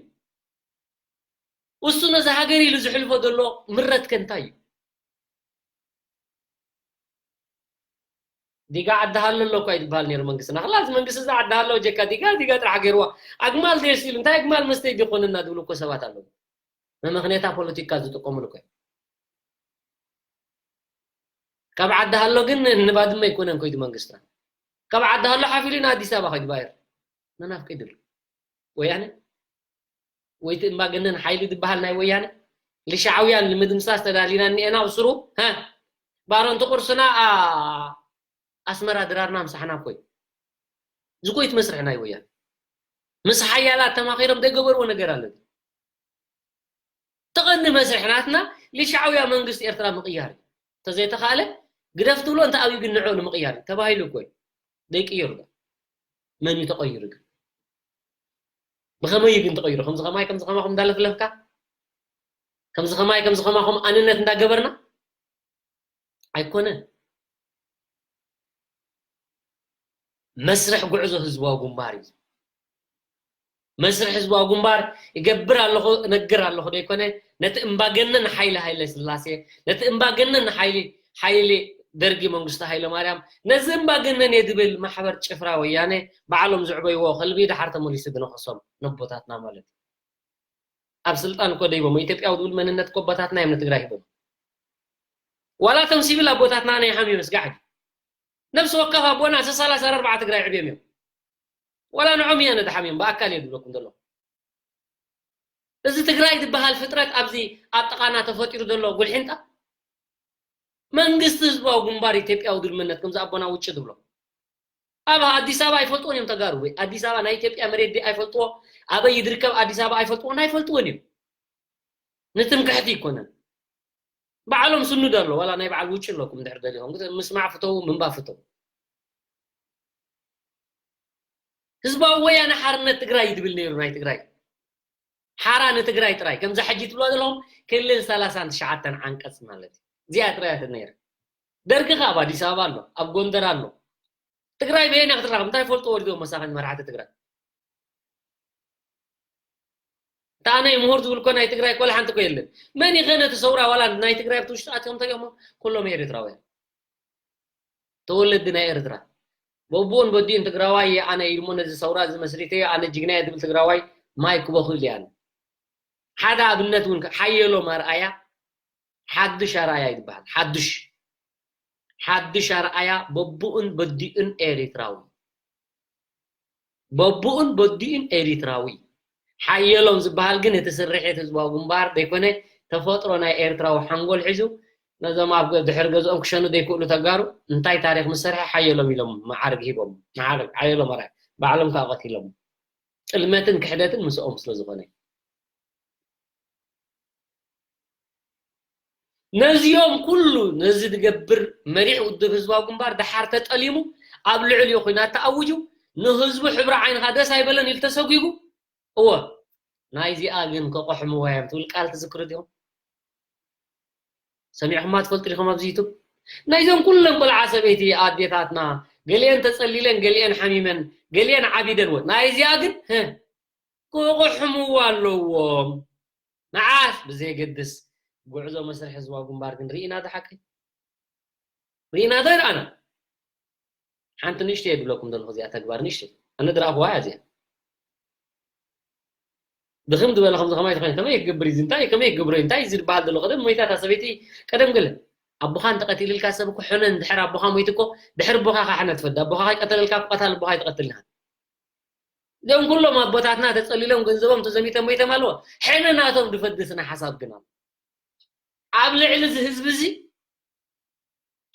እሱ ነዚ ሃገር ኢሉ ዝሕልፎ ዘሎ ምረት ከ እንታይ እዩ? ዲጋ ዓዲ ሃሎ ኣሎ እኳ እዩ ዝበሃል ነይሩ መንግስትና። ክላስ መንግስቲ እዚ ዓዲ ሃሎ ጀካ ዲጋ፣ ዲጋ ጥራሕ ገይርዋ። ኣግማል ደስ ኢሉ፣ እንታይ ኣግማል መስተይ ዲኾንና ዝብሉ እኮ ሰባት ኣለዉ። መመኽኔታ ፖለቲካ ዝጥቀሙሉ እኮ እዮም። ካብ ዓዲ ሃሎ ግን ንባድመ ኣይኮነን ከይዱ መንግስትና። ካብ ዓዲ ሃሎ ሓፊሉ ንኣዲስ ኣበባ ከይዱ ባይር። መናፍቂ ድል። ወያነ? ወይ እቲ እምባገነን ሓይሊ ዝበሃል ናይ ወያነ? ልሻዕውያን ንምድምሳስ ተዳሊና እኒኤና፣ ብስሩ፣ ሀ? ባሮንቲ ቁርስና፣ ኣ-፣ ኣስመራ ድራርና ምሳሕና እኮ እዩ። እዚ እኮ እዩ እቲ መስርሕ ናይ ወያነ። ምስ ሓያላት ተማኺሮም ዘይገበርዎ ነገር ኣሎ። እቲ ቀንዲ መስርሕ ናትና ልሻዕውያ መንግስቲ ኤርትራ ምቕያር እዩ። እንተዘይተኻእለ፣ ግደፍ ትብሎ እንተ ኣብዩ ግን ንዕኡ ንምቕያር እዩ ተባሂሉ እኮ እዩ። ዘይቅየሩ ዶ? መን እዩ ተቐይሩ ግን? ብኸመይ እዩ ግን ተቐይሩ? ከምዚ ኸማይ፣ ከምዚ ኸማኹም እንዳለፍለፍካ? ከምዚ ኸማይ፣ ከምዚ ኸማኹም ኣንነት እንዳገበርና? ኣይኮነን። መስርሕ ጉዕዞ ህዝባዊ ግንባር እዩ። መስርሕ ህዝባዊ ግንባር ይገብር ኣለኹ፣ እነግር ኣለኹ ዶ ኣይኮነ? ነቲ እምባገነን ሓይሊ ሃይለ ስላሴ፣ ነቲ እምባገነን ሓይሊ፣ ሓይሊ ደርጊ መንግስቱ ሃይለ ማርያም፣ ነዚ እምባገነን እየ ዝብል ማሕበር ጭፍራ ወያነ፣ ባዕሎም ዝዕበይዎ ከልቢ ድሓር ተመሊሱ ዝነኸሶም ነቦታትና ማለት እዩ። ኣብ ስልጣን እኮ ደይቦም፣ ኢትዮጵያዊ ዝብል መንነት እኮ ኣቦታትና እዮም ንትግራይ ሂቦም። ዋላ እቶም ሲቪል ኣቦታትና ናይ ሓምዮም ስጋዕ ነብሲ ወከፍ ኣቦና ሰላሳ ኣርባዓ ትግራይ ዕብዮም እዮም። ዋላ ንዖም እየ ነድሓምዮም፣ ብኣካል እየ ዝብለኩም ዘሎ። እዚ ትግራይ ዝበሃል ፍጥረት ኣብዚ ኣብ ጥቓና ተፈጢሩ ዘሎ ጉልሒንጣ፣ መንግስቲ ህዝባዊ ግንባር ኢትዮጵያዊ ድልምነት፣ ከምዚ ኣቦና ውጭ ዝብሎ። ኣብ ኣዲስ ኣበባ ኣይፈልጥዎን እዮም ተጋሩ። ወይ ኣዲስ ኣበባ ናይ ኢትዮጵያ መሬት ድዩ ኣይፈልጥዎ፣ ኣበይ ይድርከብ ኣዲስ ኣበባ ኣይፈልጥዎን፣ ኣይፈልጥዎን እዮም። ንትምክሕቲ ይኮነን። ባዕሎም ስኑድ ኣሎ፣ ዋላ ናይ በዓል ውጭ ኣለኩም፣ እንድሕር ደሊኹም፣ ግጥ ምስማዕ ፍተው፣ ምንባብ ፍተው። ህዝባዊ ወያነ ሓርነት ትግራይ እዩ ዝብል ነይሩ፣ ናይ ትግራይ ሓራ ንትግራይ ጥራይ፣ ከምዛ ሕጂ ትብሎ ዘለኹም ክልል ሰላሳን ትሽዓተን ዓንቀጽ ማለት እዩ። እዚኣ ጥራይ እያ ነይራ። ደርጊ ከ ኣብ ኣዲስ ኣበባ ኣሎ፣ ኣብ ጎንደር ኣሎ። ትግራይ በየን እያ ክትራኸብ? እንታይ ፈልጥዎ ወዲኦም መሳኺን መራሕቲ ትግራይ? እታ ኣነ ምሁር ዝብል እኮ ናይ ትግራይ እኮ ወላ ሓንቲ እኮ የለን። መን ይኸ ነቲ ሰውራ ዋላ ናይ ትግራይ ኣብቲ ውሽጢ ኣትዮም እንተሪኦሞ? ኩሎም ኤርትራውያን። ተወለድቲ ናይ ኤርትራ። በቡኡን በዲኡን ትግራዋይ እየ ኣነ ኢልሞ ነዚ ሰውራ እዚ መስሪተ እየ፣ ኣነ ጅግና እየ ዝብል ትግራዋይ ማይ ክበኹ ኢሉ እየ ኣነ። ሓደ ኣብነት እውን ከ-፣ ሓየሎም ኣርኣያ ሓዱሽ ኣርኣያ ይበሃል። ሓዱሽ፣ ሓዱሽ ኣርኣያ በቡኡን በዲኡን ኤሪትራዊ። በቡኡን በዲኡን ኤሪትራዊ። ሓየሎም ዝበሃል ግን እቲ ስርሒት ህዝባዊ ግንባር ዘይኮነ ተፈጥሮ ናይ ኤርትራዊ ሓንጎል ሒዙ ነዞም ኣብ ገ-፣ ድሕሪ ገዝኦም ክሸኑ ዘይክእሉ ተጋሩ እንታይ ታሪኽ ምስ ሰርሐ ሓየሎም ኢሎም መዓርግ ሂቦም። መዓርግ ሓየሎም ኣርኣያ ባዕሎም ከዓ ቀቲሎም። ጥልመትን ክሕደትን ምስኦም ስለ ዝኾነ። ነዚኦም ኩሉ ነዚ ዝገብር መሪሕ ውድብ ህዝባዊ ግንባር ደሓር ተጠሊሙ ኣብ ልዕሊኡ ኹናት ተኣዊጁ ንህዝቡ ሕብሪ ዓይንኻ ደስ ኣይበለን ኢሉ ተሰጒጉ እወ፣ ናይዚኣ ግን ከቑሕምዋ እዮም ትብል ቃል ትዝክሩ ዲኹም? ሰሚዕኹማ ትፈልጡ ዲኹም ኣብዚ ዩቱብ? ናይዞም ኩለን ቆልዓ ሰበይቲ ኣዴታትና፣ ገሊአን ተጸሊለን፣ ገሊአን ሓሚመን፣ ገሊአን ዓቢደን፣ ወ-፣ ናይዚኣ ግን፣ ህህ፣ ክቑሕምዋ ኣለዎም። ንዓስ ብዘየገድስ ጉዕዞ መስርሕ ህዝባዊ ግንባር ግን ርኢና ዶ ሓቀይ? ርኢና ዶ ይርኣና? ሓንቲ ንእሽተይ እየ ዝብለኩም ዘለኹ፣ እዚኣ ተግባር ንእሽተይ። ኣነ ዝረኣኹዋ እያ እዚኣ። ድኽም ዝበለ ከምዚ ከማይ ዝኾነ ከመይ ክገብር እዩ? እንታይ ከመይ ክገብሮ እዩ? እንታይ እዩ ዝበሃል ዘሎ? ቀደም ሞይታ እታ ሰበይቲ ቀደም ገለ ኣቦኻ እንተቐቲልልካ ሰብ እኮ ሕነ እንድሕር ኣቦኻ ሞይቱ እኮ ድሕሪ ኣቦኻ ከ ሕነ ትፈዲ። ኣቦኻ ከይቀተለልካ እኮ ቀታል ኣቦኻ ኣይትቐትልን ኢኻ። እዞም ኩሎም ኣቦታትና ተጸሊሎም ገንዘቦም ተዘሚቶም ሞይቶም ኣለዎ። ሕነ ናቶም ድፈዲ ስነ ሓሳብ ግን ኣሎ። ኣብ ልዕሊ እዚ ህዝቢ እዚ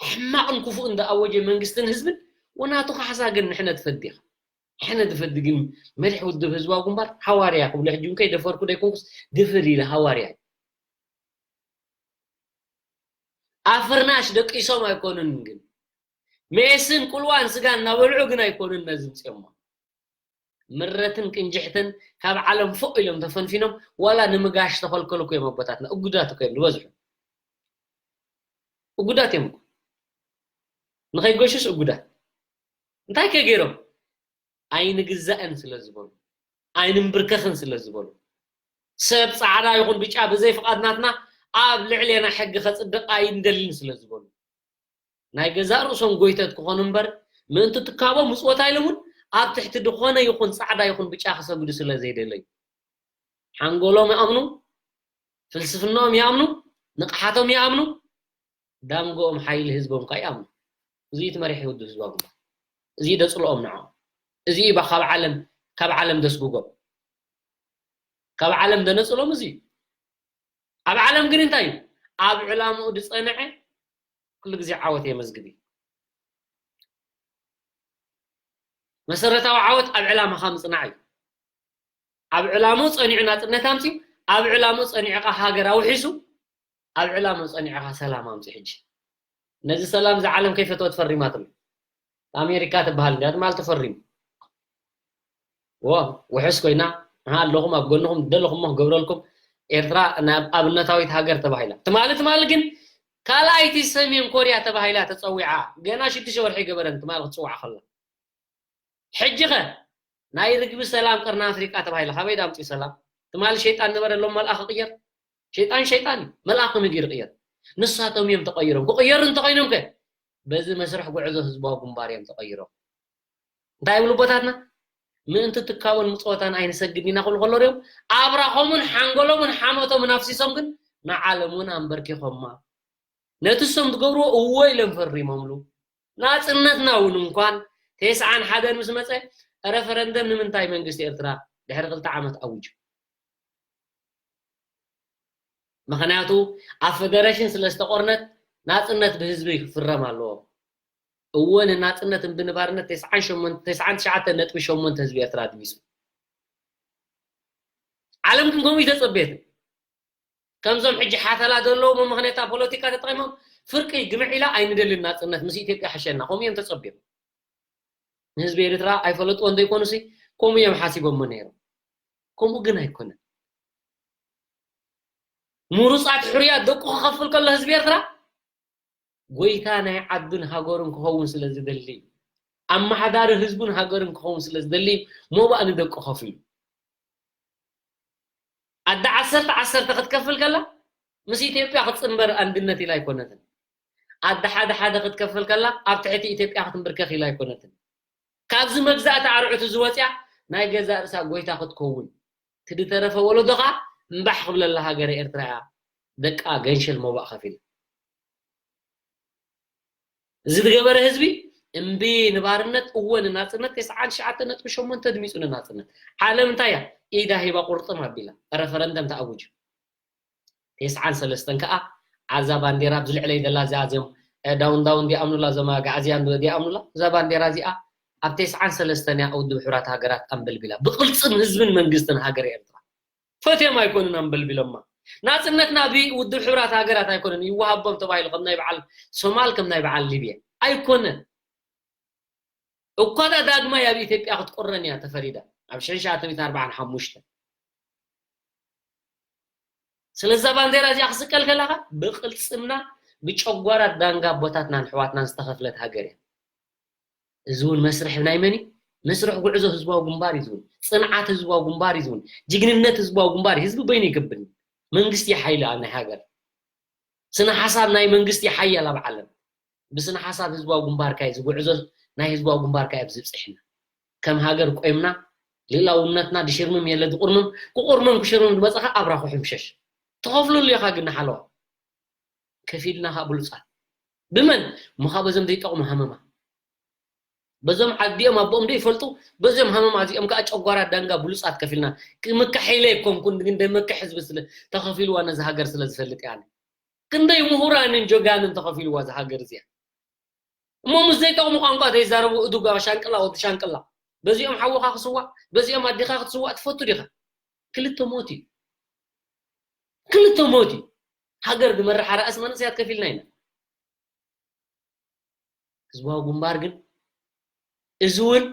ሕማቕን ክፉእን ዝኣወጀ መንግስትን ህዝብን ወናቱ ካሕሳ ግን ንሕነ ትፈዲ ኢኻ። ሕነ ትፈዲ ግን መሪሕ ውድብ ህዝባዊ ግንባር ሃዋርያ ክብሎ ሕጂ እውን ከይደፈርኩ ደይኮንኩስ ድፍር ኢለ ሃዋርያ እዩ። ኣብ ፍርናሽ ደቂሶም ኣይኮኑን ግን ሜስን ቁልዋን ስጋን እናበልዑ ግን ኣይኮኑን ነዚ ምፅኦሞ። ምረትን ቅንጅሕትን ካብ ዓለም ፎእ ኢሎም ተፈንፊኖም ዋላ ንምጋሽ ተኸልከሉ እኮ እዮም ኣቦታትና። እጉዳት እኮ እዮም ዝበዝሑ። እጉዳት እዮም እኮ። ንኸይገሹስ እጉዳት። እንታይ ከ ገይሮም? ኣይንግዛእን ስለ ዝበሉ፣ ኣይንንብርከኽን ስለ ዝበሉ፣ ሰብ ጻዕዳ ይኹን ብጫ ብዘይ ፍቓድ ናትና ኣብ ልዕሌና ሕጊ ከጽድቕ ኣይንደልን ስለ ዝበሉ፣ ናይ ገዛእ ርእሶም ጎይተት ክኾኑ እምበር፣ ምእንቲ ትካቦም ምጽወት ኣይሎምን ኣብ ትሕቲ ዝኾነ ይኹን ጻዕዳ ይኹን ብጫ ክሰግዱ ስለ ዘይደለዩ። ሓንጎሎም ይኣምኑ፣ ፍልስፍናኦም ይኣምኑ፣ ንቕሓቶም ይኣምኑ፣ ዳንጎኦም ሓይሊ ህዝቦም ከኣ ይኣምኑ። እዚ እዩ እቲ መሪሕ ውድብ ህዝባዊ ግንባር። እዚ እዩ ደጽልኦም ንዖም። እዚ እዩ ባ ካብ ዓለም፣ ካብ ዓለም ደስጉጎም። ካብ ዓለም ደነጽሎም እዚ እዩ። ኣብ ዓለም ግን እንታይ እዩ? ኣብ ዕላምኡ ዝጸንዐ ኩሉ ግዜ ዓወት የመዝግብ እዩ። መሰረታዊ ዓወት ኣብ ዕላማኻ ምጽናዕ እዩ። ኣብ ዕላምኡ ጸኒዑ ናጽነት ኣምጺኡ፣ ኣብ ዕላምኡ ጸኒዑ ከኣ ሃገር ኣውሒሱ፣ ኣብ ዕላምኡ ጸኒዑ ከኣ ሰላም ኣምጺኡ። ሕጂ ነዚ ሰላም እዛ ዓለም ከይፈተወት ፈሪማትሉ። ኣሜሪካ ትበሃል እንድያ ትማል ተፈሪሙ። ዎ፣ ውሕስ ኮይና፣ ንዓ ኣለኹም ኣብ ጎንኹም፣ ደለኹሞ ክገብረልኩም። ኤርትራ ናብ ኣብነታዊት ሃገር ተባሂላ። ትማሊ፣ ትማሊ ግን ካልኣይቲ ሰሜን ኮርያ ተባሂላ ተጸዊዓ። ገና ሽዱሽተ ወርሒ ገበረን ትማሊ ክትጽዋዕ ከላ። ሕጂ ኸ ናይ ርግቢ ሰላም ቀርኒ ኣፍሪቃ ተባሂላ ካበይ ዳምጺ ሰላም? ትማሊ ሸይጣን ነበረ፣ ሎም መልኣኽ ይቕየር። ሸይጣን ሸይጣን እዩ። መልኣኽ ከመይ ገይሩ ይቕየር? ንሳቶም እዮም ተቐይሮም። ክቕየሩ እንተኾይኖም ከ በዚ መስርሕ ጉዕዞ ህዝባዊ ግንባር እዮም ተቐይሮም። እንታይ ይብሉ ኣቦታትና? ምእንቲ ትካቦን ምጽወታን ኣይንሰግድን ኢና ክብሉ ከሎ ሪኦም ኣብራኾምን ሓንጎሎምን ሓሞቶምን ኣፍሲሶም ግን ንዓለም እውን ኣንበርኪኾማ። ነቲ እሶም ዝገብርዎ እወ ኢሎም ፈሪሞምሉ። ናጽነትና እውን እንኳን ተስዓን ሓደን ምስ መጸ ረፈረንደም ንምንታይ መንግስቲ ኤርትራ ድሕሪ ክልተ ዓመት ኣውጁ? ምኽንያቱ ኣብ ፈደረሽን ስለ ዝተቖርነት ናጽነት ብህዝቢ ክፍረም ኣለዎ። እወ ንናጽነት እምቢ ንባርነት ተስዓን ሸሞንተ፣ ተስዓን ትሽዓተ ነጥቢ ሸሞንተ ህዝቢ ኤርትራ ድሚጹ። ዓለም ግን ከምኡ እዩ ተጸበየት። ከምዞም ሕጂ ሓተላ ዘለዉ መመኽነታ ፖለቲካ ተጠቒሞም ፍርቂ ግምዕ ኢላ ኣይንደልን ናጽነት ምስ ኢትዮጵያ ሕሸና። ከምኡ እዮም ተጸብዮም። ንህዝቢ ኤርትራ ኣይፈለጥዎን ዘይኮኑሲ ከምኡ እዮም ሓሲቦሞ ነይሮም። ከምኡ ግን ኣይኮነን። ምሩጻት ሕሩያት ደቁ ክኸፍል ከሎ ህዝቢ ኤርትራ ጎይታ ናይ ዓዱን ሃገሩን ክኸውን ስለ ዝደሊ፣ ኣመሓዳሪ ህዝቡን ሃገሩን ክኸውን ስለ ዝደሊ መባእ ንደቁ ከፊሉ። ኣደ ዓሰርተ ዓሰርተ ክትከፍል ከላ ምስ ኢትዮጵያ ክትጽንበር ኣንድነት ኢላ ኣይኮነትን። ኣደ ሓደ ሓደ ክትከፍል ከላ ኣብ ትሕቲ ኢትዮጵያ ክትንብርከኽ ኢላ ኣይኮነትን። ካብዚ መግዛእቲ ኣርዑት እዚ ወጽያ ናይ ገዛእ ርእሳ ጎይታ ክትከውን፣ እቲ ዝተረፈ ወለዶ ከኣ እምባሕ ክብለላ ሃገረ ኤርትራ እያ ደቃ ገንሸል መባእ ከፊላ። እዚ ዝገበረ ህዝቢ እምቢ ንባርነት እወ ንናጽነት ተስዓን ትሽዓተ ነጥቢ ሸሞንተ ድሚጹ ንናጽነት። ዓለም እንታይ እያ? ኢዳ ሂባ ቁርጥም ኣቢላ ረፈረንደም ተኣውጁ። ተስዓን ሰለስተን ከኣ ኣዛ ባንዴራ ኣብዚ ልዕለይ ዘላ እዚኣ እዚኦም እ፣ ዳውን ዳውን ዲኣምኑላ እዞም ኣግዓዝያን ዲኣምኑላ እዛ ባንዴራ እዚኣ ኣብ ተስዓን ሰለስተን እያ ውድብ ሕቡራት ሃገራት ኣንበልቢላ ብቅልጽም ህዝብን መንግስትን ሃገር ኤርትራ። ፈትዮም ኣይኮኑን ኣንበልቢሎማ። ናጽነትና ብውድብ ሕቡራት ሃገራት ኣይኮነን ይወሃቦም ተባሂሉ ከም ናይ በዓል ሶማል ከም ናይ በዓል ሊብያ ኣይኮነን። እኳ እታ ዳግማይ ኣብ ኢትዮጵያ ክትቁረን እያ ተፈሪዳ ኣብ ሽሕን ትሽዓተ ሚእትን ኣርባዓን ሓሙሽተን። ስለዛ ባንዴራ እዚኣ ክስቀል ከለኻ ብቕልጽምና ብጨጓራ ዳንጋ ኣቦታትናን ኣሕዋትናን ዝተኸፍለት ሃገር እያ። እዚ እውን መስርሕ ናይ መን እዩ? መስርሕ ጉዕዞ ህዝባዊ ግንባር እዩ። ዝውን ጽንዓት ህዝባዊ ግንባር እዩ። ዝውን ጅግንነት ህዝባዊ ግንባር እዩ። ህዝቢ በይኑ ይገብር። መንግስቲ ሓይሊ ኣብ ናይ ሃገር ስነ ሓሳብ ናይ መንግስቲ ሓያል ኣብ ዓለም ብስነ ሓሳብ ህዝባዊ ግንባር ካይ ዝጉዕዞ ናይ ህዝባዊ ግንባር ካይ ኣብዚ ብጽሕና ከም ሃገር ቆይምና ልእላውነትና ድሽርምም የለ ድቁርምም ክቁርምም ክሽርምም ድመጻኻ ኣብራኹ ሕምሸሽ ተኸፍሉሉ ኢኻ ግን ሓለዋ ከፊልና ኻ ብሉጻት ብመን ምኻ በዞም ዘይጠቕሙ ሃመማ በዞም ዓዲኦም ኣቦኦም ዶ ይፈልጡ በዞም ሃመማ እዚኦም ከዓ ጨጓራ ዳንጋ ብሉጻት ከፊልና ምካሕ ኢለ ይኮንኩን ግን ደመክሕ ህዝቢ ስለ ተኸፊልዋ ነዚ ሃገር ስለ ዝፈልጥ ያነ ክንደይ ምሁራንን ጀጋንን ተኸፊልዋ እዛ ሃገር እዚኣ እሞ ምስ ዘይጠቕሙ ቋንቋ ተይዛረቡ እዱጋ ሻንቅላ ወዲ ሻንቅላ በዚኦም ሓወኻ ክስዋእ በዚኦም ኣዲኻ ክትስዋእ ትፈቱ ዲኻ ክልተ ሞት እዩ ክልተ ሞት እዩ ሃገር ዝመርሓ ራእስ መንእሰያት ከፊልና ኢና ህዝባዊ ግንባር ግን እዚ እውን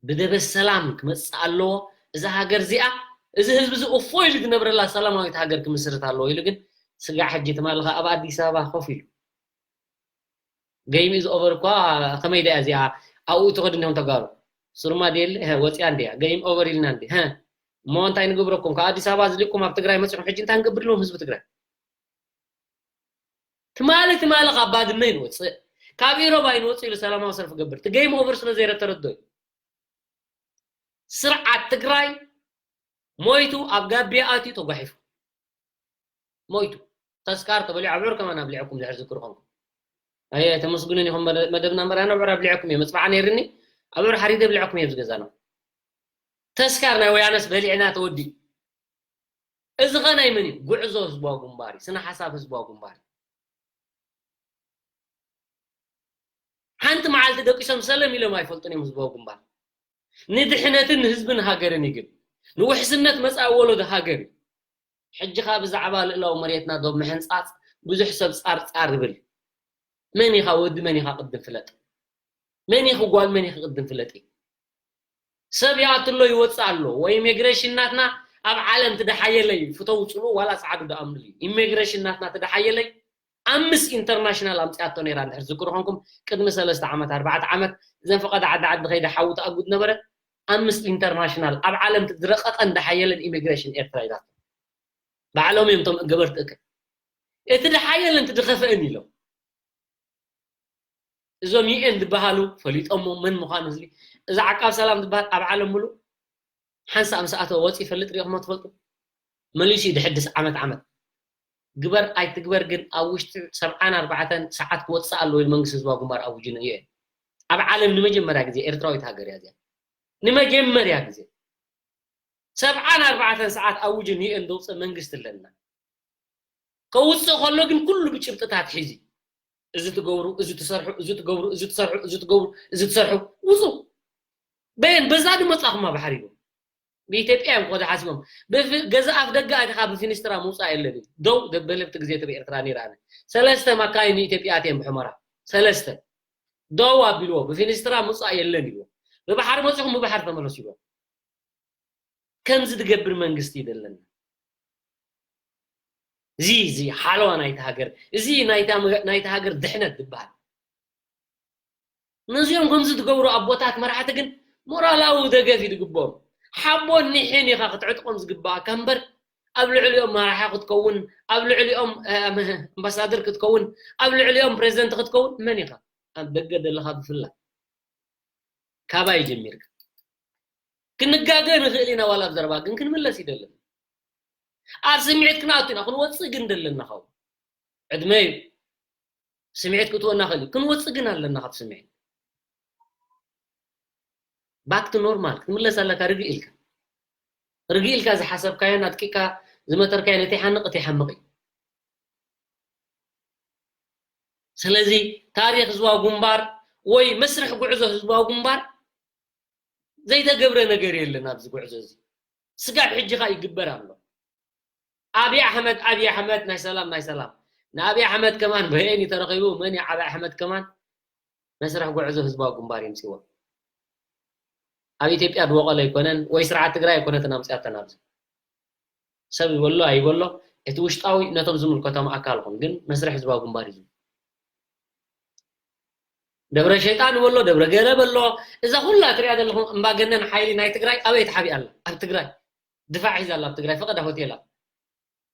ብደበ ሰላም ክመፅእ ኣለዎ። እዛ ሃገር እዚኣ እዚ ህዝቢ እዚ እፎ ኢሉ ዝነብረላ ሰላማዊት ሃገር ክምስርት ኣለዎ ኢሉ ግን ስጋዕ ሕጂ ትማሊ ኣብ ኣዲስ ኣበባ ኮፍ ኢሉ game is over እኳ ከመይ ዳ እዚኣ ኣብኡ ትኸድ እንዲኹም ተጋሩ ስሩማ ድየለ ወፂኣ እንዲያ game over ኢልና እንዲ እሞ እንታይ ንግብረኩም ካብ ኣዲስ ኣበባ ዝሊቅኩም ኣብ ትግራይ መፂኹም ሕጂ እንታይ ንገብር ኣለዎም ህዝቢ ትግራይ ትማሊ ትማሊ ካብ ባድመ ይንወፅእ ካብ ኢሮብ ኣይንወፅእ ኢሉ ሰላማዊ ሰልፊ ገብር እቲ game over ስለ ዘይረተረዶ እዩ ስርዓት ትግራይ ሞይቱ ኣብ ጋቢያ ኣትዩ ተጓሒፉ ሞይቱ ተስካር ተበሊዑ ኣብዑር ከማን ኣብሊዕኩም ድሕር ዝክር ኾንኩም ኣየ ተመስግኑን ኢኹም መደብና እምበር ኣነ ኣብዑር ኣብሊዐኩም እየ መፅባዓ ነይርኒ ኣብዑር ሓሪደ ኣብሊዐኩም እየ ዝገዛና ተስካር ናይ ወያነስ በሊዕና ተወዲኡ እዚ ኸ ናይ መን እዩ ጉዕዞ ህዝባዊ ግንባር እዩ ስነ ሓሳብ ህዝባዊ ግንባር እዩ ሓንቲ መዓልቲ ደቂሶም ሰለም ኢሎም ኣይፈልጡን እዮም ህዝባዊ ግንባር ንድሕነትን ንህዝብን ሃገርን ይግብ ንውሕስነት መፃኢ ወለዶ ሃገር እዩ ሕጂ ኸ ብዛዕባ ልእላዊ መሬትና ዶብ ምሕንፃፅ ብዙሕ ሰብ ፃር ፃር ይብል መን ኢኻ ወዲ መን ኢኻ ቅድም ፍለጥ መን ኢኺ ጓል መን ኢኺ ቅድም ፍለጢ ሰብ ይኣትሎ ይወፅእ ኣሎ ወይ ኢሚግሬሽን ናትና ኣብ ዓለም ትደሓየለይ ፍተው ፅልኡ ዋላ ፀዓዱ ደኣምኑሉ ኢሚግሬሽን ናትና ትደሓየለይ ኣምስ ኢንተርናሽናል ኣምፅኣቶ ነይራ እንድሕር ዝክሩ ኮንኩም ቅድሚ ሰለስተ ዓመት ኣርባዕተ ዓመት እዘን ፈቐዳ ዓዲ ዓዲ ከይዳ ሓዊ ትኣጉድ ነበረ ኣምስ ኢንተርናሽናል ኣብ ዓለም ዝረቐቐን ዝሓየለን ኢሚግሬሽን ኤርትራ ኢላቶ ባዕሎም እዮም ቶም ገበርቲ እከ እቲ ዝሓየለን እቲ ዝኸፍአን ኢሎም እዞም ዩኤን ዝበሃሉ ፈሊጦሞ መን ምዃኑ ህዝቢ እዚ ዓቃብ ሰላም ዝበሃል ኣብ ዓለም ሙሉእ ሓንሳእ ምስ ኣተወ ወፂ ይፈልጥ ሪኢኹሞ ትፈልጡ መሊሱ ድሕድስ ዓመት ዓመት ግበር ኣይትግበር ግን ኣብ ውሽጢ ሰብዓን ኣርባዕተን ሰዓት ክወፅእ ኣለዎ ኢሉ መንግስቲ ህዝባዊ ግንባር ኣውጁ ንሪኦ ኣብ ዓለም ንመጀመርያ ግዜ ኤርትራዊት ሃገር እያ እዚኣ ንመጀመርያ ግዜ ሰብዓን ኣርባዕተን ሰዓት ኣውጁ ንሪኦ ዘውፅእ መንግስቲ ኣለና ከውፅእ ከሎ ግን ኩሉ ብጭብጥታት ሒዙ እዚ ትገብሩ እዚ ትሰርሑ እዚ ትገብሩ እዚ ትሰርሑ እዚ ትገብሩ እዚ ትሰርሑ ውፁ በየን በዛ ድመፃኹማ ባሕሪቦም ብኢትዮጵያ እዮም ክኸዱ ሓሲቦም ገዛ ኣፍ ደገ ኣቲኻ ብፊኒስትራ ምውፃእ የለን እዩ ደው ደበለብቲ ግዜ ተብ ኤርትራ ነይራ ኣነ ሰለስተ ማካይን ንኢትዮጵያ ኣትየን ብሑመራ ሰለስተ ደው ኣቢልዎ ብፊኒስትራ ምውፃእ የለን ይብዎ ብባሕሪ መፂኹም ብባሕሪ ተመለሱ ይብዎም ከምዚ ዝገብር መንግስቲ ይደለና እዚ እዚ ሓለዋ ናይቲ ሃገር እዚ ናይቲ ሃገር ድሕነት ዝበሃል ነዚኦም ከምዚ ትገብሩ ኣቦታት መራሕቲ ግን ሞራላዊ ደገፍ እዩ ዝግብኦም ሓቦን ኒሕን ኢኻ ክትዕጥቆም ዝግባኣካ እምበር ኣብ ልዕሊኦም መራሒ ክትከውን ኣብ ልዕሊኦም ኣምባሳደር ክትከውን ኣብ ልዕሊኦም ፕሬዚደንት ክትከውን መን ኢኻ ኣብ ደገ ዘለኻ ብፍላይ ካባይ ጀሚርካ ክንጋገ ንኽእል ኢና ዋላ ኣብ ዘረባ ግን ክንምለስ ይደለን ኣብ ስምዒት ክንኣቱ ኢና ክንወፅእ ግን ደለና ኸው ዕድመ እዩ ስምዒት ክትወና ኽእል እዩ ክንወፅእ ግን ኣለና ካብ ስምዒት ባክ ቱ ኖርማል ክትምለስ ኣለካ ርግእ ኢልካ ርግእ ኢልካ ዝሓሰብካዮን ኣጥቂካ ዝመተርካዮ ነቲ ሓንቕ እቲ ሓምቕ እዩ ስለዚ ታሪኽ ህዝባዊ ግንባር ወይ መስርሕ ጉዕዞ ህዝባዊ ግንባር ዘይተገብረ ነገር የለን ኣብዚ ጉዕዞ እዚ ስጋብ ሕጂ ካ ይግበር ኣሎ ኣብይ ኣሕመድ ኣብይ ኣሕመድ ናይ ሰላም ናይ ሰላም ንኣብይ ኣሕመድ ከማን በየን እዩ ተረኺቡ መን እዩ ዓብይ ኣሕመድ ከማን መስርሕ ጉዕዞ ህዝባዊ ግንባር ይምፅዎ ኣብ ኢትዮጵያ ድወቀሎ ኣይኮነን ወይ ስርዓት ትግራይ ኣይኮነትን ኣምፅያተን ኣብዚ ሰብ ይበሎ ኣይበሎ፣ እቲ ውሽጣዊ ነቶም ዝምልከቶም ኣካል ኹን፣ ግን መስርሕ ህዝባዊ ግንባር እዩ። ደብረ ሸይጣን በሎ፣ ደብረ ገለ በሎ፣ እዛ ኩላ ትሪኣ ዘለኹም እምባገነን ሓይሊ ናይ ትግራይ ኣበይ ተሓቢኣ ኣላ? ኣብ ትግራይ ድፋዕ ሒዛ ኣላ። ኣብ ትግራይ ፈቐዳ ሆቴል ኣብ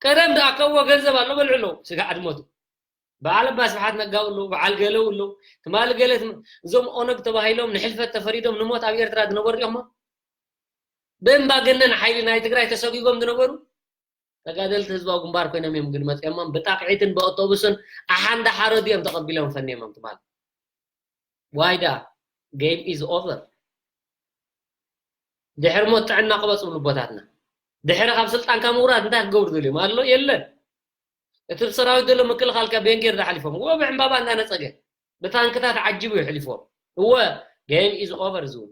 ቀደም ዝኣከብዎ ገንዘብ ኣሎ፣ በልዕሎ ስጋ ኣድሞቱ። በዓል ኣባ ስብሓት ነጋ ኣለዉ፣ በዓል ገለ ኣለዉ። ትማሊ ገለ ትም-፣ እዞም ኦነግ ተባሂሎም ንሕልፈት ተፈሪዶም ንሞት ኣብ ኤርትራ ዝነበሩ እዮም። ብእምባገነን ሓይሊ ናይ ትግራይ ተሰጒጎም ዝነበሩ ተጋደልቲ ህዝባዊ ግንባር ኮይኖም እዮም ግን መፅኦሞም። ብጣቕዒትን ብኣውቶቡስን ኣሓንዳ ሓረዱ እዮም ተቐቢሎም ፈንዮሞም ትማሊ። ዋይዳ game is over። ድሕሪ ሞት ጥዕና ቅበጽ ብልቦታትና። ድሕሪ ካብ ስልጣንካ ምውራድ እንታይ ክገብሩ ደልዮም ኣሎ? የለን። እቲ ብሰራዊት ዘሎ ምክልኻልካ ቤንጌር ዝሓሊፎም። እወ ብዕምባባ እንዳነጸገ። ብታንክታት ዓጂቡ ይሕሊፎም። እወ game is over እዚ እውን።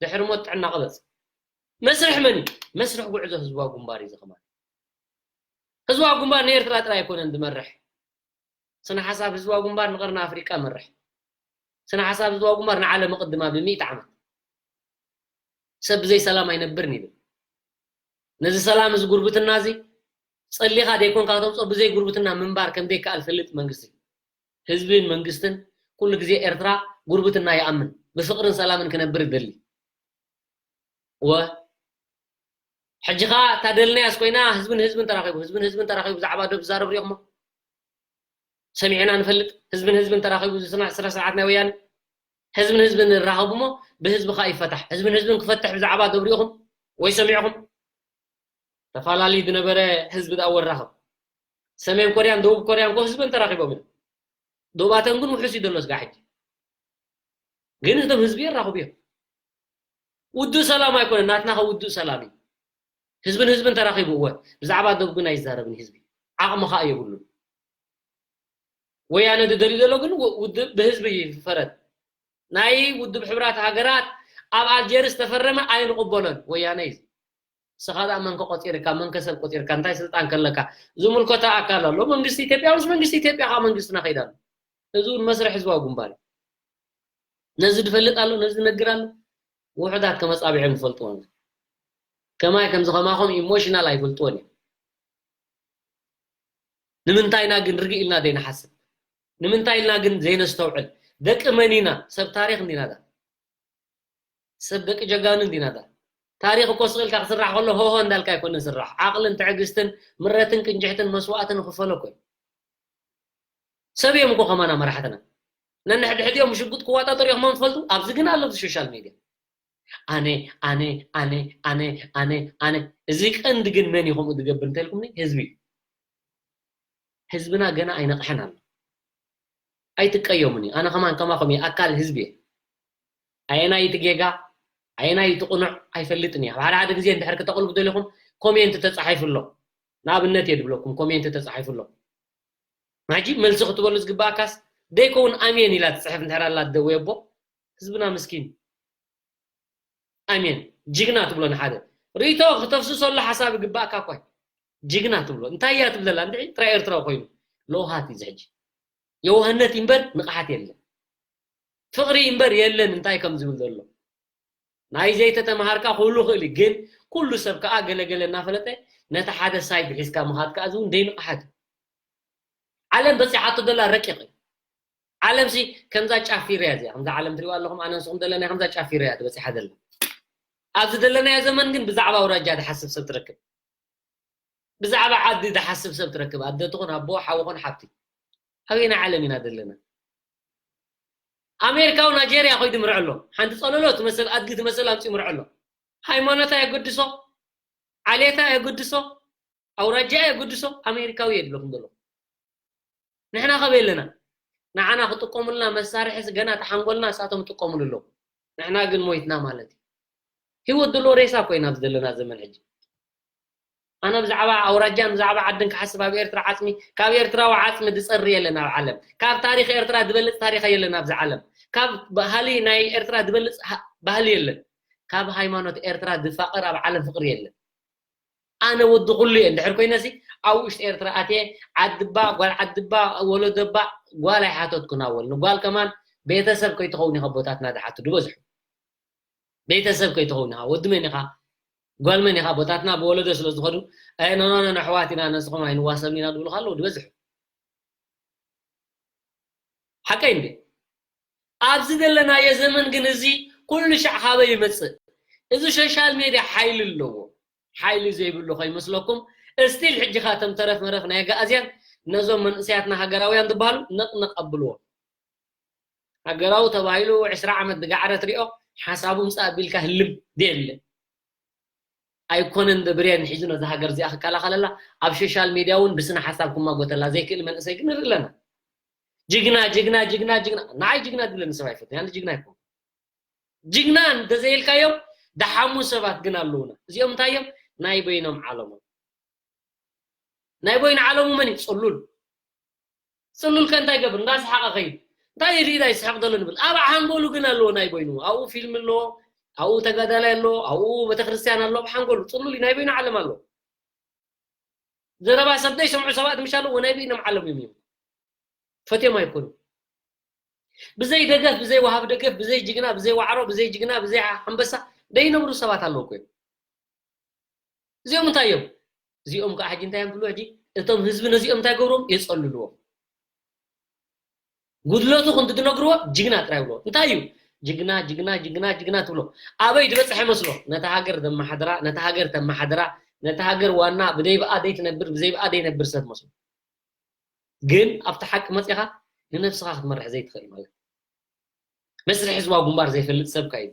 ድሕሪ ሞት ጥዕና ቅበጽ። መስርሕ መን እዩ? መስርሕ ጉዕዞ ህዝባዊ ግንባር እዩ እዚ ከማን። ህዝባዊ ግንባር ንኤርትራ ጥራይ ኣይኮነን ዝመርሕ። ስነ ሓሳብ ህዝባዊ ግንባር ንቀርኒ ኣፍሪቃ መርሕ። ስነ ሓሳብ ህዝባዊ ግንባር ንዓለም ቅድማ ብምእቲ ዓመት። ሰብ ብዘይ ሰላም ኣይነብርን ይብል። ነዚ ሰላም እዚ ጉርብትና እዚ ጸሊኻ ደይኮንካ ተምጾ ብዘይ ጉርብትና ምንባር ከም ዘይከኣል ፈልጥ መንግስቲ። ህዝብን መንግስትን ኩሉ ግዜ ኤርትራ ጉርብትና ይኣምን። ብፍቅርን ሰላምን ክነብር ይደሊ። እወ። ሕጂ ኸኣ እታ ደልናያስ ኮይና ህዝብን ህዝብን ተራኺቡ፣ ህዝብን ህዝብን ተራኺቡ ብዛዕባ ዶብ ዝዛረብ ሪኢኹሞ? ሰሚዕና ንፈልጥ? ህዝብን ህዝብን ተራኺቡ ዝስና-፣ ስነ ስርዓት ናይ ወያነ? ህዝብን ህዝብን ይራኸቡ እሞ ብህዝቢ ኸኣ ይፈታሕ። ህዝብን ህዝብን ክፈትሕ ብዛዕባ ዶብ ሪኢኹም ወይ ሰሚዕኹም? ተፈላለዩ ዝነበረ ህዝቢ ደኣ ወራኸብ። ሰሜን ኮርያን ደቡብ ኮርያን እኮ ህዝበን ተራኺቦም እዮም። ዶባተን ግን ውሑስ እዩ ዘሎ ስጋ ሕጂ። ግን እቶም ህዝቢ የራኽቡ እዮም። ውዱእ ሰላም ኣይኮነን፣ ናትና ኸ ውዱእ ሰላም እዩ። ህዝብን ህዝብን ተራኺቡ እወ፣ ብዛዕባ ዶብ ግን ኣይዛረብን ህዝቢ። ዓቕሚ ኸኣ የብሉን። ወያነ ዝደልዩ ዘሎ ግን ው-፣ ውድብ ብህዝቢ ይፈረድ። ናይ ውድብ ሕብራት ሃገራት ኣብ ኣልጀርስ ተፈረመ ኣይንቕበሎን። ወያነ እዩ። ንስኻ ደኣ መንከ ቆጺርካ፣ መንከ ሰብ ቆጺርካ፣ እንታይ ስልጣን ከለካ? ዝምልከቶ ኣካል ኣሎ። መንግስቲ ኢትዮጵያ ምስ መንግስቲ ኢትዮጵያ ኸኣ መንግስትና ከይዳ ኣሎ። እዚ እውን መስርሕ ህዝባዊ ግንባር እዩ። ነዚ ዝፈልጥ ኣሎ፣ ነዚ ዝነግር ኣሎ። ውሑዳት ከመጻብዖም ዝፈልጥዎ ነገር። ከማይ ከምዚ ከማኹም ኢሞሽናል ኣይፈልጥዎን እዮም። ንምንታይ ኢና ግን ርግእ ኢልና ዘይንሓስብ? ንምንታይ ኢልና ግን ዘይነስተውዕል? ደቂ መን ኢና? ሰብ ታሪኽ እንዲና ዳ? ሰብ ደቂ ጀጋኑ እንዲና ዳ? ታሪኽ እኮ ስቕ ኢልካ ክስራሕ ከሎ ሆሆ እንዳልካ ኣይኮነን ዝስራሕ። ዓቕልን ትዕግስትን ምረትን ቅንጅሕትን መስዋእትን ክፈሎ እኮ እዩ። ሰብ እዮም እኮ ከማና መራሕትና። ነንሕድሕዲኦም ብሽጉጥ ክዋጣጠሩ እዮም ትፈልጡ? ኣብዚ ግን ኣሎ ኣብዚ ሶሻል ሚድያ። ኣነ፣ ኣነ፣ ኣነ፣ ኣነ፣ ኣነ፣ ኣነ። እዚ ቀንዲ ግን መን እዩ ከምኡ ዝገብር እንተልኩምኒ? ህዝቢ እዩ። ህዝብና ገና ኣይነቕሐን ኣሎ። ኣይትቀየሙኒ። ኣነ ከማን ከማኹም እየ፣ ኣካል ህዝቢ እየ። ኣየናይ እቲ ጌጋ፣ ኣየናይ እቲ ቅኑዕ ኣይፈልጥን እየ። ኣብ ሓደ ሓደ ግዜ እንድሕር ክተቕልቡ ደሊኹም ኮሜንት ተጻሒፉ ኣሎ። ንኣብነት እየ ድብለኩም፣ ኮሜንት ተጻሒፉ ኣሎ። ሕጂ መልሲ ክትበሉ ዝግባኣካስ ደይከውን ኣሜን ኢላ ትጽሕፍ እንድሕር ኣላ ደወየ ኣቦ፣ ህዝብና ምስኪን። ኣሜን። ጅግና ትብሎ ንሓደ። ርእይቶ ክተፍስሰሉ ሓሳብ ይግባኣካ እኳ እዩ። ጅግና ትብሎ። እንታይ እያ ትብለላ? እንድዒ ጥራይ ኤርትራዊ ኮይኑ። ለውሃት እዩ እዚ ሕጂ። የዋህነት እምበር ንቕሓት የለን። ፍቕሪ እምበር የለን እንታይ ከም ዝብል ዘሎ። ናይ ዘይተተምሃርካ ኩሉ ክእል እዩ፣ ግን ኩሉ ሰብ ከኣ ገለገለ እናፈለጠ ነቲ ሓደ ሳይድ ሒዝካ ምኻድ ከኣ እዚ እውን ደይንቕሓት እዩ። ዓለም በጺሓቶ ዘላ ረቂቕ እዩ። ዓለምሲ ከምዛ ጫፊረያ እዚኣ፣ ከምዛ ዓለም ትሪእዋ ኣለኹም፣ ኣነ ንስኹም ዘለና ከምዛ ጫፊረያ ትበጺሓ ዘላ። ኣብዚ ዘለናዮ ዘመን ግን ብዛዕባ ኣውራጃ ዝሓስብ ሰብ ትረክብ። ብዛዕባ ዓዲ ዝሓስብ ሰብ ትረክብ። ኣደ ትኹን ኣቦ፣ ሓው ኹን ሓብቲ። ኣበየናይ ዓለም ኢና ዘለና? ኣሜሪካዊ ናይጀርያ ኮይዱ ምርዐሎ። ሓንቲ ጸለሎ ትመስል፣ ኣድጊ ትመስል ኣምጺኡ ምርዐሎ። ሃይማኖታ የገድሶ፣ ዓሌታ የገድሶ፣ ኣውራጃ የገድሶ፣ ኣሜሪካዊ እየ ድብለኩም ዘለኹ። ንሕና ከበይ ኣለና? ንዓና ክጥቀሙልና መሳርሒ ገና ተሓንጎልና ንሳቶም ይጥቀሙሉ ኣለዉ። ንሕና ግን ሞይትና ማለት እዩ። ህይወት ዘለዎ ሬሳ እኮ ኢና ኣብዚ ዘለና ዘመን ሕጂ። ኣነ ብዛዕባ ኣውራጃን ብዛዕባ ዓድን ክሓስብ ኣብ ኤርትራ ዓጽሚ፣ ካብ ኤርትራዊ ዓጽሚ ዝጸሪ የለን ኣብ ዓለም። ካብ ታሪኽ ኤርትራ ዝበልጽ ታሪኽ የለን ኣብዚ ዓለም። ካብ ባህሊ ናይ ኤርትራ ዝበልጽ ሃ-፣ ባህሊ የለን። ካብ ሃይማኖት ኤርትራ ዝፋቐር ኣብ ዓለም ፍቕሪ የለን። ኣነ ወዲ ኩሉ እየ እንድሕር ኮይነሲ ኣብ ውሽጢ ኤርትራ ኣትየ ዓድባ፣ ጓል ዓድባ፣ ወለዶባ፣ ጓል ኣይሓተትኩን ኣወል። ንጓል ከማን ቤተሰብ ከይትኸውን ኢኻ ቦታትና ዝሓቱ ዝበዝሑ። ቤተሰብ ከይትኸውን ኢኻ። ወዲ መን ኢኻ? ጓል መን ኢኻ? ኣቦታትና ብወለዶ ስለ ዝኾኑ፣ "ኣይ፣ ኖ፣ ኖ፣ ኖ፣ ኣሕዋት ኢና፣ ነስኹም ኣይንዋሰብን ኢና" ዝብሉኻ ኣለዉ፣ ዝበዝሑ። ሓቀይ እንዴ? ኣብዚ ዘለናዮ ዘመን ግን እዚ ኩሉ ሻዕ ካበይ ይመጽእ? እዚ ሶሻል ሜድያ ሓይሊ ኣለዎ። ሓይሊ ዘይብሉ ከይመስለኩም፣ እስቲል ሕጂ ኻቶም ተረፍ መረፍ ናይ ኣጋኣዝያን ነዞም መንእሰያትና ሃገራውያን ዝበሃሉ ነቕነቕ ኣብልዎም። ሃገራዊ ተባሂሉ ዕስራ ዓመት ዝገዓረ ትሪኦ፣ ሓሳቡ ምጻእ ኣቢልካ ህልም ደየለ። ኣይኮነን ዶ ብሬን ሒዙ ነዛ ሃገር እዚኣ ክከላኸለላ፣ ኣብ ሶሻል ሜድያ እውን ብስነ ሓሳብ ክማጎተላ ዘይክእል መንእሰይ ግን ንርኢ ኣለና። ጅግና፣ ጅግና፣ ጅግና፣ ጅግና። ንዓይ ጅግና ድብለኒ ሰብ ኣይፈትን። ኣነ ጅግና ኣይኮን። ጅግና እንተዘይልካዮም ደሓሙ ሰባት ግን ኣለዉና። እዚኦም እንታይ እዮም? ናይ በይኖም ዓለሞም። ናይ በይኑ ዓለሙ መን እዩ? ጽሉል። ጽሉል ከ እንታይ ይገብር? እንዳሰሓቐ ኸይድ። እንታይ ይርኢ፣ እንታይ ይስሕቕ ዘሎ ንብል። ኣብ ሓንጎሉ ግን ኣለዎ ናይ በይኑ። ኣብኡ ፊልም ኣለዎ፣ ኣብኡ ተጋዳላይ ኣለዎ፣ ኣብኡ ቤተክርስትያን ኣለዎ፣ ኣብ ሓንጎሉ። ጽሉል እዩ፣ ናይ በይኑ ዓለም ኣለዎ። ዘረባ ሰብ ዘይሰምዑ ሰባት ምሽ ኣለዎ፣ ናይ በይኖም ዓለም እዮም እዮም። ፈትዮም ኣይኮኑን። ብዘይ ደገፍ፣ ብዘይ ወሃብ ደገፍ፣ ብዘይ ጅግና፣ ብዘይ ዋዕሮ፣ ብዘይ ጅግና፣ ብዘይ ኣንበሳ ዘይነብሩ ሰባት ኣለዉ እኮ እዮም። እዚኦም እንታይ እዮም? እዚኦም ከዓ ሕጂ እንታይ እዮም ትብሉ? ሕጂ እቶም ህዝቢ ነዚኦም እንታይ ገብርዎም? የጸልልዎም። ጉድለቱ ክንዲ ትነግርዎ ጅግና ጥራይ ብሎ። እንታይ እዩ? ጅግና፣ ጅግና፣ ጅግና፣ ጅግና ትብሎ። ኣበይ ዝበጽሐ መስሎ? ነታ ሃገር ዘመሓድራ፣ ነታ ሃገር ተመሓድራ፣ ነታ ሃገር ዋና ብደይ ብኣ ደይ ትነብር፣ ብዘይ ብኣ ደይ ነብር ሰብ መስሎ። ግን ኣብቲ ሓቂ መጺኻ ንነብስኻ ክትመርሕ ዘይትኽእል ማለት እዩ። መስርሒ ዞባ ግንባር ዘይፈልጥ ሰብ ከ እዩ።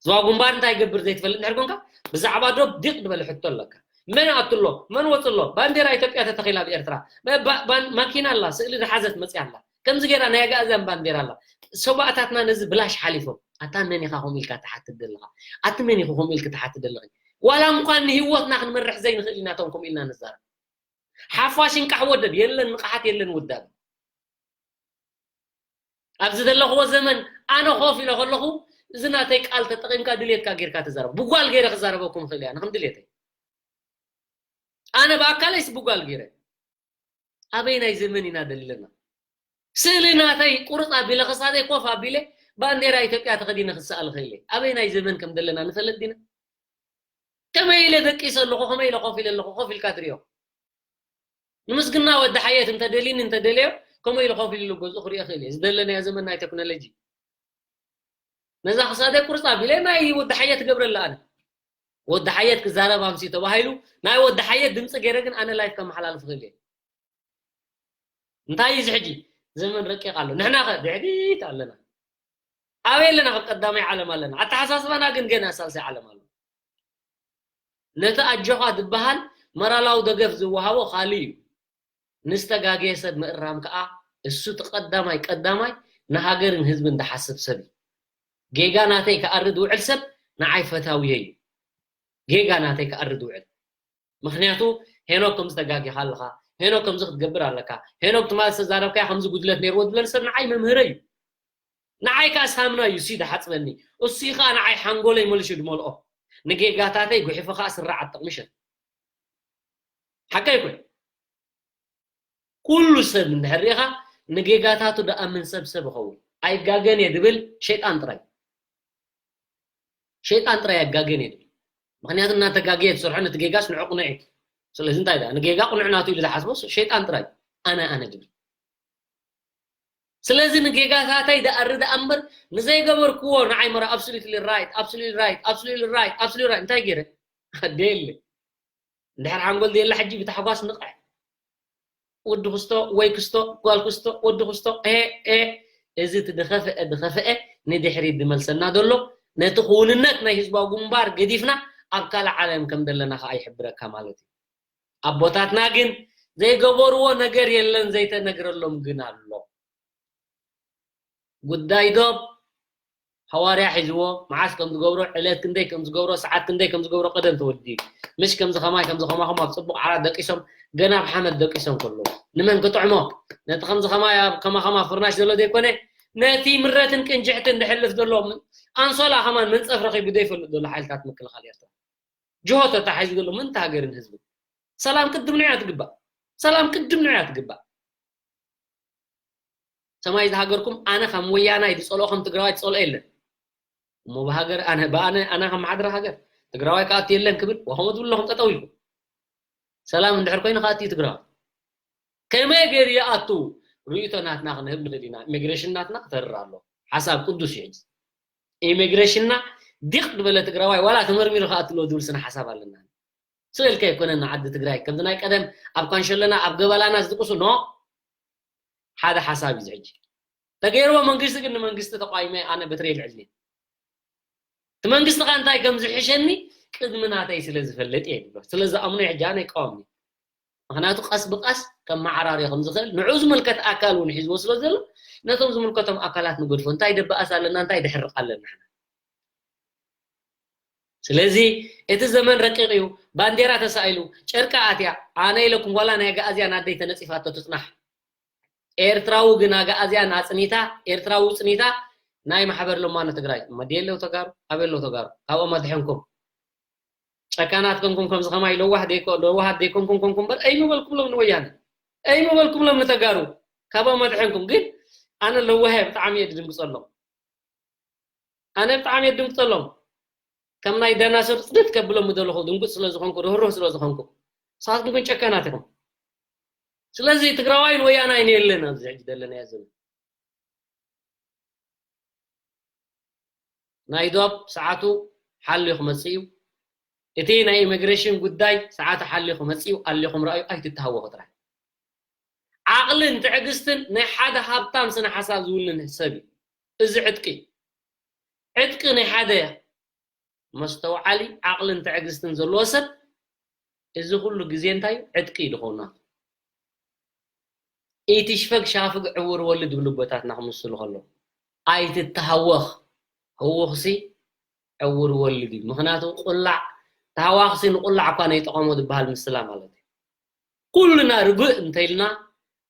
ዞባ ግንባር እንታይ ይገብር ዘይትፈልጥ እንድሕር ኮንካ፣ ብዛዕባ ዶብ ዲቕ ዝበለ ሕቶ ኣለካ። መን ኣትሎ? መን ወፅሎ? ባንዴራ ኢትዮጵያ ተተኺላ ኣብ ኤርትራ። ባ-፣ ባ-፣ ባን-፣ ማኪና ኣላ፣ ስእሊ ዝሓዘት መፅያ ኣላ። ከምዚ ገይራ ናይ ኣግኣዝያን ባንዴራ ኣላ። ሰባእታትና ነዚ ብላሽ ሓሊፎም። ኣታ መን ኢኻ ከምኡ ኢልካ ትሓትት ዘለኻ? ኣቲ መን ኢኹ ከምኡ ኢልክ ትሓትት ዘለኺ? ዋላ እንኳን ንህይወትና ክንመርሕ ዘይንኽእል ኢና፣ እቶም ከምኡ ኢልና ንዛረብ። ሓፋሽ እንቃሕ ወደብ፣ የለን ንቕሓት፣ የለን ውዳብ። ኣብዚ ዘለኽዎ ዘመን ኣነ ኮፍ ኢለ ከለኹ፣ እዚ ናተይ ቃል ተጠቒምካ ድሌትካ ጌርካ ተዛረብ። ብጓል ገይረ ክዛረበኩም እኽእል እያ፣ ንክም ድሌተይ። ኣነ ብኣካለይስ ብጓል ገይረ። ኣበይ ናይ ዘመን ኢና ደለና? ስእሊ ናተይ ቁርፅ ኣቢለ ክሳደይ ኮፍ ኣቢለ ባንዴራ ኢትዮጵያ ተኸዲነ ክሰኣል እኽእል እየ። ኣበይ ናይ ዘመን ከም ደለና ንፈልጥ ዲና? ከመይ ኢለ ደቂሰ ኣለኹ፣ ከመይ ኢለ ኮፍ ኢለ ኣለኹ፣ ኮፍ ኢልካ ትሪኦ። ንምስግና ወዲ ሓየት እንተደልዩኒ እንተደለዮ፣ ከምኡ ኢሉ ኮፍ ኢሉ ገዝኡ ክሪኦ ይኽእል እየ። ዝደለናዮ ዘመን ናይ ቴክኖሎጂ። ነዛ ክሳደይ ቁርፅ ኣቢለ ናይ ወዲ ሓየት ገብረላ ኣነ። ወዲ ሓየት ክዛረብ ኣምስዩ ተባሂሉ፣ ናይ ወዲ ሓየት ድምፂ ገይረ ግን ኣነ ላይፍ ከመሓላልፍ እኽእል እየ። እንታይ እዩ እዚ ሕጂ? ዘመን ረቂቕ ኣሎ። ንሕና ኸ ድሕሪት ኣለና። ኣበይ ኣለና? ካብ ቀዳማይ ዓለም ኣለና። ኣተሓሳስባና ግን ገና ሳልሳይ ዓለም ኣሎ። ነቲ ኣጆኻ ዝበሃል መራላዊ ደገፍ ዝወሃቦ ካልእ እዩ። ንዝተጋገየ ሰብ ምእራም ከኣ እሱ እቲ ቀዳማይ ቀዳማይ ንሃገርን ህዝብን ዝሓስብ ሰብ እዩ። ጌጋ ናተይ ክኣሪ ዝውዕል ሰብ ንዓይ ፈታውየ እዩ። ጌጋ ናተይ ክኣሪ ዝውዕል። ምኽንያቱ ሄኖክ ከምዚ ተጋጊኻ ኣለኻ፣ ሄኖክ ከምዚ ክትገብር ኣለካ፣ ሄኖክ ትማሊ ዝተዛረብካዮ ከምዚ ጉድለት ነይርዎ ዝብለኒ ሰብ ንዓይ መምህረይ እዩ። ንዓይ ከኣ ሳምና እዩ እሱ ዝሓጽበኒ። እሱ እዩ ከኣ ንዓይ ሓንጎለይ መሊሱ ዝመልኦ። ንጌጋታተይ ጉሒፉ ከኣ ስራዕ ኣጠቕምሸን። ሓቀይ እኮ እዩ። ኩሉ ሰብ እንድሕር ርኢኻ ንጌጋታቱ ደኣምን ሰብ ሰብ ይኸውን። ኣይጋገን እየ ድብል ሸይጣን ጥራይ። ሸይጣን ጥራይ ኣይጋገን እየ ድብል። ምኽንያቱ እናተጋገየ ትሰርሖ ነቲ ጌጋስ ንዑ ቅኑዕ እዩ። ስለዚ እንታይ ደኣ ንጌጋ ቅኑዕ ናቱ ኢሉ ዝሓስቦ ሸይጣን ጥራይ። ኣነ ኣነ ድብል። ስለዚ ንጌጋታተይ ደኣሪ ደኣ እምበር ንዘይገበርክዎ ንዓይ መራ absolutely right፣ absolutely right፣ absolutely right፣ absolutely right እንታይ ገይረ? ኣደየለ። እንድሕር ሓንጎል ዘየለ ሕጂ ብታሕጓስ ንቕሕ። ወዲ ክስቶ ወይ ክስቶ ጓል ክስቶ ወዲ ክስቶ ኤ ኤ እዚ እቲ ድኸፍአ ድኸፍአ ንድሕሪት ድመልሰና ዘሎ ነቲ ክውንነት ናይ ህዝባዊ ግንባር ገዲፍና ኣብ ካልእ ዓለም ከም ዘለና ከኣ ይሕብረካ ማለት እዩ። ኣቦታትና ግን ዘይገበርዎ ነገር የለን ዘይተነግረሎም ግን ኣሎ። ጉዳይ ዶብ ሃዋርያ ሒዝዎ መዓስ ከም ዝገብሮ ዕለት ክንደይ ከም ዝገብሮ ሰዓት ክንደይ ከም ዝገብሮ ቀደም ተወዲኡ ምሽ ከምዚ ከማይ ከምዚ ከማኹም ኣብ ጽቡቕ ዓራት ደቂሶም ገና ኣብ ሓመድ ደቂሶም ከለዉ ንመን ክጥዕሞ ነቲ ከምዚ ከማይ ኣብ ከማ ከማ ፍርናሽ ዘሎ ዘይኮነ ነቲ ምረትን ቅንጅሕትን ዝሕልፍ ዘሎ ኣንሶላ ከማን መንጸፍ ረኺቡ ዘይፈልጥ ዘሎ ሓይልታት ምክልኻል ኤርትራ ጅሆ ተታሒዙ ዘሎ ምንታ ሃገርን ህዝብን ሰላም ቅድም ንዕያ ትግባእ ሰላም ቅድም ንዕያ ትግባእ ሰማይ ዝሃገርኩም ኣነ ከም ወያናይ ዝጸልኦ ከም ትግራዋይ ዝጸልኦ የለን እሞ ብሃገር ኣነ ብኣነ ኣነ ከም ሓድራ ሃገር ትግራዋይ ክኣቱ የለን ክብል ዋኸሞ ትብሉ ኣለኹም ጠጠው ኢልኩም። ሰላም እንድሕር ኮይኑ ክኣቱ እዩ ትግራዋይ። ከመይ ገይሩ ይኣቱ? ርእይቶ ናትና ክንህብ ንኽእል ኢና። ኢሚግሬሽን ናትና ክተርር ኣሎ። ሓሳብ ቅዱስ እዩ። ሕጂ ኢሚግሬሽንና ዲቕ ዝበለ ትግራዋይ ዋላ ተመርሚሩ ክኣቱ ኣለዎ ዝብል ስነ ሓሳብ ኣለና። ስእልካ ኣይኮነን ንዓዲ ትግራይ ከምዚ ናይ ቀደም ኣብ ካንሸሎና ኣብ ገበላና ዝድቅሱ ኖ። ሓደ ሓሳብ እዩ ሕጂ ተገይርዎ። መንግስቲ ግን ንመንግስቲ ተቋይመ ኣነ በትሪ የልዕልኒ። እቲ መንግስቲ ኸ እንታይ ከም ዝሕሸኒ ቅድሚ ናተይ ስለ ዝፈልጥ እየ ዝብሎ። ስለ ዝኣምኖ ሕጂ ኣነ ይቃወምኒ። ምኽንያቱ ቀስ ብቀስ ከመዓራርዮ ከም ዝኽእል ንዑ ዝምልከት ኣካል እውን ሒዝዎ ስለ ዘሎ ነቶም ዝምልከቶም ኣካላት ንገድፎ። እንታይ ደበኣስ ኣለና? እንታይ ድሕርቕ ኣለና? ስለዚ እቲ ዘመን ረቂቕ እዩ። ባንዴራ ተሳኢሉ ጨርቂ ኣትያ ኣነ ኢለኩም ዋላ ናይ ኣግኣዝያን ኣደይ ተነፂፋቶ ትፅናሕ። ኤርትራዊ ግን ኣግኣዝያን ኣፅኒታ ኤርትራዊ ፅኒታ ናይ ማሕበር ለማኖ ትግራይ መዲ የለው ተጋሩ ኣበይ ኣለዉ ተጋሩ ካብኦም ኣድሕንኩም ጨካናት ኮንኩም ከምዚ ከማይ ለዋህ ደይኮ ለዋሃት ደይኮንኩም ኮንኩም በር ኣይምበልኩም ሎም ንወያነ ኣይምበልኩም ሎም ንተጋሩ ካብኦም ኣድሕንኩም ግን ኣነ ለዋህ እየ ብጣዕሚ እየ ድድንግፀሎም ኣነ ብጣዕሚ እየ ድንግፀሎም ከም ናይ ዳናሶር ፅድት ከብሎም ምደለኹ ድንጉፅ ስለ ዝኾንኩ ርህሩህ ስለ ዝኾንኩ ንስኻትኩም ግን ጨካናት ኢኹም ስለዚ ትግራዋይን ወያናይን የለን ኣብዚ ሕጂ ዘለናዮ ዘመን ናይ ዶብ ሰዓቱ ሓልዩ ክመፅእ እዩ እቲ ናይ ኢሚግሬሽን ጉዳይ ሰዓቱ ሓልዩ ክመፅእ እዩ ኣሊኹም ረኣዩ ኣይትተሃወኹ ጥራይ ዓቕልን ትዕግስትን ናይ ሓደ ሃብታም ስነ ሓሳብ ዝውንን ሰብ እዩ እዚ ዕጥቂ ዕጥቂ ናይ ሓደ መስተውዓሊ ዓቕልን ትዕግስትን ዘለዎ ሰብ እዚ ኩሉ ግዜ እንታይ ዕጥቂ እዩ ዝኸውን ናቱ ኢትሽፈግ ሻፍግ ዕውር ወልድ ይብሉ ኣቦታትና ክምስሉ ከለዉ ኣይትተሃወኽ ህውኽሲ ዕውር ወልድ እዩ ምኽንያቱ ቁላዕ ተሃዋኽሲ ንቁላዕ እኳ ነይጠቐሞ ዝበሃል ምስላ ማለት እዩ ኩልና ርግእ እንተኢልና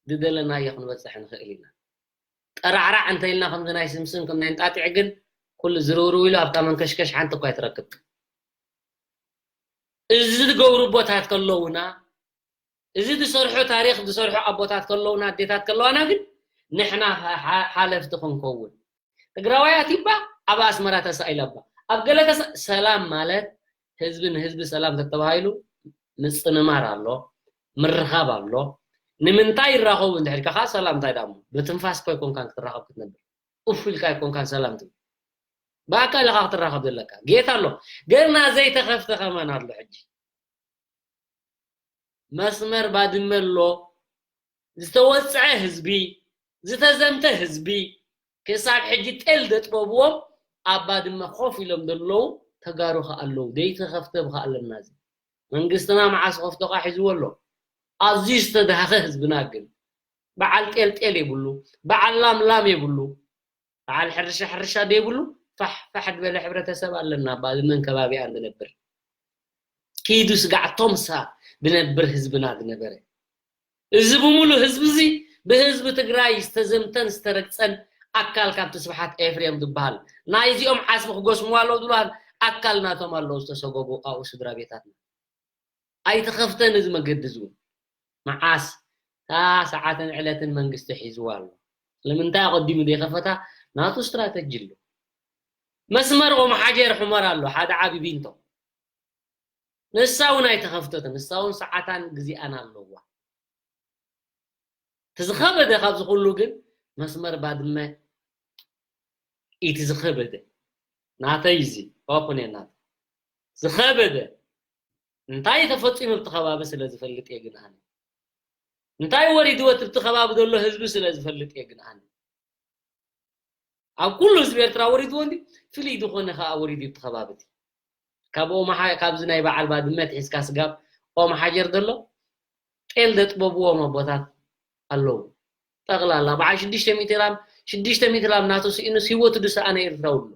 ዝደለናዮ ክንበፅሕ ንኽእል ኢና ጠራዕራዕ እንተኢልና ከምዚ ናይ ስምስም ከም ናይ እንጣጢዕ ግን ኩሉ ዝርውርው ኢሉ ኣብታ መንከሽከሽ ሓንቲ እኳ ኣይትረክብ እዚ ዝገብሩ ኣቦታት ከለዉና እዚ ዝሰርሑ ታሪኽ ዝሰርሑ ኣቦታት ከለዉና ኣዴታት ከለዋና ግን ንሕና ሓለፍቲ ክንከውን ትግራዋይ ኣትባ ኣብ ኣስመራ ተሳኢላ እባ ኣብ ገለ ተሳ ሰላም ማለት ህዝቢ ንህዝቢ ሰላም ተተባሂሉ ምፅንማር ኣሎ ምርኻብ ኣሎ ንምንታይ ይራኸቡ እንድሕር ኢልካ ከዓ ሰላም እንታይ ደኣ እሞ ብትንፋስ እኮ ኣይኮንካን ክትራኸብ ክትነብር ኡፍ ኢልካ ኣይኮንካን ሰላም ትብል ብኣካል ኢኻ ክትራኸብ ዘለካ ጌታ ኣሎ ገና ዘይተኸፍተ ከማን ኣሎ ሕጂ መስመር ባድመ ኣሎ ዝተወፅዐ ህዝቢ ዝተዘምተ ህዝቢ ክሳብ ሕጂ ጤል ዘጥበብዎም ኣብ ባድመ ኮፍ ኢሎም ዘለዉ ተጋሩ ከ ኣለዉ ዘይተኸፍተ ብኸ ኣለና እዚ መንግስትና መዓስ ከፍቶ ካ ሒዝዎ ኣሎ ኣዝዩ ዝተዳሃኸ ህዝብና ግን በዓል ጤል ጤል የብሉ በዓል ላም ላም የብሉ በዓል ሕርሻ ሕርሻ ደይብሉ ፋሕ ፋሕ ዝበለ ሕብረተሰብ ኣለና ባድመን ከባቢኣን ዝነብር ኪዱ ስጋዕ ቶምሳ ዝነብር ህዝብና ዝነበረ እዚ ብምሉ ህዝቢ እዚ ብህዝቢ ትግራይ ዝተዘምተን ዝተረግፀን ኣካል ካብቲ ስብሓት ኤፍሬም ዝበሃል ናይዚኦም ዓስቢ ክጎስምዋ ኣለዉ ዝብሃል ኣካል ናቶም ኣለዉ ዝተሰጎጉ ኣብኡ ስድራ ቤታትና ኣይተኸፍተን እዚ መገዲ እዚ እውን መዓስ እታ ሰዓትን ዕለትን መንግስቲ ሒዝዋ ኣሎ ስለምንታይ ኣቐዲሙ ዘይኸፈታ ናቱ ስትራተጂ ኣሎ መስመር ኦም ሓጀር ሕመር ኣሎ ሓደ ዓቢ ቢንቶ ንሳ እውን ኣይተኸፍተትን ንሳ እውን ሰዓታን ግዜኣን ኣለዋ እቲ ዝኸበደ ካብዚ ኩሉ ግን መስመር ባድመ እቲ ዝኸበደ ናተይ እዚ ኦፕን ናት ዝኸበደ እንታይ ተፈፂሙ ኣብቲ ከባቢ ስለ ዝፈልጥ እየ ግን ኣነ እንታይ ወሪድዎ እቲ ከባቢ ዘሎ ህዝቢ ስለ ዝፈልጥ እየ ግን ኣነ ኣብ ኩሉ ህዝቢ ኤርትራ ወሪድዎ እንዲ ፍልይ ዝኾነ ከዓ ወሪዱ እቲ ከባቢ እቲ ካብ ኦም ሓ- ካብዚ ናይ በዓል ባድመ ትሒዝካ ስጋብ ኦም ሓጀር ዘሎ ጤል ዘጥበብዎም ኣቦታት ኣለዉ ጠቕላላ በዓል ሽዱሽተ ሚእቲ ላም ሽዱሽተ ሚእቲ ላም ናቱ ስኢኑስ ህይወቱ ዝሰኣነ ኤርትራዊ ኣሎ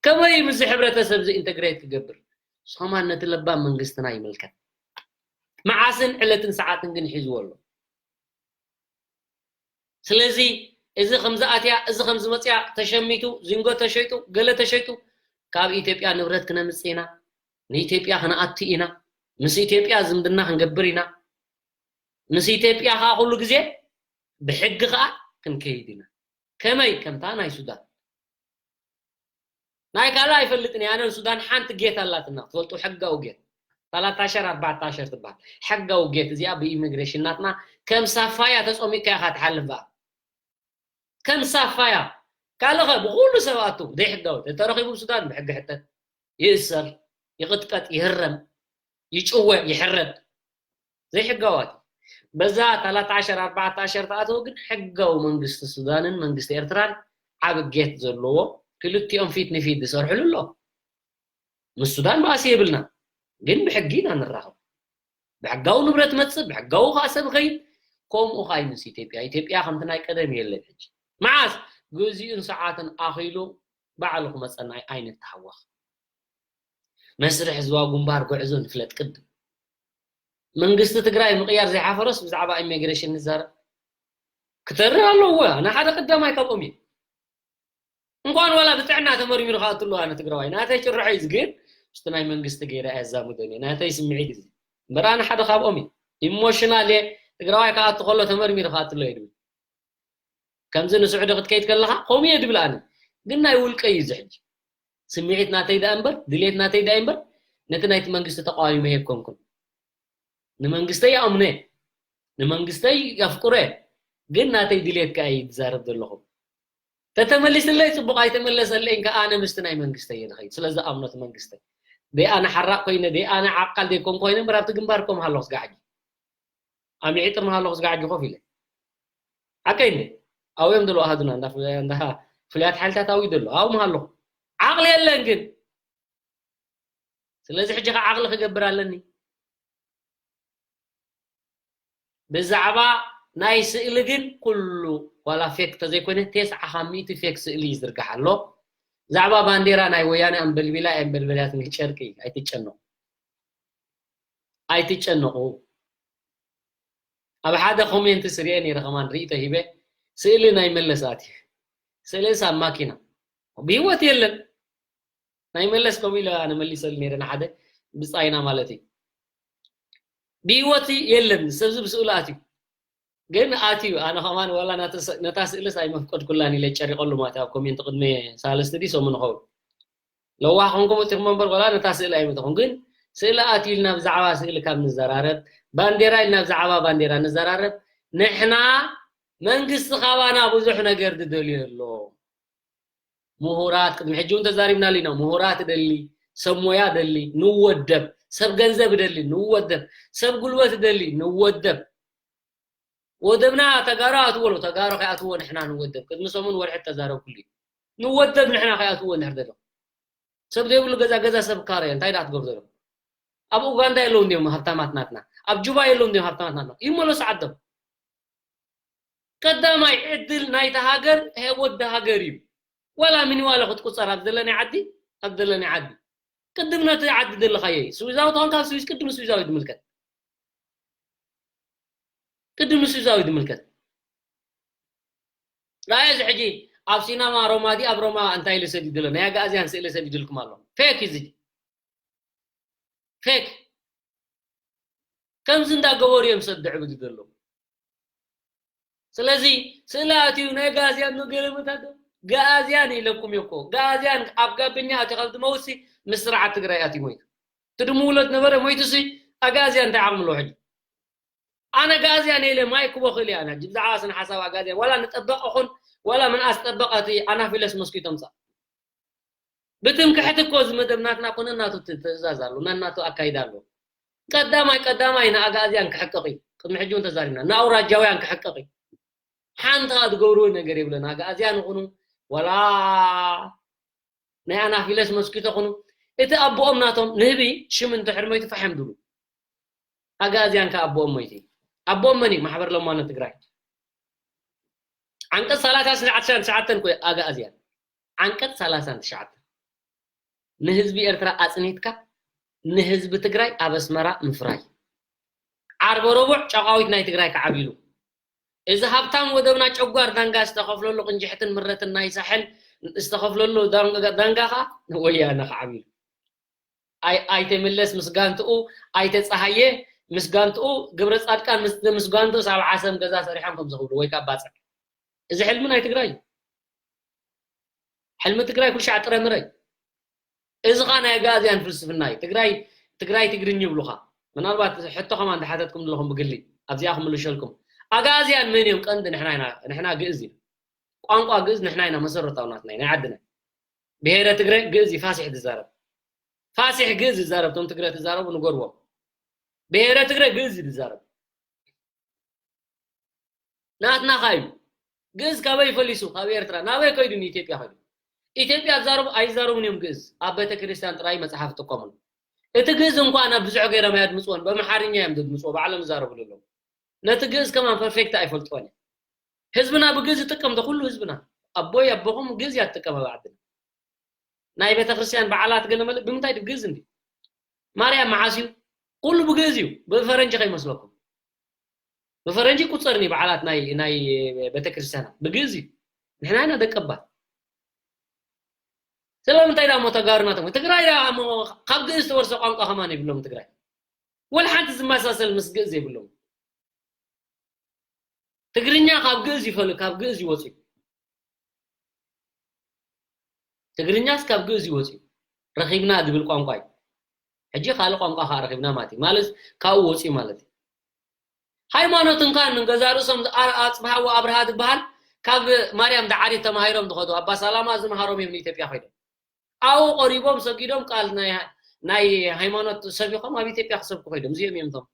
ከመይ እዩ ምስዚ ሕብረተሰብ እዚ ኢንተግሬት ክገብር ንስኸማን ነቲ ለባም መንግስትና ይምልከት መዓስን ዕለትን ሰዓትን ግን ሒዝዎ ኣሎ ስለዚ እዚ ከምዝኣትያ እዚ ከምዝመፅያ ተሸሚቱ ዚንጎ ተሸይጡ ገለ ተሸይጡ ካብ ኢትዮጵያ ንብረት ክነምፅእ ኢና ንኢትዮጵያ ክንኣቱ ኢና ምስ ኢትዮጵያ ዝምድና ክንገብር ኢና ምስ ኢትዮጵያ ከዓ ኩሉ ግዜ ብሕጊ ከዓ ክንከይድ ኢና ከመይ ከምታ ናይ ሱዳን ናይ ካልእ ኣይፈልጥን እየ። ኣነን ሱዳን ሓንቲ ጌት ኣላትና፣ ትፈልጡ፣ ሕጋዊ ጌት። ታላታሸር ኣርባዕታሸር ትበሃል። ሕጋዊ ጌት እዚኣ ብኢሚግሬሽን ናትና ከም ሳፋያ ተጾሚካ ኢኻ ትሓልፍ። ከም ሳፋያ። ካልእ ኸ ብኹሉ ሰብ ኣቱ ዘይሕጋዊ። ተተረኺቡ ብሱዳን ብሕጊ ሕተት። ይእሰር፣ ይቕጥቀጥ፣ ይህረም፣ ይጭወ፣ ይሕረድ። ዘይሕጋዋት። በዛ ታላታሸር ኣርባዕታሸር ተኣተው ግን ሕጋዊ መንግስቲ ሱዳንን መንግስቲ ኤርትራን ዓቢ ጌት ዘለዎ ክልቲኦም ፊት ንፊት ዝሰርሕሉ ኣሎ። ምስ ሱዳን ባእሲ የብልና፣ ግን ብሕጊ ኢና ንራኸብ። ብሕጋዊ ንብረት መጽእ፣ ብሕጋዊ ኸኣ ሰብ ኸይድ። ከምኡ ኸኣ ምስ ኢትዮጵያ። ኢትዮጵያ ከምቲ ናይ ቀደም የለን ሕጂ። መዓስ? ግዚኡን ሰዓትን ኣኺሉ ባዕሉ ክመጸና ኣይንተሃወኽ። መስርሕ ህዝባዊ ግንባር ጉዕዞ ንፍለጥ ቅድም። መንግስቲ ትግራይ ምቕያር ዘይሓፈሮስ ብዛዕባ ኢሚግሬሽን ንዛረብ። ክተርር ኣለዎ። ኣነ ሓደ ቀዳማይ ካብኦም እየ። እንኳን ዋላ ብጥዕና ተመርሚሩ ክኣቱ ኣለዎ። ኣነ ትግራዋይ ናተይ ጭርሖ እዩ ግን ምስቲ ናይ መንግስቲ ገይረ ኣየዛምዶን እየ። ናተይ ስምዒት እዩ። እምበር ኣነ ሓደ ካብኦም እየ። ኢሞሽናል እየ። ትግራዋይ ክኣቱ ከሎ ተመርሚሩ ክኣቱ ኣለዎ እየ ድብል። ከምዚ ንስዑዲ ክትከይድ ከለኻ ከምኡ እየ ድብል ኣነ። ግን ናይ ውልቀ እዩ እዚ ሕጂ። ስምዒት ናተይ ደኣ እምበር፣ ድሌት ናተይ ደኣ እምበር፣ ነቲ ናይቲ መንግስቲ ተቃዋሚ መሄብ ኮንኩን። ንመንግስተይ ይኣምነ፣ ንመንግስተይ የፍቅረ፣ ግን ናተይ ድሌት ከኣ እዩ ዝዛረብ ዘለኹ። ተተመሊስለይ ጽቡቕ፣ ኣይተመለሰለይን ከኣ ኣነ ምስቲ ናይ መንግስተይ እየ ዝኸይድ። ስለ ዝኣምኖ እቲ መንግስተይ። ደይ ኣነ ሓራቕ ኮይነ፣ ደይ ኣነ ዓቃል ደይ ኮንኩ ኮይነ፣ እምበር ኣብቲ ግንባር ኮም ሃለኹ ስጋዕ ሕጂ። ኣብ ሚዒጥር ሃለኹ ስጋዕ ሕጂ ኮፍ ኢለ። ሓቀይ እንዴ? ኣብኡ እዮም ዘለዉ ኣሃዱና፣ እንዳ ፍለ-፣ እንዳ ፍሉያት ሓይልታት ኣብኡ እዩ ዘሎ። ኣብኡ ምሃለኹ። ዓቕሊ የለን ግን። ስለዚ ሕጂ ኸዓ ዓቕሊ ክገብር ኣለኒ። ብዛዕባ ናይ ስእሊ ግን ኩሉ ዋላ ፌክ ተዘይኮይነ፣ ተስዓ ካብ ሚእቲ ፌክ ስእሊ ይዝርጋሕ ኣሎ። ብዛዕባ ባንዴራ ናይ ወያነ ኣንበልቢላ ኣንበልበላትን ጨርቂ ኣይትጨነቑ። ኣይትጨነቑ። ኣብ ሓደ ኮሜንት ስሪኤ ነይረ ከማን ርእይቶ ሂበ። ስእሊ ናይ መለስ ኣትዩ። ስእሊ ሳብ ማኪና። ብህይወት የለን። ናይ መለስ ከምኡ ኢለ ኣነ መሊሰሉ ነይረ ንሓደ ብጻይና ማለት እዩ። ብህይወት የለን። ሰብዚ ብስእሉ ኣትዩ። ግን ኣትዩ። ኣነ ከማን ዋላ ናተ-፣ ነታ ስእልስ ኣይመፍቀድኩላን ኢለ ጨሪቐሉ ማለት ኣብ ኮሜንት ቅድሚ ሳለስተ ድዩ ሰሙን ይኸውን። ለዋህ ኮንኩም ወፂኹም እምበር ዋላ ነታ ስእሊ ኣይመተኹም። ግን ስእሊ ኣትዩ ኢልና ብዛዕባ ስእሊ ካብ ንዘራረብ፣ ባንዴራ ኢልና ብዛዕባ ባንዴራ ንዘራረብ፣ ንሕና መንግስቲ ካባና ብዙሕ ነገር ዝደልዮ ኣሎ። ምሁራት፣ ቅድሚ ሕጂ እውን ተዛሪብናሉ ኢና። ምሁራት ደሊ፣ ሰብ ሞያ ደሊ፣ ንወደብ፣ ሰብ ገንዘብ ደሊ፣ ንወደብ፣ ሰብ ጉልበት ደሊ፣ ንወደብ። ወደብና ተጋሩ ኣትዎ ኣሎ፣ ተጋሩ ከይኣትዎ ንሕና ንወደብ። ቅድሚ ሰሙን ወርሒ ተዛረብኩሉ እዩ። ንወደብ ንሕና ከይኣትዎ ንሕር ዘሎ። ሰብ ዘይብሉ ገዛ፣ ገዛ ሰብ ካረ፣ እንታይ ደኣ ትገብሩ ዘሎ? ኣብ ኡጋንዳ የለውን ድዮም ሃብታማት ናትና? ኣብ ጁባ የለውን ድዮም ሃብታማት ናትና? ይመለሱ ዓዶም። ቀዳማይ ዕድል ናይቲ ሃገር፣ ሄ-፣ ወዲ ሃገር እዩ። ዋላ ሚኒዋሎ ክትቁጸር ኣብ ዘለናይ ዓዲ፣ ኣብ ዘለናይ ዓዲ። ቅድም ነቲ ዓዲ ዘለኻዮ እዩ። ስዊዛዊ ተኾንካ ኣብ ስዊዝ ቅድም ስዊዛዊ ትምልከት። ቅድም ንስዊዛዊ ትምልከት። ራእየ እዚ ሕጂ ኣብ ሲነማ ሮማ ድዩ ኣብ ሮማ እንታይ ኢሉ ሰዲዱ ኣሎ? ናይ ኣግኣዝያን ስእሊ ሰዲዱልኩም ኣሎ። ፌክ እዩ እዚ። ፌክ። ከምዚ እንዳገበሩ እዮም ሰብ ድዕብዱ ዘለዉ። ስለዚ ስእሊ ኣትዩ ናይ ኣግኣዝያን መገለመታት ዶ? ኣግኣዝያን ኢለኩም እየ እኮ። ኣግኣዝያን ኣብ ጋብኛ ኣትዩ ካብ ዝመውትሲ ምስ ስርዓት ትግራይ ኣትዩ ሞይቱ። እቲ ድሙ ውለት ነበረ ሞይቱሲ ኣግኣዝያን እንታይ ዓቕሚ ኣለዎ ሕጂ? ኣነ ኣግኣዝያን ኢለ ማይ ክቦ ክእል እየ ኣነ። ሕጂ ብዛዕባ ስነ ሓሳብ ኣግኣዝያን ዋላ ንጠበቐ ኹን ዋላ ምንኣስ ጠበቐ እቲ ኣናፊለስ መስኪቶ ምጻእ። ብትምክሕቲ እኮ እዚ መደብ ናትና እኮ ነናቱ ት-፣ ትእዛዝ ኣሎ፣ ነናቱ ኣካይዳ ኣሎ። ቀዳማይ፣ ቀዳማይ ንኣግኣዝያን ክሕቀቕ እዩ። ቅድሚ ሕጂ እውን ተዛሪብና። ንኣውራጃውያን ክሕቀቕ እዩ። ሓንቲ ከኣ ዝገብርዎ ነገር የብለን። ኣግኣዝያን ይኹኑ፣ ዋላ ናይ ኣናፊለስ መስኪቶ ይኹኑ፣ እቲ ኣቦኦም ናቶም ንህቢ ሽም እንድሕር ሞይቱ ፋሕ እዮም ዝብሉ። ኣግኣዝያን ከኣ ኣቦኦም ሞይቱ እዩ። ኣቦኦም መን እዩ? ማሕበር ለማኖ ትግራይ። ዓንቀጽ ሰላሳን ትሽዓተን እኮ ኣግኣዝያን። ዓንቀጽ ሰላሳን ትሽዓተን። ንህዝቢ ኤርትራ ኣጽኒትካ ንህዝቢ ትግራይ ኣብ ኣስመራ ምፍራይ። ዓርበ ረቡዕ ጨቓዊት ናይ ትግራይ ክዓብይሉ። እዚ ሃብታም ወደብና ጨጓር ዳንጋ ዝተኸፍለሉ ቅንጅሕትን ምረትን ናይ ሳሕል ዝተኸፍለሉ ዳንጋ፣ ዳንጋ ኸኣ ንወያነ ክዓብይሉ። ኣይ-፣ ኣይተ መለስ ምስ ጋንትኡ፣ ኣይተ ጸሃየ ምስ ጋንትኡ፣ ገብረ ጻድቃን ምስ፣ ምስ ጋንትኡ ሳብ ዓሰም ገዛ ሰሪሖም ከም ዝኽብሉ ወይ ካብ ባጽዕ። እዚ ሕልሚ ናይ ትግራይ እዩ። ሕልሚ ትግራይ ኩሉ ሻዕ ጥረ ምረ እዩ። እዚ ኸዓ ናይ ኣጋእዝያን ፍልስፍና እዩ። ትግራይ ትግራይ ትግርኝ ይብሉኻ። ምናልባት ሕቶ ከማን ዝሓተትኩም ዘለኹም ብግሊ ኣብዚኣ ክምልሸልኩም። ኣጋእዝያን መን እዮም? ቀንዲ ንሕና ኢና፣ ንሕና ግእዝ ኢና። ቋንቋ ግእዝ ንሕና ኢና መሰረታዊ ናትና ናይ ዓድና። ብሄረ ትግረ ግእዝ እዩ ፋሲሕ ዝዛረብ። ፋሲሕ ግእዝ ይዛረብ፣ እቶም ትግረ ትዛረቡ ንገርዎም። ብሄረ ትግረ ግእዝ እዩ ዝዛረብ። ናትና ኻዩ። ግእዝ ካበይ ፈሊሱ? ካብ ኤርትራ። ናበይ ከይዱ? ንኢትዮጵያ ከይዱ። ኢትዮጵያ ዛረቡ ኣይዛረቡን እዮም ግእዝ። ኣብ ቤተ ክርስቲያን ጥራይ መጽሓፍ ይጥቀሙሉ። እቲ ግእዝ እንኳን ኣብ ብዙሕ ገይሮም ኣየድምፅዎን፣ በምሓርኛ እዮም ዘድምፅዎ፣ ባዕሎም ይዛረቡሉ ኣለዉ። ነቲ ግእዝ ከማን ፐርፌክት ኣይፈልጥዎን እዮም። ህዝብና ብግእዝ ይጥቀም ዶ? ኩሉ ህዝብና። ኣቦይ ኣቦኹም ግእዝ እያ ትጥቀም ኣብ ዓድና። ናይ ቤተ ክርስቲያን በዓላት ገለ መለ ብምንታይ ድዩ? ግእዝ እንዲ። ማርያም መዓስ እዩ? ኩሉ ብግእዝ እዩ። ብፈረንጂ ከይመስለኩም። ብፈረንጂ ቁፅር እዩ በዓላት ናይ ናይ ቤተ ክርስቲያናት ብግእዝ እዩ። ንሕና ኢና ደቀባት። ስለምንታይ ዳሞ ተጋሩና ተሞ ትግራይ ዳ እሞ ካብ ግእዝ ተወርሰ ቋንቋ ከማን የብሎም ትግራይ። ወላ ሓንቲ ዝመሳሰል ምስ ግእዝ የብሎም። ትግርኛ ካብ ግእዝ ይፈሉ፣ ካብ ግእዝ ይወፅዩ። ትግርኛስ ካብ ግእዝ ይወፅዩ። ረኺብና ዝብል ቋንቋ እዩ። ሕጂ ካልእ ቋንቋ ከዓ ረኺብና ማለት እዩ። ማለት ካብኡ ወፅዩ ማለት እዩ። ሃይማኖት እንኳን ገዛ ርእሶም ኣ- ኣፅብሃ ወኣብርሃ ዝበሃል ካብ ማርያም ዳዓሪት ተማሂሮም ዝኸዱ ኣባ ሰላማ ዝመሃሮም እዮም ንኢትዮጵያ ከይዶም። ኣብኡ ቆሪቦም ሰጊዶም ቃል ናይ ናይ ሃይማኖት ሰቢኾም ኣብ ኢትዮጵያ ክሰብኩ ከይዶም። እዚኦም እዮም እቶም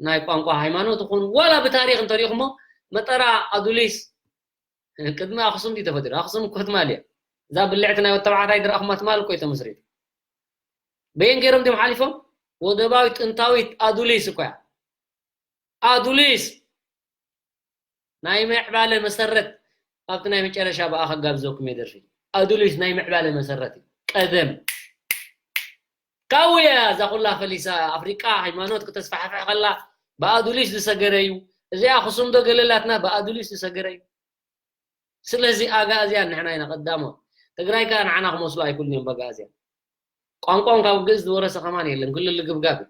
ናይ ቋንቋ ሃይማኖት ይኹን ዋላ ብታሪክ እንተሪእኹሞ መጠራ ኣዱሊስ ቅድሚ ኣክሱም ድዩ ተፈጢሩ? ኣክሱም እኮ ትማል እያ። እዛ ብልዕቲ ናይ ወተባዕታይ ድረኣኹማ ትማል እኮ እዩ ተመስሪቱ። በየን ገይሮም ድዮም ሓሊፎም? ወደባዊት ጥንታዊት ኣዱሊስ እኮ እያ። ኣዱሊስ ናይ ምዕባለ መሰረት ኣብቲ ናይ መጨረሻ ብኣ ከጋብዘኩም እየ ደርፊ። ኣዱሊስ ናይ ምዕባለ መሰረት እዩ። ቀደም ካብኡ እያ እዛ ኩላ ፈሊሳ ኣፍሪቃ ሃይማኖት ክተስፋሕፍሕ ከላ ብኣዱሊስ ዝሰገረ እዩ። እዚኣ ኣኽሱም ዶ ገለላትና ብኣዱሊስ ዝሰገረ እዩ። ስለዚ ኣጋእዝያን ንሕና ኢና ቀዳሞት። ትግራይ ከኣ ንዓና ክመስሉ ኣይክእሉን እዮም በጋእዝያን። ቋንቋኦም ካብ ግእዝ ዝወረሰ ከማን የለን፣ ክልል ልግብጋብ እዩ።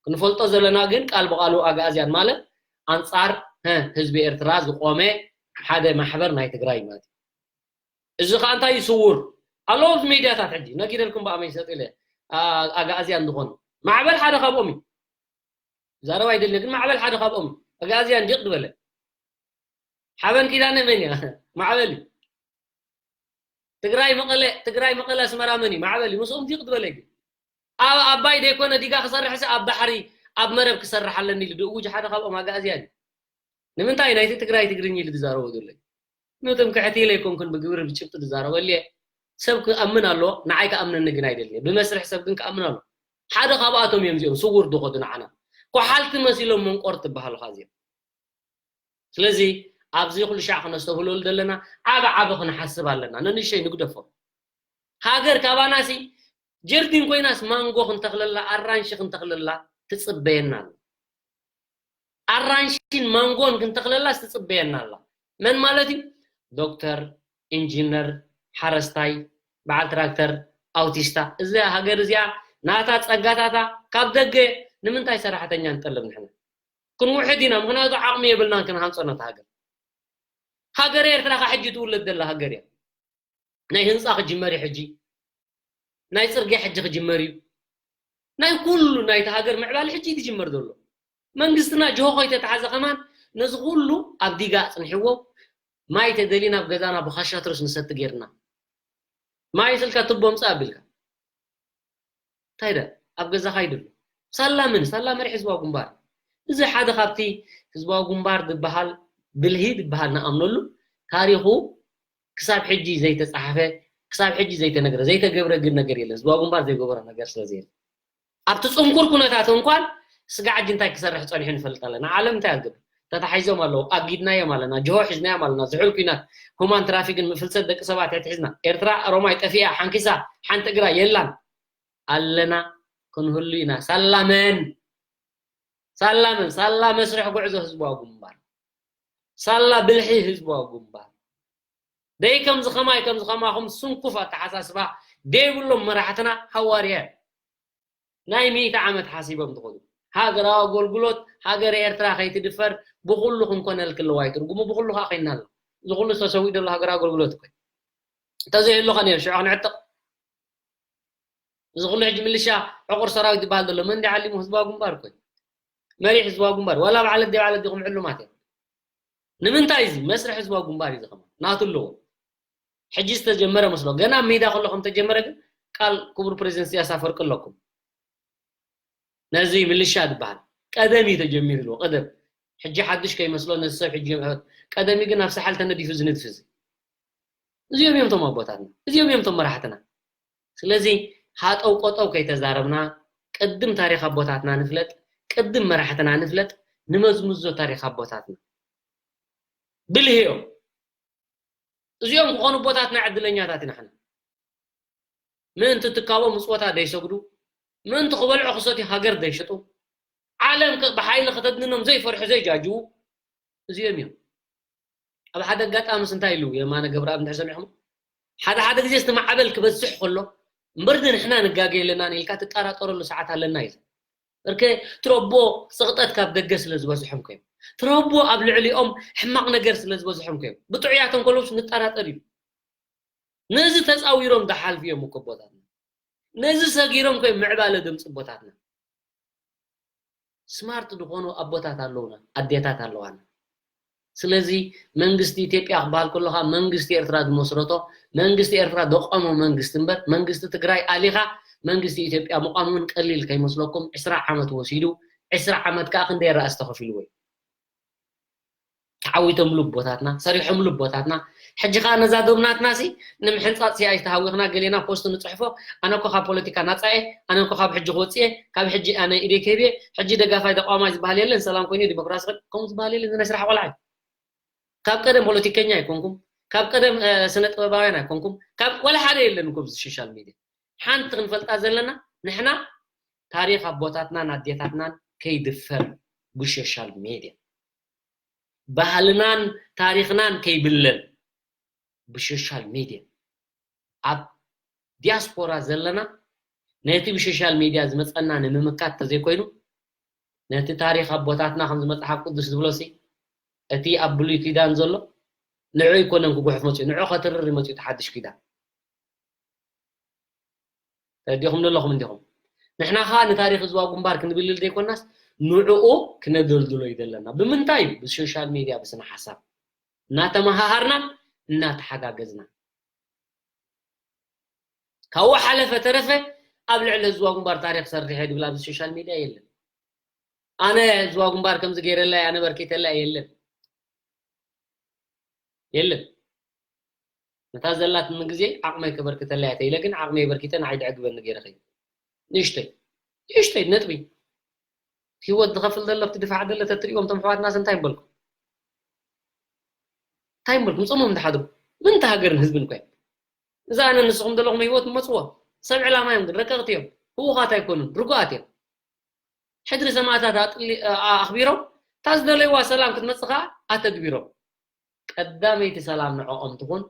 ክንፈልጦ ዘለና ግን ቃል ብቓሉ ኣጋእዝያን ማለት ኣንጻር ሀ፣ ህዝቢ ኤርትራ ዝቆመ ሓደ ማሕበር ናይ ትግራይ ማለት እዩ። እዚ ከኣ እንታይ እዩ ስውር ኣሎ ኣብዚ ሜድያታት ሕጂ ነጊረልኩም ብኣመይ ሰጥ ኢለ ኣ- ኣጋእዝያን ዝኾኑ ማዕበል ሓደ ካብኦም እዩ። ዛረባ ኣይደልየ ግን ማዕበል ሓደ ካብኦም እዩ። ኣጋእዝያን ዲቕ ዝበለ ሓበን ኪዳነ መን እያ? ማዕበል እዩ። ትግራይ መቐለ ትግራይ መቐለ ኣስመራ መን እዩ? ማዕበል እዩ። ምስኦም ዲቕ ዝበለ ግን ኣብ ኣባይ ዘይኮነ ዲጋ ክሰርሕሲ ኣብ ባሕሪ ኣብ መረብ ክሰርሕ ኣለኒ ኢሉ ድእውጅ ሓደ ካብኦም ኣጋእዝያን እዩ። ንምንታይ ናይቲ ትግራይ ትግርኛ ኢሉ ዝዛረቦ ዘሎ እዩ? ንትምክሕቲ ኢለ ኣይኮንኩን ብግብሪ ብጭብጢ ዝዛረበሉ እየ። ሰብ ክኣምን ኣለዎ፣ ንዓይ ክኣምነኒ ግን ኣይደልየ። ብመስርሕ ሰብ ግን ክኣምን ኣለዎ። ሓደ ካብኣቶም እዮም እዚኦም ስውር ዝኸዱ ንዓና። ኮሓልቲ መሲሎም መንቆር ትበሃሉ ኻ እዚኦም። ስለዚ ኣብዚ ኩሉ ሻዕ ክነስተብህለሉ ዘለና ዓቢ ዓቢ ክንሓስብ ኣለና። ነንእሽተይ ንግደፎ። ሃገር ካባናሲ ጀርዲን ኮይናስ ማንጎ ክንተኽለላ ኣራንሺ ክንተኽለላ ትጽበየና ኣላ። ኣራንሺን ማንጎን ክንተኽለላስ ትጽበየና ኣላ። መን ማለት እዩ? ዶክተር፣ ኢንጂነር፣ ሓረስታይ፣ በዓል ትራክተር፣ ኣውቲስታ። እዛ ሃገር እዚኣ ናታ ጸጋታታ ካብ ደገ ንምንታይ ሰራሕተኛ ንጠልብ ንሕና? ክንውሕድ ኢና፣ ምኽንያቱ ዓቕሚ የብልናን ክንሃንጾ ነታ ሃገር። ሃገር ኤርትራ ካ ሕጂ ትውለድ ዘላ ሃገር እያ። ናይ ህንፃ ክጅመር እዩ ሕጂ፣ ናይ ፅርግያ ሕጂ ክጅመር እዩ። ናይ ኩሉ ናይቲ ሃገር ምዕባለ ሕጂ እዩ ዝጅመር ዘሎ። መንግስትና ጅሆ ከይተታሓዘ ከማን ነዚ ኩሉ ኣብ ዲጋ ኣፅንሕዎ። ማይ ተደሊ ናብ ገዛና ብኻሻትሮስ ንሰቲ ጌርና። ማይ ስልካ ትቦ ምፃእ ኣቢልካ እንታይ ደ ኣብ ገዛኻ ይድሉ። ሳላ ምን ሳላ መሪሕ ህዝባዊ ግንባር። እዚ ሓደ ካብቲ ህዝባዊ ግንባር ዝበሃል ብልሂ ዝበሃል ንኣምነሉ ታሪኹ ክሳብ ሕጂ ዘይተፃሓፈ ክሳብ ሕጂ ዘይተነግረ ዘይተገብረ ግን ነገር የለን። ህዝባዊ ግንባር ዘይገበሮ ነገር ስለ ዘየለ ኣብቲ ፅንኩር ኩነታት እንኳን ስጋዕ ሕጂ እንታይ ክሰርሕ ፀኒሑ ንፈልጥ ኣለና። ዓለም እንታይ ኣትገብር? ተታሒዞም ኣለዉ። ኣጊድናዮም ኣለና። ጅሆ ሒዝናዮም ኣለና። ዝሑል ኩናት፣ ሁማን ትራፊክን ምፍልሰት ደቂ ሰባት ሕትሒዝና። ኤርትራ ሮማይ ጠፊኣ፣ ሓንኪሳ፣ ሓንቲ እግራ የላን። ኣለና፣ ክንህሉ ኢና። ሳላ መን? ሳላ መን? ሳላ መስርሕ ጉዕዞ ህዝባዊ ግንባር። ሳላ ብልሒ ህዝባዊ ግንባር። ደይ ከምዚ ከማይ ከምዚ ከማኹም ስንኩፍ ኣተሓሳስባ ደይብሎም መራሕትና ሃዋርያ ናይ ሚእቲ ዓመት ሓሲቦም ትኸዱ። ሃገራዊ ኣገልግሎት ሃገረ ኤርትራ ከይትድፈር ብኹሉ ክንኮነልኪ ኣለዋ እዩ ትርጉሙ። ብኹሉ ከዓ ኮይና ኣሎ። እዚ ኩሉ ዝተሰዊኡ ዘሎ ሃገራዊ ኣገልግሎት እኮ እዩ። እንተዘይህሉ ከ ነይሩ ሽዑ ክንዕጥቕ እዚ ኩሉ ሕጂ ምልሻ ዕቑር ሰራዊት ዝበሃል ዘሎ መን ድዩ ዓሊሙ? ህዝባዊ ግንባር እኮ እዩ። መሪሕ ህዝባዊ ግንባር ዋላ ኣብ ዓለት ደይ ዓለት ዲኹም ዕሉማት እዮም። ንምንታይ እዚ መስርሕ ህዝባዊ ግንባር እዩ ዝኸማ ናቱ ኣለዎ። ሕጂ ዝተጀመረ መስሎ ገና ኣብ ሜዳ ከሎ ከም ተጀመረ ግን ቃል ክቡር ፕሬዚደንት ኢሳያስ ኣፈወርቂ ኣለኩም። ነዚ ምልሻ ዝበሃል ቀደም እዩ ተጀሚሩ ኣለዎ። ቀደም ሕጂ ሓድሽ ከይመስሎ ነዚ ሰብ ሕጂ ቀደም እዩ ግን ኣብ ሳሕል ተነዲፉ ዝንድፍ እዚ እዚኦም እዮም ቶም ኣቦታትና፣ እዚኦም እዮም ቶም መራሕትና። ስለዚ ሃጠው ቆጠው ከይተዛረብና ቅድም ታሪኽ ኣቦታትና ንፍለጥ፣ ቅድም መራሕትና ንፍለጥ፣ ንመዝምዞ ታሪኽ ኣቦታትና። ብልህ እዮም። እዚኦም ክኾኑ ኣቦታትና ዕድለኛታት ኢና። ምእንቲ ትካቦ ምጽወታ ደይሰግዱ፣ ምእንቲ ክበልዑ ክሰትዩ ሃገር ደይሸጡ፣ ዓለም ከ ብሓይሊ ከተድንኖም ዘይፈርሑ ዘይጃጅዉ እዚኦም እዮም። ኣብ ሓደ ኣጋጣሚስ እንታይ ኢሉ የማነ ገብረኣብ እንድሕር ሰሚዕኹም፣ ሓደ ሓደ ግዜ እቲ ማዕበል ክበዝሕ ከሎ እምበር ንሕና ንጋገ የለናን ኢልካ ትጠራጠረሉ ሰዓት ኣለና እዩ። እርከ ትረቦ ጽቕጠት ካብ ደገ ስለ ዝበዝሖም ከዮም፣ ትረቦ ኣብ ልዕሊኦም ሕማቕ ነገር ስለ ዝበዝሖም ከዮም፣ ብጥዑያቶም ከለውስ ንጠራጠር እዩ። ነዚ ተጻዊሮም ዝሓልፉ እዮም እኮ ኣቦታትና። ነዚ ሰጊሮም ከዮም ምዕባለ ድምፂ ኣቦታትና። ስማርት ዝኾኑ ኣቦታት ኣለውና፣ ኣዴታት ኣለዋና። ስለዚ መንግስቲ ኢትዮጵያ ክበሃል ከሎ ከዓ መንግስቲ ኤርትራ ዝመስረቶ መንግስቲ ኤርትራ ዘቆሞ መንግስቲ እምበር መንግስቲ ትግራይ ኣሊኻ መንግስቲ ኢትዮጵያ ምቋም እውን ቀሊል ከይመስለኩም። ዕስራ ዓመት ወሲዱ፣ ዕስራ ዓመት ከዓ ክንደይ ራእሲ ተኸፊልዎ እዩ። ተዓዊቶምሉ ኣቦታትና፣ ሰሪሖምሉ ኣቦታትና። ሕጂ ከዓ ነዛ ዶብ ናትና ሲ ንምሕንፃፅ ሲ ኣይተሃዊኽና ገሌና ፖስት ንፅሕፎ። ኣነ እኮ ካብ ፖለቲካ ናፃ እየ፣ ኣነ እኮ ካብ ሕጂ ክወፅእ እየ፣ ካብ ሕጂ ኣነ ኢደይ ክህብ እየ፣ ሕጂ ደጋፋይ ተቃዋማይ ዝበሃል የለን፣ ሰላም ኮይኑ ዲሞክራሲ ኮይኑ ከምኡ ዝበሃል የለን። እዚ ናይ ስራሕ ቆልዓ እዩ። ካብ ቀደም ፖለቲከኛ ኣይኮንኩም፣ ካብ ቀደም ስነ ጥበባውያን ኣይኮንኩም፣ ካብ ወላ ሓደ የለን እኮ ኣብዚ ሶሻል ሚድያ። ሓንቲ ክንፈልጣ ዘለና ንሕና ታሪኽ ኣቦታትናን ኣዴታትናን ከይድፈር ብሶሻል ሚድያ፣ ባህልናን ታሪኽናን ከይብለል ብሶሻል ሚድያ። ኣብ ዲያስፖራ ዘለና ነቲ ብሶሻል ሚድያ ዝመፀና ንምምካት ተዘይኮይኑ ነቲ ታሪኽ ኣቦታትና ከምዚ መፅሓፍ ቅዱስ ዝብሎ ሲ እቲ ኣብ ብሉይ ኪዳን ዘሎ ንዑ ኣይኮነን ክጉሕፍ መፅኡ፣ ንዑ ከትርር እዩ መፅኡ እቲ ሓድሽ ኪዳን። ተረዲኹም ዘለኹም እንዲኹም። ንሕና ኸዓ ንታሪኽ ህዝባዊ ግንባር ክንብልል ዘይኮናስ ንዕኡ ክነደልድሎ እዩ ዘለና። ብምንታይ? ብሶሻል ሚድያ ብስነ ሓሳብ እናተመሃሃርና እናተሓጋገዝና። ካብኡ ሓለፈ ተረፈ ኣብ ልዕሊ ህዝባዊ ግንባር ታሪኽ ሰሪሐ ድብል ኣብዚ ሶሻል ሚድያ የለን። ኣነ ህዝባዊ ግንባር ከምዚ ገይረላ ኣነ በርኪተላ የለን። የለን። ነታ ዘላትኒ ግዜ ዓቕመይ ከበርክተላ እየ ተኢለ ግን ዓቕመይ በርኪተ ንዓይ ድዕግበኒ ገይረ ከይደ። ንእሽተይ ንእሽተይ ነጥቢ። ህይወት ዝኸፍል ዘሎ ኣብቲ ድፋዕ ዘሎ ተትሪእዎም ቶም ኣሕዋትናስ እንታይ ምበልኩም? እንታይ ምበልኩም? ጾሞም ዝሓድሩ ምንታ ሃገርን ህዝብን እኮ እዮም። እዛ ኣነ ንስኹም ዘለኹም ህይወት መጽዎ ሰብ ዕላማ እዮም ግን ረቀቕቲ እዮም። ህውኻት ኣይኮኑን፣ ርጉኣት እዮም። ሕድሪ ሰማእታት ኣጥሊ- ኣ- ኣኽቢሮም እታ ዝደለይዋ ሰላም ክትመጽእ ኸኣ ኣተግቢሮም። ቀዳመይቲ ሰላም ንዕኦም ትኹን።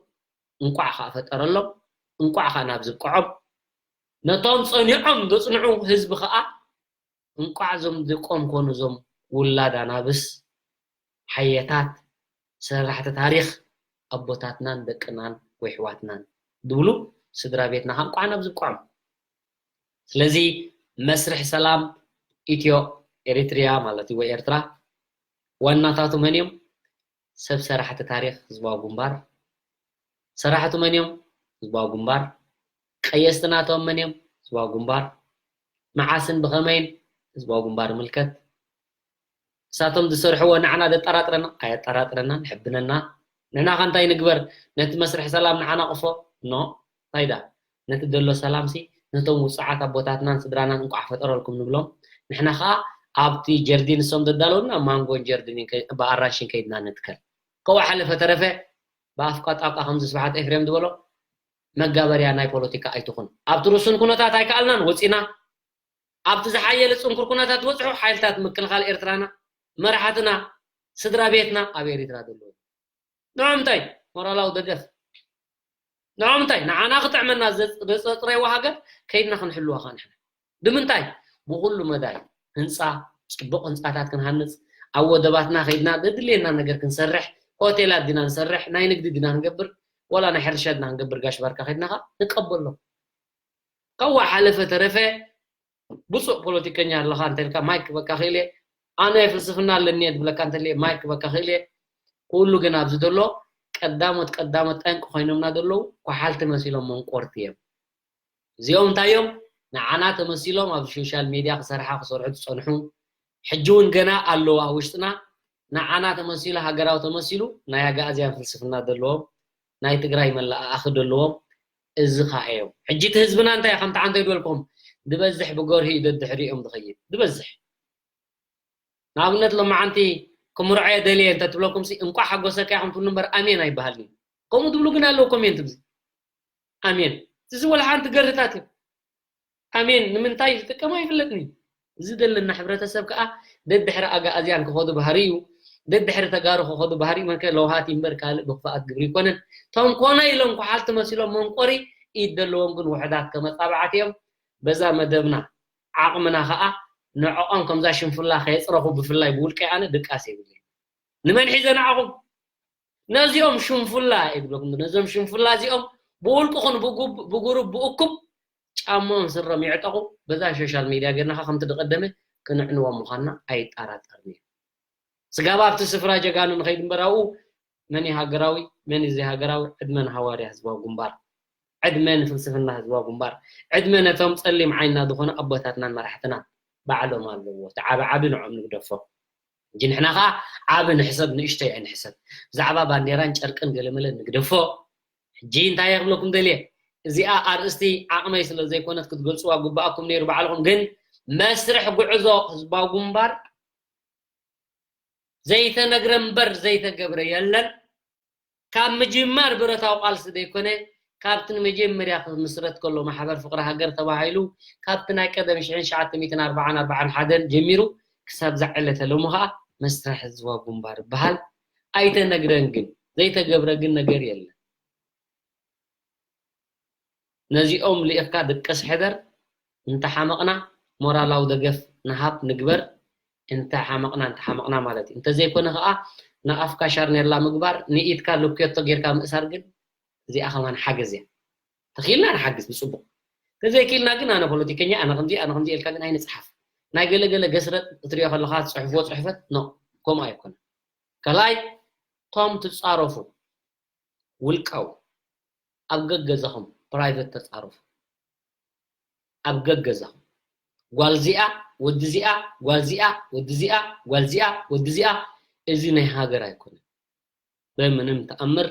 እንቋዕ ኸኣ ፈጠረሎም፣ እንቋዕ ኸኣ ናብ ዝብቅዖም። ነቶም ጸኒዖም ዘጽንዑ ህዝቢ ኸኣ እንቋዕ እዞም ደቆም ኮኑ እዞም ውላድ ኣናብስ ሓየታት ሰራሕቲ ታሪኽ ኣቦታትናን ደቅናን ወይ ኣሕዋትናን ዝብሉ ስድራ ቤትና ኸኣ እንቋዕ ናብ ዝብቅዖም። ስለዚ መስርሕ ሰላም ኢትዮ ኤሪትሪያ ማለት እዩ ወይ ኤርትራ ዋናታቱ መን እዮም? ሰብ ሰራሕቲ ታሪኽ ህዝባዊ ግንባር። ሰራሕቱ መን እዮም? ህዝባዊ ግንባር። ቀየስቲ ናቶም መን እዮም? ህዝባዊ ግንባር። መዓስን ብኸመይን ህዝባዊ ግንባር ይምልከት። እሳቶም ዝሰርሕዎ ንዓና ዘጠራጥረና ኣየጠራጥረናን። ሕብነና ንሕና ኸ እንታይ ንግበር? ነቲ መስርሕ ሰላም ንዓና ቕፎ ኖ። እንታይ ዳ ነቲ ዘሎ ሰላምሲ ነቶም ውፅዓት ኣቦታትናን ስድራናን እንቋዕ ፈጠረልኩም ንብሎም። ንሕና ኸዓ ኣብቲ ጀርዲን እሶም ዘዳለውና ማንጎን ጀርዲንን ከ- ብኣራንሽን ከይድና ንትከል። ከዋ ሓለፈ ተረፈ ብኣፍቃ ጣቃ ከምዚ ስብሓት ኤፍሬም ዝበሎ መጋበርያ ናይ ፖለቲካ ኣይትኹን። ኣብቲ ርሱን ኩነታት ኣይከኣልናን ወፂና ኣብቲ ዝሓየለ ፅንኩር ኩነታት ዝበፅሑ ሓይልታት ምክልኻል ኤርትራና መራሕትና ስድራ ቤትና ኣብ ኤሪትራ ዘለዉ ንዖም እንታይ ሞራላዊ ደገፍ ንዖም እንታይ ንዓና ክጥዕመና ዘፅረይዋ ሃገር ከይድና ክንሕልዋ ኸ ንሕና ብምንታይ ብኩሉ መዳይ ህንፃ ፅቡቅ ህንፃታት ክንሃንፅ ኣብ ወደባትና ከይድና ዘድልየና ነገር ክንሰርሕ ሆቴላት ዲና ንሰርሕ ናይ ንግዲ ዲና ክንገብር ወላ ናይ ሕርሻ ዲና ክንገብር ጋሽ ባርካ ከይድና ኸ ንቀበሎ ተዋ ሓለፈ ተረፈ ብፁዕ ፖለቲከኛ ኣለኻ እንተልካ ማይክ በካ ክእል እየ። ኣነ ፍልስፍና ኣለኒ እየ ዝብለካ እንተልየ ማይክ በካ ክእል እየ። ኩሉ ግን ኣብዚ ዘሎ ቀዳሞት ቀዳሞት ጠንቂ ኮይኖምና ዘለዉ ኳሓልቲ መሲሎም መንቆርቲ እዮም። እዚኦም እንታይ እዮም? ንዓና ተመሲሎም ኣብ ሶሻል ሚድያ ክሰርሓ ክሰርሑ ዝፀንሑ፣ ሕጂ እውን ገና ኣለዉ ኣብ ውሽጥና። ንዓና ተመሲሉ ሃገራዊ ተመሲሉ ናይ ኣጋእዝያን ፍልስፍና ዘለዎም፣ ናይ ትግራይ መለኣኣኺ ዘለዎም፣ እዚ ኸኣ እዮም። ሕጂ እቲ ህዝብና እንታይ ከምቲ ዓንተ ይበልኩም ዝበዝሕ ብገርሂ እዩ ደድሕሪኦም ዝኸይድ ዝበዝሕ። ንኣብነት ሎማዓንቲ ክምርዖ እየ ደልየ እንተትብለኩም ሲ እንቋዕ ሓጎሰካ ኢኹም ትብሉ እምበር ኣሜን ኣይበሃልን እዩ። ከምኡ ትብሉ ግን ኣለዉ ኮሜንት ብዚ ኣሜን እዚ ወላ ሓንቲ ገርህታት እዩ። ኣሜን ንምንታይ ዝጥቀም ኣይፍለጥን እዩ። እዚ ዘለና ሕብረተሰብ ከዓ ደድሕሪ ኣጋእዝያን ክኸዱ ባህሪ እዩ። ደድሕሪ ተጋሩ ክኸዱ ባህሪ እዩ። መከ ለውሃት እዩ እምበር ካልእ ብክፍኣት ግብሪ ይኮነን። እቶም ኮነ ኢሎም ኳሓልቲ መሲሎም መንቆሪ ኢድ ዘለዎም ግን ውሕዳት ከመፃባዕት እዮም። በዛ መደብና ዓቕምና ከዓ ንዕኦም ከምዛ ሽንፍላ ከየፅረኹ ብፍላይ ብውልቀይ ኣነ ድቃስ የብለይ። ንመን ሒዘ ንዓኹም ነዚኦም ሽንፉላ እየ ዝብለኩም ነዞም ሽንፉላ እዚኦም ብውልቅኹን ብጉብ- ብጉሩብ ብእኩብ ጫማኦም ስሮም ይዕጠቑ። በዛ ሶሻል ሚድያ ጌርናኻ ከምቲ ዝቐደመ ክንዕንዎም ምዃንና ኣይጠራጠርን እዩ። ስጋብ ኣብቲ ስፍራ ጀጋኑ ንኸይድ እምበር ኣብኡ መን እዩ ሃገራዊ መን እዩ ዘይሃገራዊ ዕድመ ንሃዋርያ ህዝባዊ ግንባር ዕድመ ንፍልስፍና ህዝባዊ ግንባር ዕድመ ነቶም ፀሊም ዓይንና ዝኾኑ ኣቦታትናን መራሕትናን ባዕሎም ኣለዎ እቲ ዓቢ ዓቢ ንዖም ንግደፎ እንጂ ንሕና ከዓ ዓቢ ንሕሰብ ንእሽተይ ኣይንሕሰብ ብዛዕባ ባንዴራን ጨርቅን ገለመለ ንግደፎ ሕጂ እንታይ ክብለኩም ደልየ እዚኣ ኣርእስቲ ዓቕመይ ስለ ዘይኮነት ክትገልፅዋ ግባኣኩም ነይሩ ባዕልኹም ግን መስርሕ ጉዕዞ ህዝባዊ ግንባር ዘይተነግረ እምበር ዘይተገብረ የለን ካብ ምጅማር ብረታዊ ቃልሲ ዘይኮነ ካብቲ ንመጀመርያ ክምስረት ከሎ ማሕበር ፍቅሪ ሃገር ተባሂሉ ካብቲ ናይ ቀደም ሽሕን ትሽዓተ ሚእትን ኣርባዓን ኣርባዓን ሓደን ጀሚሩ ክሳብ ዛዕለተ ሎሚ ከዓ መስርሕ ህዝባዊ ግንባር ይበሃል ኣይተነግረን ግን ዘይተገብረ ግን ነገር የለን ነዚኦም ልኢኽካ ድቅስ ሕደር እንተሓመቕና ሞራላዊ ደገፍ ንሃብ ንግበር እንተሓመቕና እንተሓመቕና ማለት እዩ እንተዘይኮነ ከዓ ንኣፍካ ሻርኔላ ምግባር ንኢድካ ልኩየቶ ጌርካ ምእሳር ግን እዚኣ ከማን ሓገዝ እያ ተኽኢልና ንሓግዝ ብፅቡቕ ተዘይክኢልና ግን ኣነ ፖለቲከኛ ኣነ ከምዚ ኣነ ከምዚ ኢልካ ግን ኣይንፅሓፍ ናይ ገለገለ ገስረጥ እትሪኦ ከለካ ትፅሕፍዎ ፅሕፈት ኖ ከምኡ ኣይኮነ ካልኣይ ቶም ትፃረፉ ውልቃዊ ኣብ ገገዛኹም ፕራይቨት ተፃረፉ ኣብ ገገዛኹም ጓልዚኣ ወድዚኣ ጓልዚኣ ወድዚኣ ጓልዚኣ ወድዚኣ እዚ ናይ ሃገር ኣይኮነ በምንም ተኣምር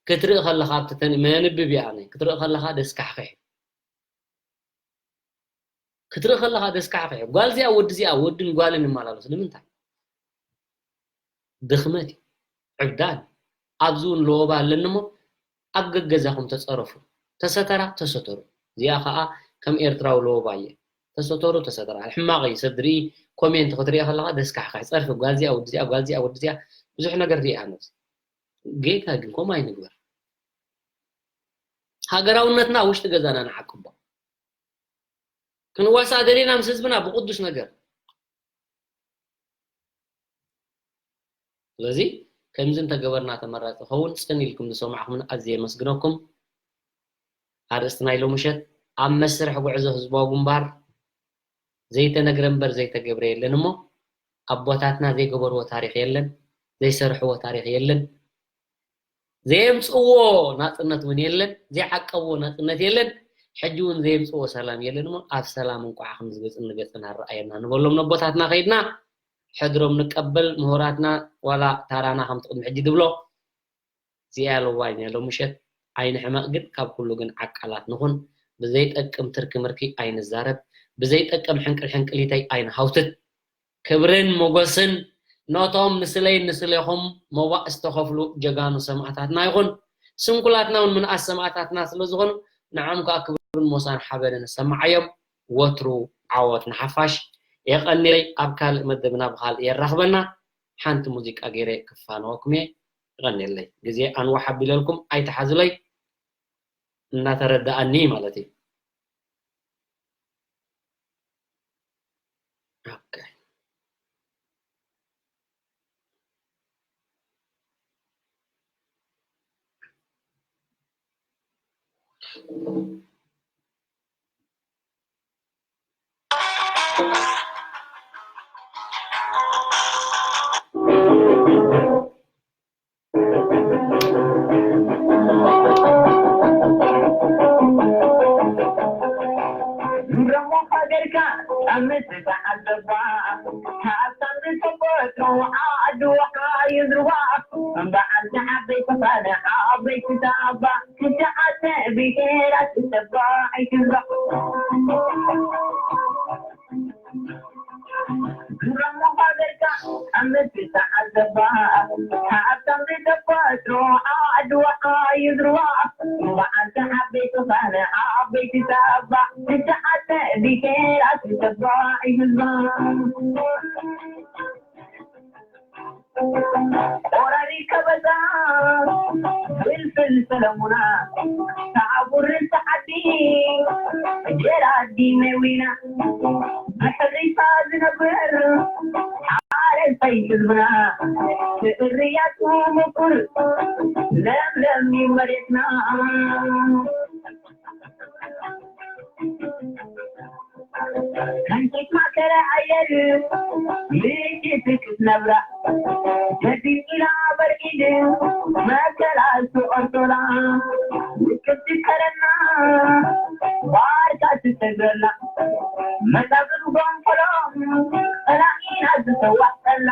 ክትርኢ ከለካ ኣብቲ ተን- መንብብ እያ ኣነ ክትርኢ ከለካ ደስካሕክሕ እዩ ክትርኢ ከለኻ ደስካሕክሕ እዩ። ጓል እዚኣ ወዲ እዚኣ ወድን ጓልን ይመላለሱ ንምንታይ? ድኽመት እዩ። ዕብዳን ኣብዚ እውን ለወባ ኣለኒ እሞ ኣብ ገገዛኹም ተፀረፉ። ተሰተራ ተሰተሩ። እዚኣ ከዓ ከም ኤርትራዊ ለወባ እየ። ተሰተሩ ተሰተራ። ሕማቕ እዩ ሰብ ድርኢ ኮሜንት ክትሪኦ ከለኻ ደስካሕካሕ ፀርፊ ጓል እዚኣ ወዲ እዚኣ ጓል እዚኣ ወዲ እዚኣ ብዙሕ ነገር ሪኣ ነብሲ። ጌጋ ግን ከምኡ ኣይንግበር። ሃገራውነትና ውሽጢ ገዛና ንዓቅቦ። ክንዋሳእ ደሊና ምስ ህዝብና ብቅዱስ ነገር ስለዚ ከምዚ እንተገበርና ተመራፂ ኸውን ፅን ኢልኩም ዝሰማዕኩምን ኣዝየ የመስግነኩም ኣርእስቲ ናይ ሎምሸት ኣብ መስርሕ ጉዕዞ ህዝባዊ ግንባር ዘይተነግረ እምበር ዘይተገብረ የለን እሞ ኣቦታትና ዘይገበርዎ ታሪክ የለን ዘይሰርሕዎ ታሪክ የለን ዘየምፅዎ ናፅነት እውን የለን ዘይዓቀብዎ ናፅነት የለን ሕጂ እውን ዘየምፅዎ ሰላም የለን እሞ ኣብ ሰላም እንቋዕ ከም ዝገፅን ንገፅን ኣረኣየና ንበሎም ነቦታትና ከይድና ሕድሮም ንቀበል ምሁራትና ዋላ ታራና ከምቲ ቅድሚ ሕጂ ድብሎ እዚኣ ለዋይ ናይ ሎምሸት ኣይንሕመቕ ግን ካብ ኩሉ ግን ዓቃላት ንኹን ብዘይጠቅም ትርኪ ምርኪ ኣይንዛረብ ብዘይጠቅም ሕንቅል ሕንቅሊተይ ኣይንሃውትት ክብርን ሞጎስን ነቶም ንስለይን ንስሌኹም መዋእ ዝተኸፍሉ ጀጋኑ ሰማእታትና ይኹን። ስንኩላትና እውን ምንኣስ ሰማእታትና ስለ ዝኾኑ ንዖም ከኣ ክብርን ሞሳን ሓበንን ይሰምዓዮም። ወትሩ ዓወት ንሓፋሽ። የቐንየለይ ኣብ ካልእ መደብና ብኻልእ የራኽበና። ሓንቲ ሙዚቃ ገይረ ክፋነወኩም እየ። የቐንየለይ። ግዜ ኣንዋሕ ኣቢለልኩም ኣይትሓዙለይ። እናተረድኣኒ ማለት እዩ። ሃገርካ ኣብ ምትትዓዘባ፣ ሃብታም ብተፈጥሮ ዓድዋ ይዝርባ፣ በዓልቲ ዓበይቲ ፋና ዓበይቲ ሳባ፣ ትሽዓተ ብሄራት ተባዒ ህዝባ። ግረሞ ሃገርካ ኣብ ምትትዓዘባ፣ ሃብታም ብተፈጥሮ ዓድዋ ይዝርባ፣ በዓልቲ ዓበይቲ ፋና ዓበይቲ ሳባ፣ ትሽዓተ ብሄራት ተባዒ ህዝባ። ቆራሪ ከበዛ ፍልፍል ሰለሙና፣ ሰዓቡ ርእሲ ዓዲ ጀራዲ መዊና፣ ብሕርሻ ዝነብር ሓረስታይ ህዝብና፣ ፍርያቱ ምቁር ለምለም እዩ መሬትና። ከንቲት ማእከለ ኣየር ምሽት ክትነብራ፣ ገዲም ኢላ በርዒድ መከራ ዝቆርጦላ፣ ውቅብቲ ከረና ባርካ ትሰግረላ፣ መጻብር ጎንፈሎም ጸላኢና ዝሰዋእላ።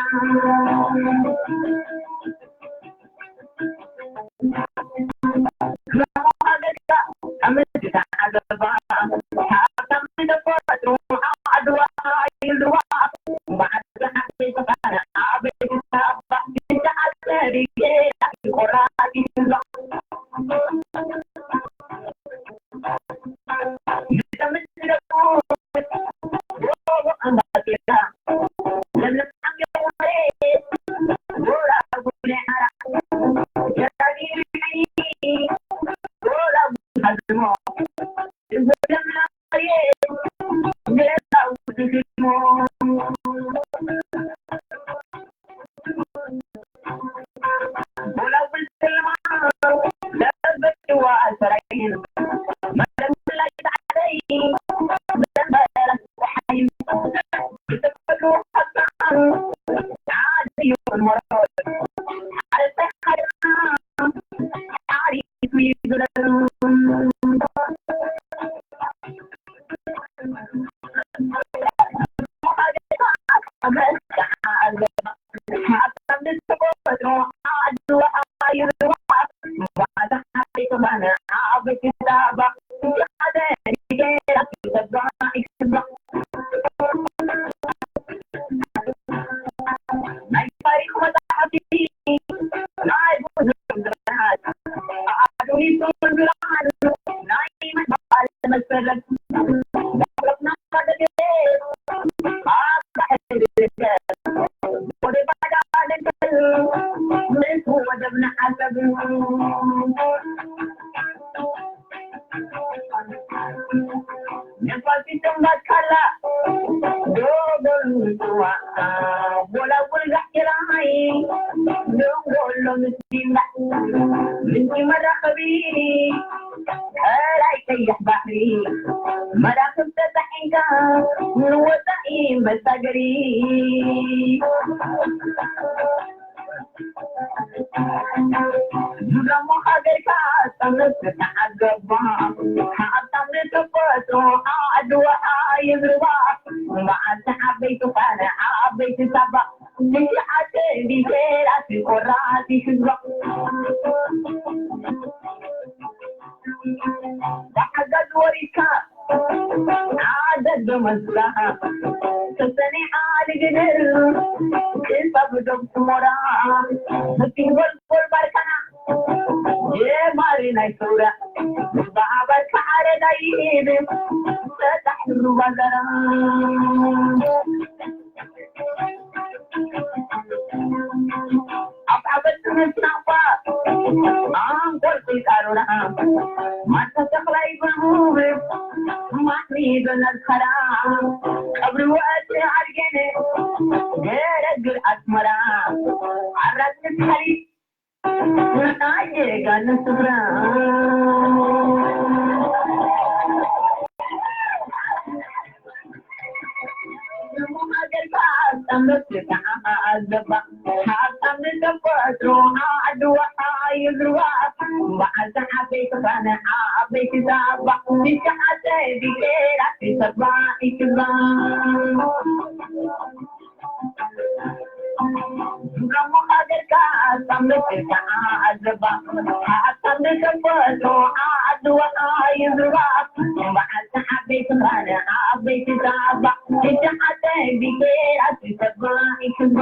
በዓልቲ ዓበይቲ ፋና ዓበይቲ ሳባ ትሽዓተ ቢጌራት ሰባ ይክባ እሞ ሃገርካ ኣሳምልካ ኣዘባ ሃብታም ብተፈጥሮ ዓድዋ ይዝባ በዓልቲ ዓበይቲ ፋና ዓበይቲ ሳባ ትሽዓተ ቢጌራት ሰባ ይክባ